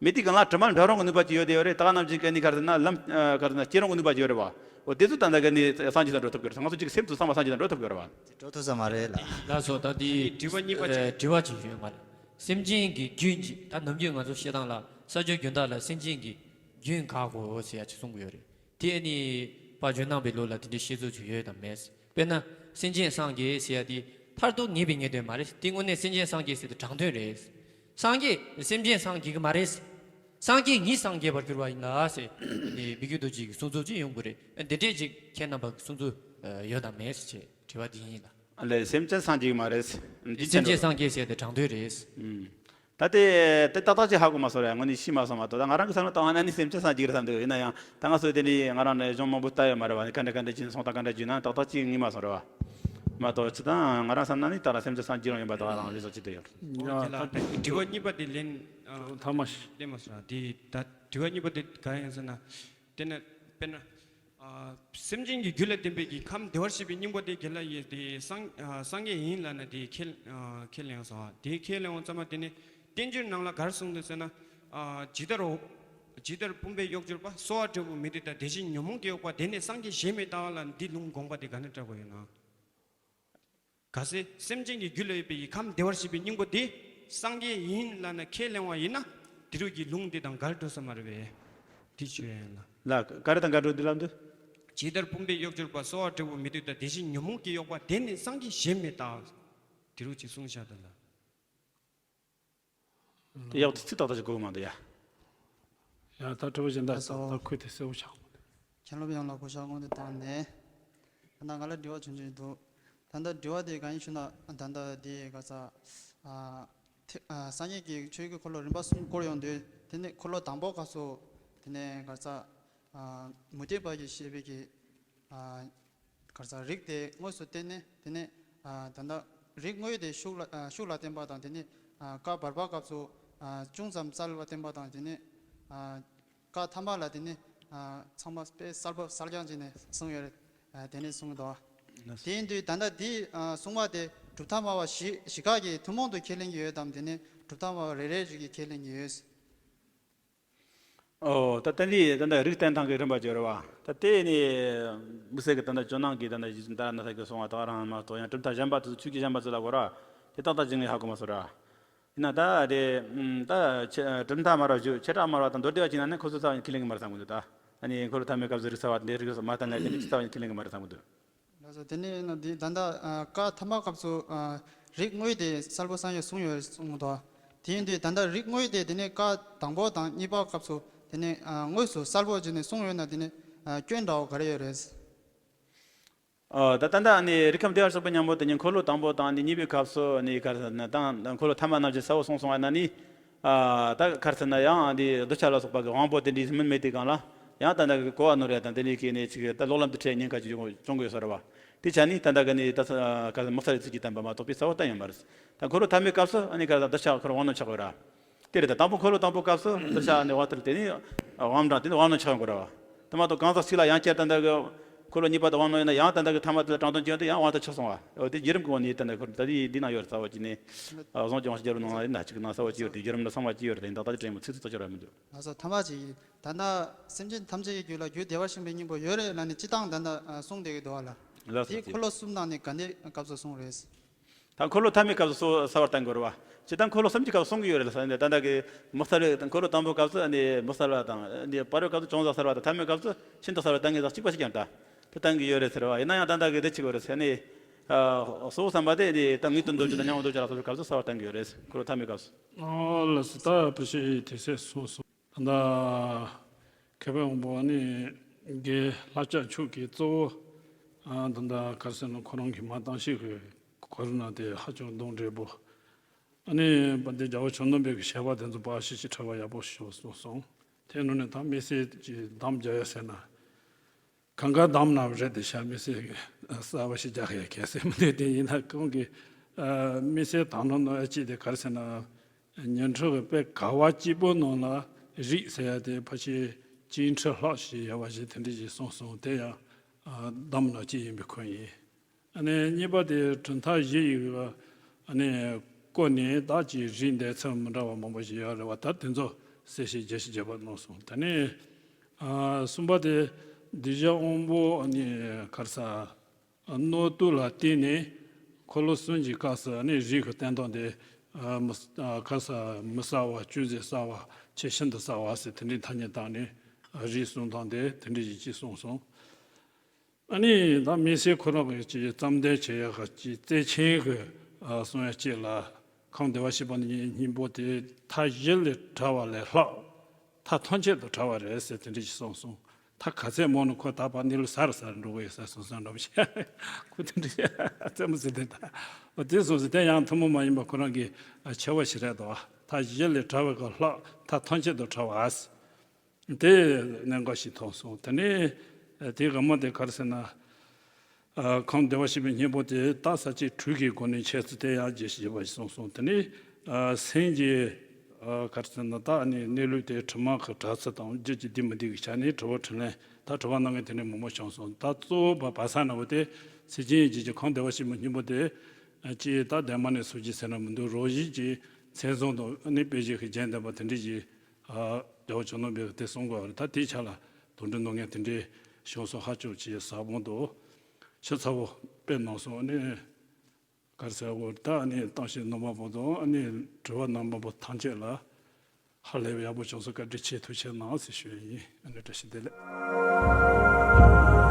མེད་དུས་གང་ལ་དྲི་མ་འདྲ་རུང་གི་ནུས་པ་ཅིག་ཡོད་དེ་ཡོད་རེད། ད་ག་ནང་བཞིན་ག་ནི་ག་རེ་ཟེར་ན་ལམ་ཨ་ག་རེ་ཟེར་ན་སྐྱེ་རུང་གི་ནུས་པ་ཅིག་ཡོད་རེད་བ། འོ་དེ་ཚོ་ད་ལྟ་ག་ནི་སངས་རྒྱས་དང་འགྲོ་ཐུབ་ཀྱི་རེད། ང་ཚོ་ཅིག་སེམས་ཚོ་ཚང་མ་སངས་རྒྱས་དང་འགྲོ་ཐུབ་ཀྱི་རེད་བ། དེ་འགྲོ་ཐུབ་ས་མ་རེད་ལ། ལགས་སོ། ད་དེ་དྲི་བ་གཉིས་པ་ཅིག་ཨ་དྲི་བ་ཅིག་ཡོད་མ་རེད། སེམས་ཅན་གྱི་རྒྱུན་ཅིག་ད་ནམ་རྒྱུན་ང་ཚོ་བཤད་སྟངས་ལ་ས་བཅུ་རྒྱུན་དག་ལ་སེམས་ཅན་གྱི་རྒྱུན་ག་གོ་ཟེར་ཡ་ཅིག་གསུང་གི་ཡོད་རེད། དེ་ནི་དཔལ་འབྱོར་གནང་པའི་ལུགས་ལ་དེ་འདྲའི་བཤད་ཚུལ་ཅིག་ཡོད་དམ་མེད། དཔེར་ན། སེམས་ཅན་སངས་རྒྱས་ཟེར་ཡ་དེ་མཐར་ཐུག་ངེས་པའི་ངེས་དོན་མ་རེད། དེ་དངོས་གནས་སེམས་ཅན་སངས་རྒྱས་ཟེར་དེ་དྲང་དོན་རེད། སངས་རྒྱས་སེམས་ཅན་སངས་རྒྱས་ཀྱི་མ་རེད། སངས་རྒྱས་ཉིད་སངས་རྒྱས་པར་གྱུར་པ་ཡིན་ལ་ཟེར་ནས་མི་བསྐྱོད་རྡོ་རྗེ་གི་གསུང་ཚུལ་ཅིག་ཡོང་གི་རེད། འདི་འདྲས་ཅིག་ཁྱེད་རྣམ་པ་གི་གསུང་ཚུལ་ཡོད་དམ་མེད་ཟེར་དྲི་བ་འདི་ཡིན་ལ། ལས་སེམས་ཅན་སངས་རྒྱས་ཀྱི་མ་རེད། འདི་སེམས་ཅན་སངས་རྒྱས་ཟེར་དེ་དྲང་དོན་རེད། ད་དེ་དེ་ཏག་ཏག་ཅིག་ཧ་གོ་མ་སོང་རེད། དངོས་གནས་ཤེས་མ་སོང་མ་གཏོགས། ད་ང་རང་གི་བསམ་བློ་བཏང་བ་ན་ནི་སེམས་ཅན་སངས་རྒྱས་རེད་བསམ་འདུག་ཡིན་ན་ཡང་ད་ང་ཚོ་དེ་ནི་ང་རང་ནས་གཞུང་མང་པོ་ལྟ་ཡོད་མ་རེད་བ། ག་འདྲ་ག་འདྲ་བྱས་ནས་སོང་དང་ག་འདྲ་བྱས་ན་ཏག་ཏག་ཅིག་ངེས་མ་སོང་རེད་བ། མ་གཏོགས་ཅི་ད་ང་རང་བསམ་ན་ནི་ད་ར་སེམས་ཅན་སངས་རྒྱས་རང་ཡིན་པ་ད་རང་རེ་བཟོ་བྱེད་དུ་ཡོད། ཡ་ད་དྲི་བ་གཉིས་པ་དེ་ལན་ཐ་མ་ཤི་ལན་མ་སོང་དེ་ད་དྲི་བ་གཉིས་པ་དེ་ག་ཡིན་ཟེར་ན། དེ་ནི་དཔེར་ན། ཨ། སེམས་ཅན་གྱི་རྒྱུད་ལ་བརྟེན་པའི་གི་ཁམས་བདེ་བར་གཤེགས་པའི་སྙིང་པོ་དེ་དགེ་ལ་ཡི་དེ་སངས་ཨ་སངས་རྒྱས་ཡིན་ལབ་ན་དེ་ཁས་ཨ་ཁས་ལེན་སོང་། དེ་ཁས་ལེན་འོང་ཙམ་པ་དེ་ནི་བསྟན་བཅོས་ནང་ལ་ག་རེ་གསུངས་འདུག་ཟེར་ན། ཨ་ཇི་ལྟར་འོ་ཇི་ལྟར་བུམ་པས་གཡོགས་གྱུར་པ། གསོ་བ་འབྲས་བུ་མི་སྡུག་དང་། དེ་བཞིན་ཉོན་མོངས་ཀྱིས་གཡོགས་པ། དེ་ནི་སངས་རྒྱས་གཞན་མི་ལྟ་བ་ལ་འདི་ལུང་དགོངས་པ་དེ་ག་ནས་བཀྲལ་དགོས་ཡོད་ན། གལ་སྲིད་སེམས་ཅན་གྱི་རྒྱུད་ལ་ཡོད་པའི་ཡི་ཁམས་བདེ་བར་གཤེགས་པའི་སྙིང་པོ་དེ་སངས་རྒྱས་ཡིན་ལབ་ན་ཁས་ལེན་པ་ཡིན་ན། དེ་རུ་གི་ལུང་དེ་དང་འགལ་འགྲོ་ས་མ་རེད་པས། དེ་ཆོས་ཡིན་ལ། ལ་ག་རེ་དང་འགལ་འགྲོ་འདི་ལབ་འདུག་ཇི་ལྟར་བུམ་པས་གཡོགས་གྱུར་པ། གསོ་བ་འབྲས་བུ་མི་སྡུག་དང་། དེ་བཞིན་ཉོན་མོངས་ཀྱིས་གཡོགས་པ། དེ་ནི་སངས་རྒྱས་གཞན་མི་ལྟ་བ། དེ་རུ་གི་གསུངས་བཞག་འདུག་ལ། དེ་ཡག་ཏུ་ཚིག་ཏག་ཏག་ཅིག་གོ་མ་འདུག་ཡ། ཡ་ད་དྲི་བ་གཞན་དག་ལགས་སོ། ད་ཁོས་དེ་གསལ་པོ་ཆགས་མ་འདུག་ཁྱེད་རྣམ་པ་ཡོངས་ལ་གོ་ཤག་སྐུ་ཁམས་བཟང་། ད་ལྟ་ང་ལ་དྲི་བ་ཆུང་ཆུང་ཞིག་འདུག་ད་ལྟ་དྲི་བ་དེ་གང་ཡིན་ཞུ་ན། ད་ལྟ་དེ་ག་ས་ཨ་ཐེ་ཨ་སངས་རྒྱས་ཀྱི་ཆོས་ཀྱི་འཁོར་ལོ་རིམ་པ་གསུམ་བསྐོར་ཡོང་དུས། དེ་ནས་འཁོར་ལོ་དང་པོ་སྐབས་སུ་དེ་ནས་ག་ས་ཨ་མུ་སྟེགས་པ་གིས་བཤད་པའི་གི་ཨ་ག་ས་རིགས་དེ་དངོས་སུ་བསྟན་ནས། དེ་ནས་ཨ་ད་ལྟ་རིགས་དངོས་དེ་ཤུགས་ལ་ཨ་ཤུགས་ལ་བསྟན་པ་དང་། དེ་ནས་ཨ་བཀའ་བར་པ་སྐབས་སུ་ཨ་ཅུང་ཙམ་གསལ་བ་བསྟན་པ་དང་། དེ་ནས་ཨ་བཀའ་ཐ་མ་ལ་དེ་ནི་ཨ་ཚང་མ་དཔེ་གསལ་པོ་གསལ་རྐྱང་བྱས་ནས་གསུངས་ཡོད་རེད། ཨ་དེ་ནས་གསུངས་འདུག་དེ་ཡིན་དུས་ད་ལྟ་འདི་ཨ་གསུངས་པ་དེ་གྲུབ་མཐའ་སྨྲ་བ་བཞི་བཞི་ཀ་གིས་ཐུན་མོང་དུ་ཁས་ལེན་གྱི་ཡོད་དམ། དེ་ནི་གྲུབ་མཐའ་སྨྲ་བ་རེ་རེ་བཞིན་གྱིས་ཁས་ལེན་གྱི་ཡོད། ཨོ་ད་ལྟ་འདི་ད་ལྟ་རིགས་བསྟན་སྟངས་ཀྱི་རིམ་པ་བརྗོད་རེད་བ། ད་དེ་ནི་དམིགས་བསལ་གྱི་ད་ལྟ་ཇོ་ནང་གི་ད་ལྟ་ད་ན་ས་གི་གསུངས་པ་དག་རང་མ་གཏོགས། ཡང་གྲུབ་མཐའ་གཞན་པ་དེ་ཚོ་ཆོས་བརྒྱུད་གཞན་པ་ཚོ་ལ་གོ་ར་དེ་ཏག་ཏག་ཅིག་ངས་ཧ་གོ་མ་སོང་ར། ཡིན་ན་ད་དེ་ད་ཆེ་གྲུབ་མཐའ་སྨྲ་བ་བཞི། བྱེ་བྲག་སྨྲ་བ་དང་མདོ་སྡེ་པ་བྱས་ན་ནི་ཁོ་ཚོ་རྩ་བ་ནས་ཁས་ལེན་གྱི་མ་རེད་བསམ་གྱི་འདུག་ད་ཨ་ནི་འཁོར་ལོ་ཐ་མའི་སྐབས་སུ་རིགས་གསལ་བ་དེ་རིགས་མ་བསྟན་ན་དེ་ནི་རྩ་བ་ནས་ཁས་ལེན་གྱི་མ་རེད་བསམ་གྱི་འདུག་ལགས་སོ། དེ་ནས་ན་འདི་ད་ལྟ་ཨ་བཀའ་ཐ་མ་སྐབས་སུ་ཨ་རིགས་དངོས་དེ་གསལ་པོ་སངས་རྒྱས་གསུངས་ཡོད་རེད་གསུངས་འདུག་དེ་ཡིན་དུས་ད་ལྟ་རིགས་དངོས་དེ་དེ་ནས་བཀའ་དང་པོ་དང་གཉིས་པ་སྐབས་སུ་དེ་ནས་ཨ་དངོས་སུ་གསལ་པོ་བྱས་ནས་གསུངས་ཡོད་ན། དེ་ནས་ཨ་སྐྱོན་འདྲ་བོ་ག་རེ་ཡོད་རེད། ཨ་ད་ད་ལྟ་ནི་རིགས་ཁམས་བདེ་བར་གཤེགས་པའི་སྙིང་པོ་དེ་ཉིད་འཁོར་ལོ་དང་པོ་དང་ནི་གཉིས་པའི་སྐབས་སུ་ནི་ག་རེ་ཟེར་ན་དང་འཁོར་ལོ་ཐ་མ་རྣམས་ཀྱི་ས་འོག་གསུངས་སོང་བ་ན་ནི། ཨ་ད་ག་རེ་ཟེར་ན་ཡང་འདི་གདུལ་བྱ་ལ་སོགས་པ་གི་དབང་པོ་དེ་འདྲའི་མིན་མེད་དེ་གང་ལ་ཡང་ད་ལྟ་གི་གོ་བ་ནོར་ཡ་དང་དེ་འདྲའི་གི་ནི་ཅིག་ད་གློག་ལམ་དུ་འཕྲད་ཉེན་ཁ་ཅིག་ཡོང་གི་ཡོད་ས་རེད་བ། དེ་ཆ་ནི་ད་ལྟ་གི་ནི་ད་ག་རེ་མི་གསལ་བའི་ཚིག་གིས་བསྟན་པ་མ་གཏོགས་པའི་ས་འོག་བསྟན་ཡོད་མ་རེད། ད་འཁོར་ལོ་ཐ་མའི་སྐབས་སུ་ཨ་ནི་ག་རེ་གདུལ་བྱ་ཁོར་དབང་ནོར་ཆགས་ཡོད་ར། དེ་རེད། ད་དང་པོ་འཁོར་ལོ་དང་པོ་སྐབས་སུ་གདུལ་བྱ་ནི་དབང་དུ་དེ་ནི་དབང་དྲག་དེ་ནི་དབང་ནི་ཆགས་ཡོང་གི་རེད་བ། དེ་མ་གཏོགས་གང་ཟག་གཅིག་ལ་ཡང་བསྐྱར་ད་ལྟ་གི་འཁོར་ལོ་གཉིས་པ་དུ་དབང་ནོར་ཡོད་ན་ཡང་ད་ལྟ་གི་ཐ་མ་དེ་ལ་དྲང་དོན་བྱས་ཡོང་དུས་ཡང་དབང་དུ་ཆགས་སོང་བ། འོ་དེ་བརྒྱུད་རིམ་གྱི་ངོས་ནས་ད་ལྟ་འཁོར་ད་དེ་འདི་ན་ཡོད་རེད། རྩ་བ་གཅིག་ནས་བཟང་སྐྱོང་ཞིག་རྒྱལ་བ་ནང་ལ་ཡིན་ན་གཅིག་ན་རྩ་བ་གཅིག་ཡོད་རེད། བརྒྱུད་རིམ་ལ་ཚང་མ་གཅིག་ཡོད་རེད། ད་ད་ལྟ་དྲན་མོ་ཚིག་ཚིག་ཐག་ཆོད་ར་མི་འདུག་ལགས་སོ། ཐ་མ་གཅིག་ཡིན། ད་ལྟ་སེམས་ཅན་ཐམས་ཅད་ཀྱི་རྒྱུད་ལ་རྒྱུད་བདེ་བར་གཤེགས་པའི་སྙིང་པོ་ཡོད་རེད་ལབ་ནས་སྤྱིར་བཏང་ད་ལྟ་གསུངས་བསྡད་ཀྱི་འདུག་བ་ལ། ལགས་སོ། དེ་འཁོར་ལོ་གསུམ་ནང་ནས་ག་འདྲའི་སྐབས་སུ་གསུངས་རེད། ད་འཁོར་ལོ་ཐ་མའི་སྐབས་སུ་གསལ་བར་བསྟན་དགོས་རེད་བ། སྤྱིར་བཏང་འཁོར་ལོ་གསུམ་གྱི་སྐབས་སུ་གསུང་གི་ཡོད་རེད་ལ། ད་ལྟ་གི་མི་གསལ་བའི་འཁོར་ལོ་དང་པོའི་སྐབས་སུ་ནི་མི་གསལ་བ་དང་། ནི་བར་པའི་སྐབས་སུ་ཅུང་ཟད་གསལ་བ་དང་། ཐ་མའི་སྐབས་སུ་ཤིན་ཏུ་གསལ་བར་བསྟན་གྱི་ཡོད་ས་གཅིག་པ་ཞིག་ཀྱང་ད་དེ་བསྟན་གྱི་ཡོད་རེད་ཟེར་བ། ཡིན་ན་ཡང་ད་ལྟ་གི་དེ་གཅིག་པ་རེད་ཟེར་ནས། ཨ་གཙོ་བོ་བསམ་པ་དེ་ནི་ད་ངེས་དོན་མདོར་བསྡུས་དང་མཉམ་པ་མདོར་བསྡུས་ལ་སོགས་པའི་སྐབས་སུ་གསལ་བར་བསྟན་གྱི་ཡོད་རེད། འཁོར་ལོ་ཐ་མའི་སྐབས་སུ། ཨོ་ལགས་སོ། ད་ཕལ་ཆེར་དེ་ཚོ་གསུངས་སོང་། ད་ལྟ་མཁས་པའི་དབང་པོ་ནི་རྒན་ལྷ་ལྕགས་མཆོག་གིས་གཙོ་བོ་ཨ་ད་ལྟ་ག་རེ་ཟེར་ན་ཁོ་རང་གི་མ་བཏང་ཤེས་ཀྱི་གོ་རིམ་ནང་དེ་ཧ་ཅང་གདོང་འདྲེས་པོ། ཨ་ནི་པ་འདི་རྒྱལ་བ་ཆོས་ནོར་བུའི་གི་བཤད་པ་དེ་ཚོ་པ་ཤི་ཤི་ཁྲ་བ་ཡག་པོ་ཞིག་གསུངས་སོང་། དེ་ནང་ནས་ད་དམིགས་བསལ་གྱི་གདམས་རྒྱག་ཡ་ཟེར་ན། གང་ག་གདམས་ནང་རེད་དེ་ཤ་མི་སྲིད་གསར་བ་ཞིག་རྒྱག་ཡ་གལ་སྲིད་མི་འདུག་དེ་ཡིན་ན་ཁོང་གིས་ཨ་མི་སེར་དང་ནང་ནང་ཅིག་དེ་ག་རེ་ཟེར་ན། ཉན་ཁྲི་གི་དཔེ་ག་བ་གཅིག་པོ་ནང་ལ་རིགས་ཟེར་ཡ་དེ་ཕལ་ཆེར་བཅུ་ཁྲི་ལྷག་ཞིག་ཡོད་པ་ཞིག་དེ་འདྲ་ཞིག་གསུངས་སོང་། དེ་ཡང་ཨ་གདམས་ནང་གཅིག་ཡིན་པའི་ཁུལ་ཡིན། ཨ་ནི་གཉིས་པ་དེ་གྲུབ་མཐའ་བཞི་ཡི་ཨ་ནི་སྐོར་ནས་བདག་གི་རིགས་འདེད་ཚུལ་མི་འདྲ་བ་མང་པོ་ཞིག་ཡོད་རེད་བ། ད་དེ་ཚོ་ གསལ་བཤད་རྒྱས་ཤིང་རྒྱས་པ་གནང་སོང་། ད་ནི་ཨ་གསུམ་པ་དེ་གདུལ་བྱ་དབང་པོ་ནི་ག་རེ་ཟ། རྣོ་རྟུལ་ལ་བརྟེན་ནས་འཁོར་ལོ་གསུམ་གྱི་སྐབས་སུ་ནི་རིགས་ཀྱི་བསྟན་སྟངས་དེ་ཨ་མི་ཨ་ག་རེ་ཟ། མི་གསལ་བ། ཅུང་ཟད་གསལ་བ། ཆེས་ཤིན་ཏུ་གསལ་བ་ཟེར་དེ་འདྲའི་ཐ་སྙད་བཏགས་ནས་རིགས་གསུམ་དང་དེ་དེ་འདྲའི་ཡིད་ཆེས་གསུངས་སོང་། ཨ་ནི་ད་མི་སེར་ཁོ་རང་གི་ཅིག་བརྩམས་ལྡན་བྱེད་ཡག་གི་ཅིག་བརྩེ་ཆེན་གྱི་ཨ་གསུང་ཡག་ཅིག་ལ་ཁམས་བདེ་བར་གཤེགས་པ་ནི་སྙིང་པོ་དེ་མཐའ་བཞི་ལས་བྲལ་བ་ལས་ལྷག་མཐའ་ཐམས་ཅད་དུ་བྲལ་བ་རེད་ཟེར་དེ་འདྲ་ཞིག་གསུངས་སོང་། མཐའ་ག་ཚད་མང་ན་ཁོ་ད་བར་གནས་ལུགས་ཟ་རུ་ཟ་རུ་འགྲོ་གི་ཡོད་ས་གསུངས་སོང་འདྲ་པོ་ཞིག་ཁོ་དེ་འདྲ་རྩེད་མོ་རྩེ་དེ་ད་འོ་དེ་གསུངས་སོང་། དེ་ཡང་ཐུན་མོང་མ་ཡིན་པ་ཁོ་རང་གི་ཨ་ཆེ་བ་ཞིག་རེད་དོ། མཐའ་བཞི་ལས་བྲལ་བའི་ག་ལྷག་མཐའ་ཐམས་ཅད་དུ་བྲལ་བ་ཨ་ཟེར། དེ་གནད་འགག་ཞིག་མཐོང་སོང་། དེ་ནས་དེའི་དགོངས་པ་དེ་ག་རེ་ཟེར་ན། ཁམས་བདེ་བར་གཤེགས་པའི་སྙིང་པོ་དེ་རྟགས་གསལ་བྱེད་དྲུག་གི་སྒོ་ནས་འཆད་ཚུལ་དེ་ཡང་རྒྱས་ཤིང་རྒྱས་པ་ཞིག་གསུངས་སོང་། དེ་ནས་སེམས་ཀྱི་ག་རེ་ཟེར་ན་རྟགས་ནི་གནས་ལུགས་དེ་དྲི་མ་གི་གྲགས་ཚུལ་དང་རྒྱུད་ཀྱི་བདེ་མི་བདེ་གི་ཆ་ནས་དྲི་བ་དྲིས་ལན་ད་དྲི་བ་གནང་མཁན་དེ་འདྲ་མང་པོ་བྱུང་སོང་། ད་གཙོ་བོ་བ་བ་ས་ན་བོ་དེ་སེམས་ཅན་ཡིན་གྱི་ཁམས་བདེ་བར་གཤེགས་པའི་སྙིང་པོ་དེ་ཅིག་ད་གདམས་ངག་ནས་སོ་ཅི་ཟེར་ན་མི་འདུག་རོ་བཞིན་གྱི་མཚན་བཟང་དང་ནི་དཔེ་བཞི་གི་རྒྱན་ལྡན་པ་དེ་འདྲ་ཞིག་རྒྱལ་བ་ཇོ་ནང་པས་དེ་གསུང་དགོས་པ་རེད། ད་དེའི་ཆ་ལ་དོན་འགྲེལ་གནང་མཁན་དེ་འདྲའི་བྱུང་སོང་། ཧ་ཅང་ཅིག་ཟབ་མོ་འདུག་ཞིབ་ཚགས་པོ་དཔེ་གནང་སོང་། ཨ་ནི་ག་རེ་ཟེར་དགོས་རེད། ད་ཨ་ནི་གཏམ་བཤད་རྣམ་པ་པོ་དང་ཨ་ནི་དྲི་བ་རྣམ་པ་པོ་ཐམས་ཅད་ལ་ཧ་ལས་པ་ཡག་པོ་བྱུང་སོང་། བཀའ་དྲིན་ཆེ། ཐུགས་རྗེ་གནང་ཟེར་ཞུ་ཡ་ཡིན། ཨ་ནི་བཀྲ་ཤིས་བདེ་ལེགས།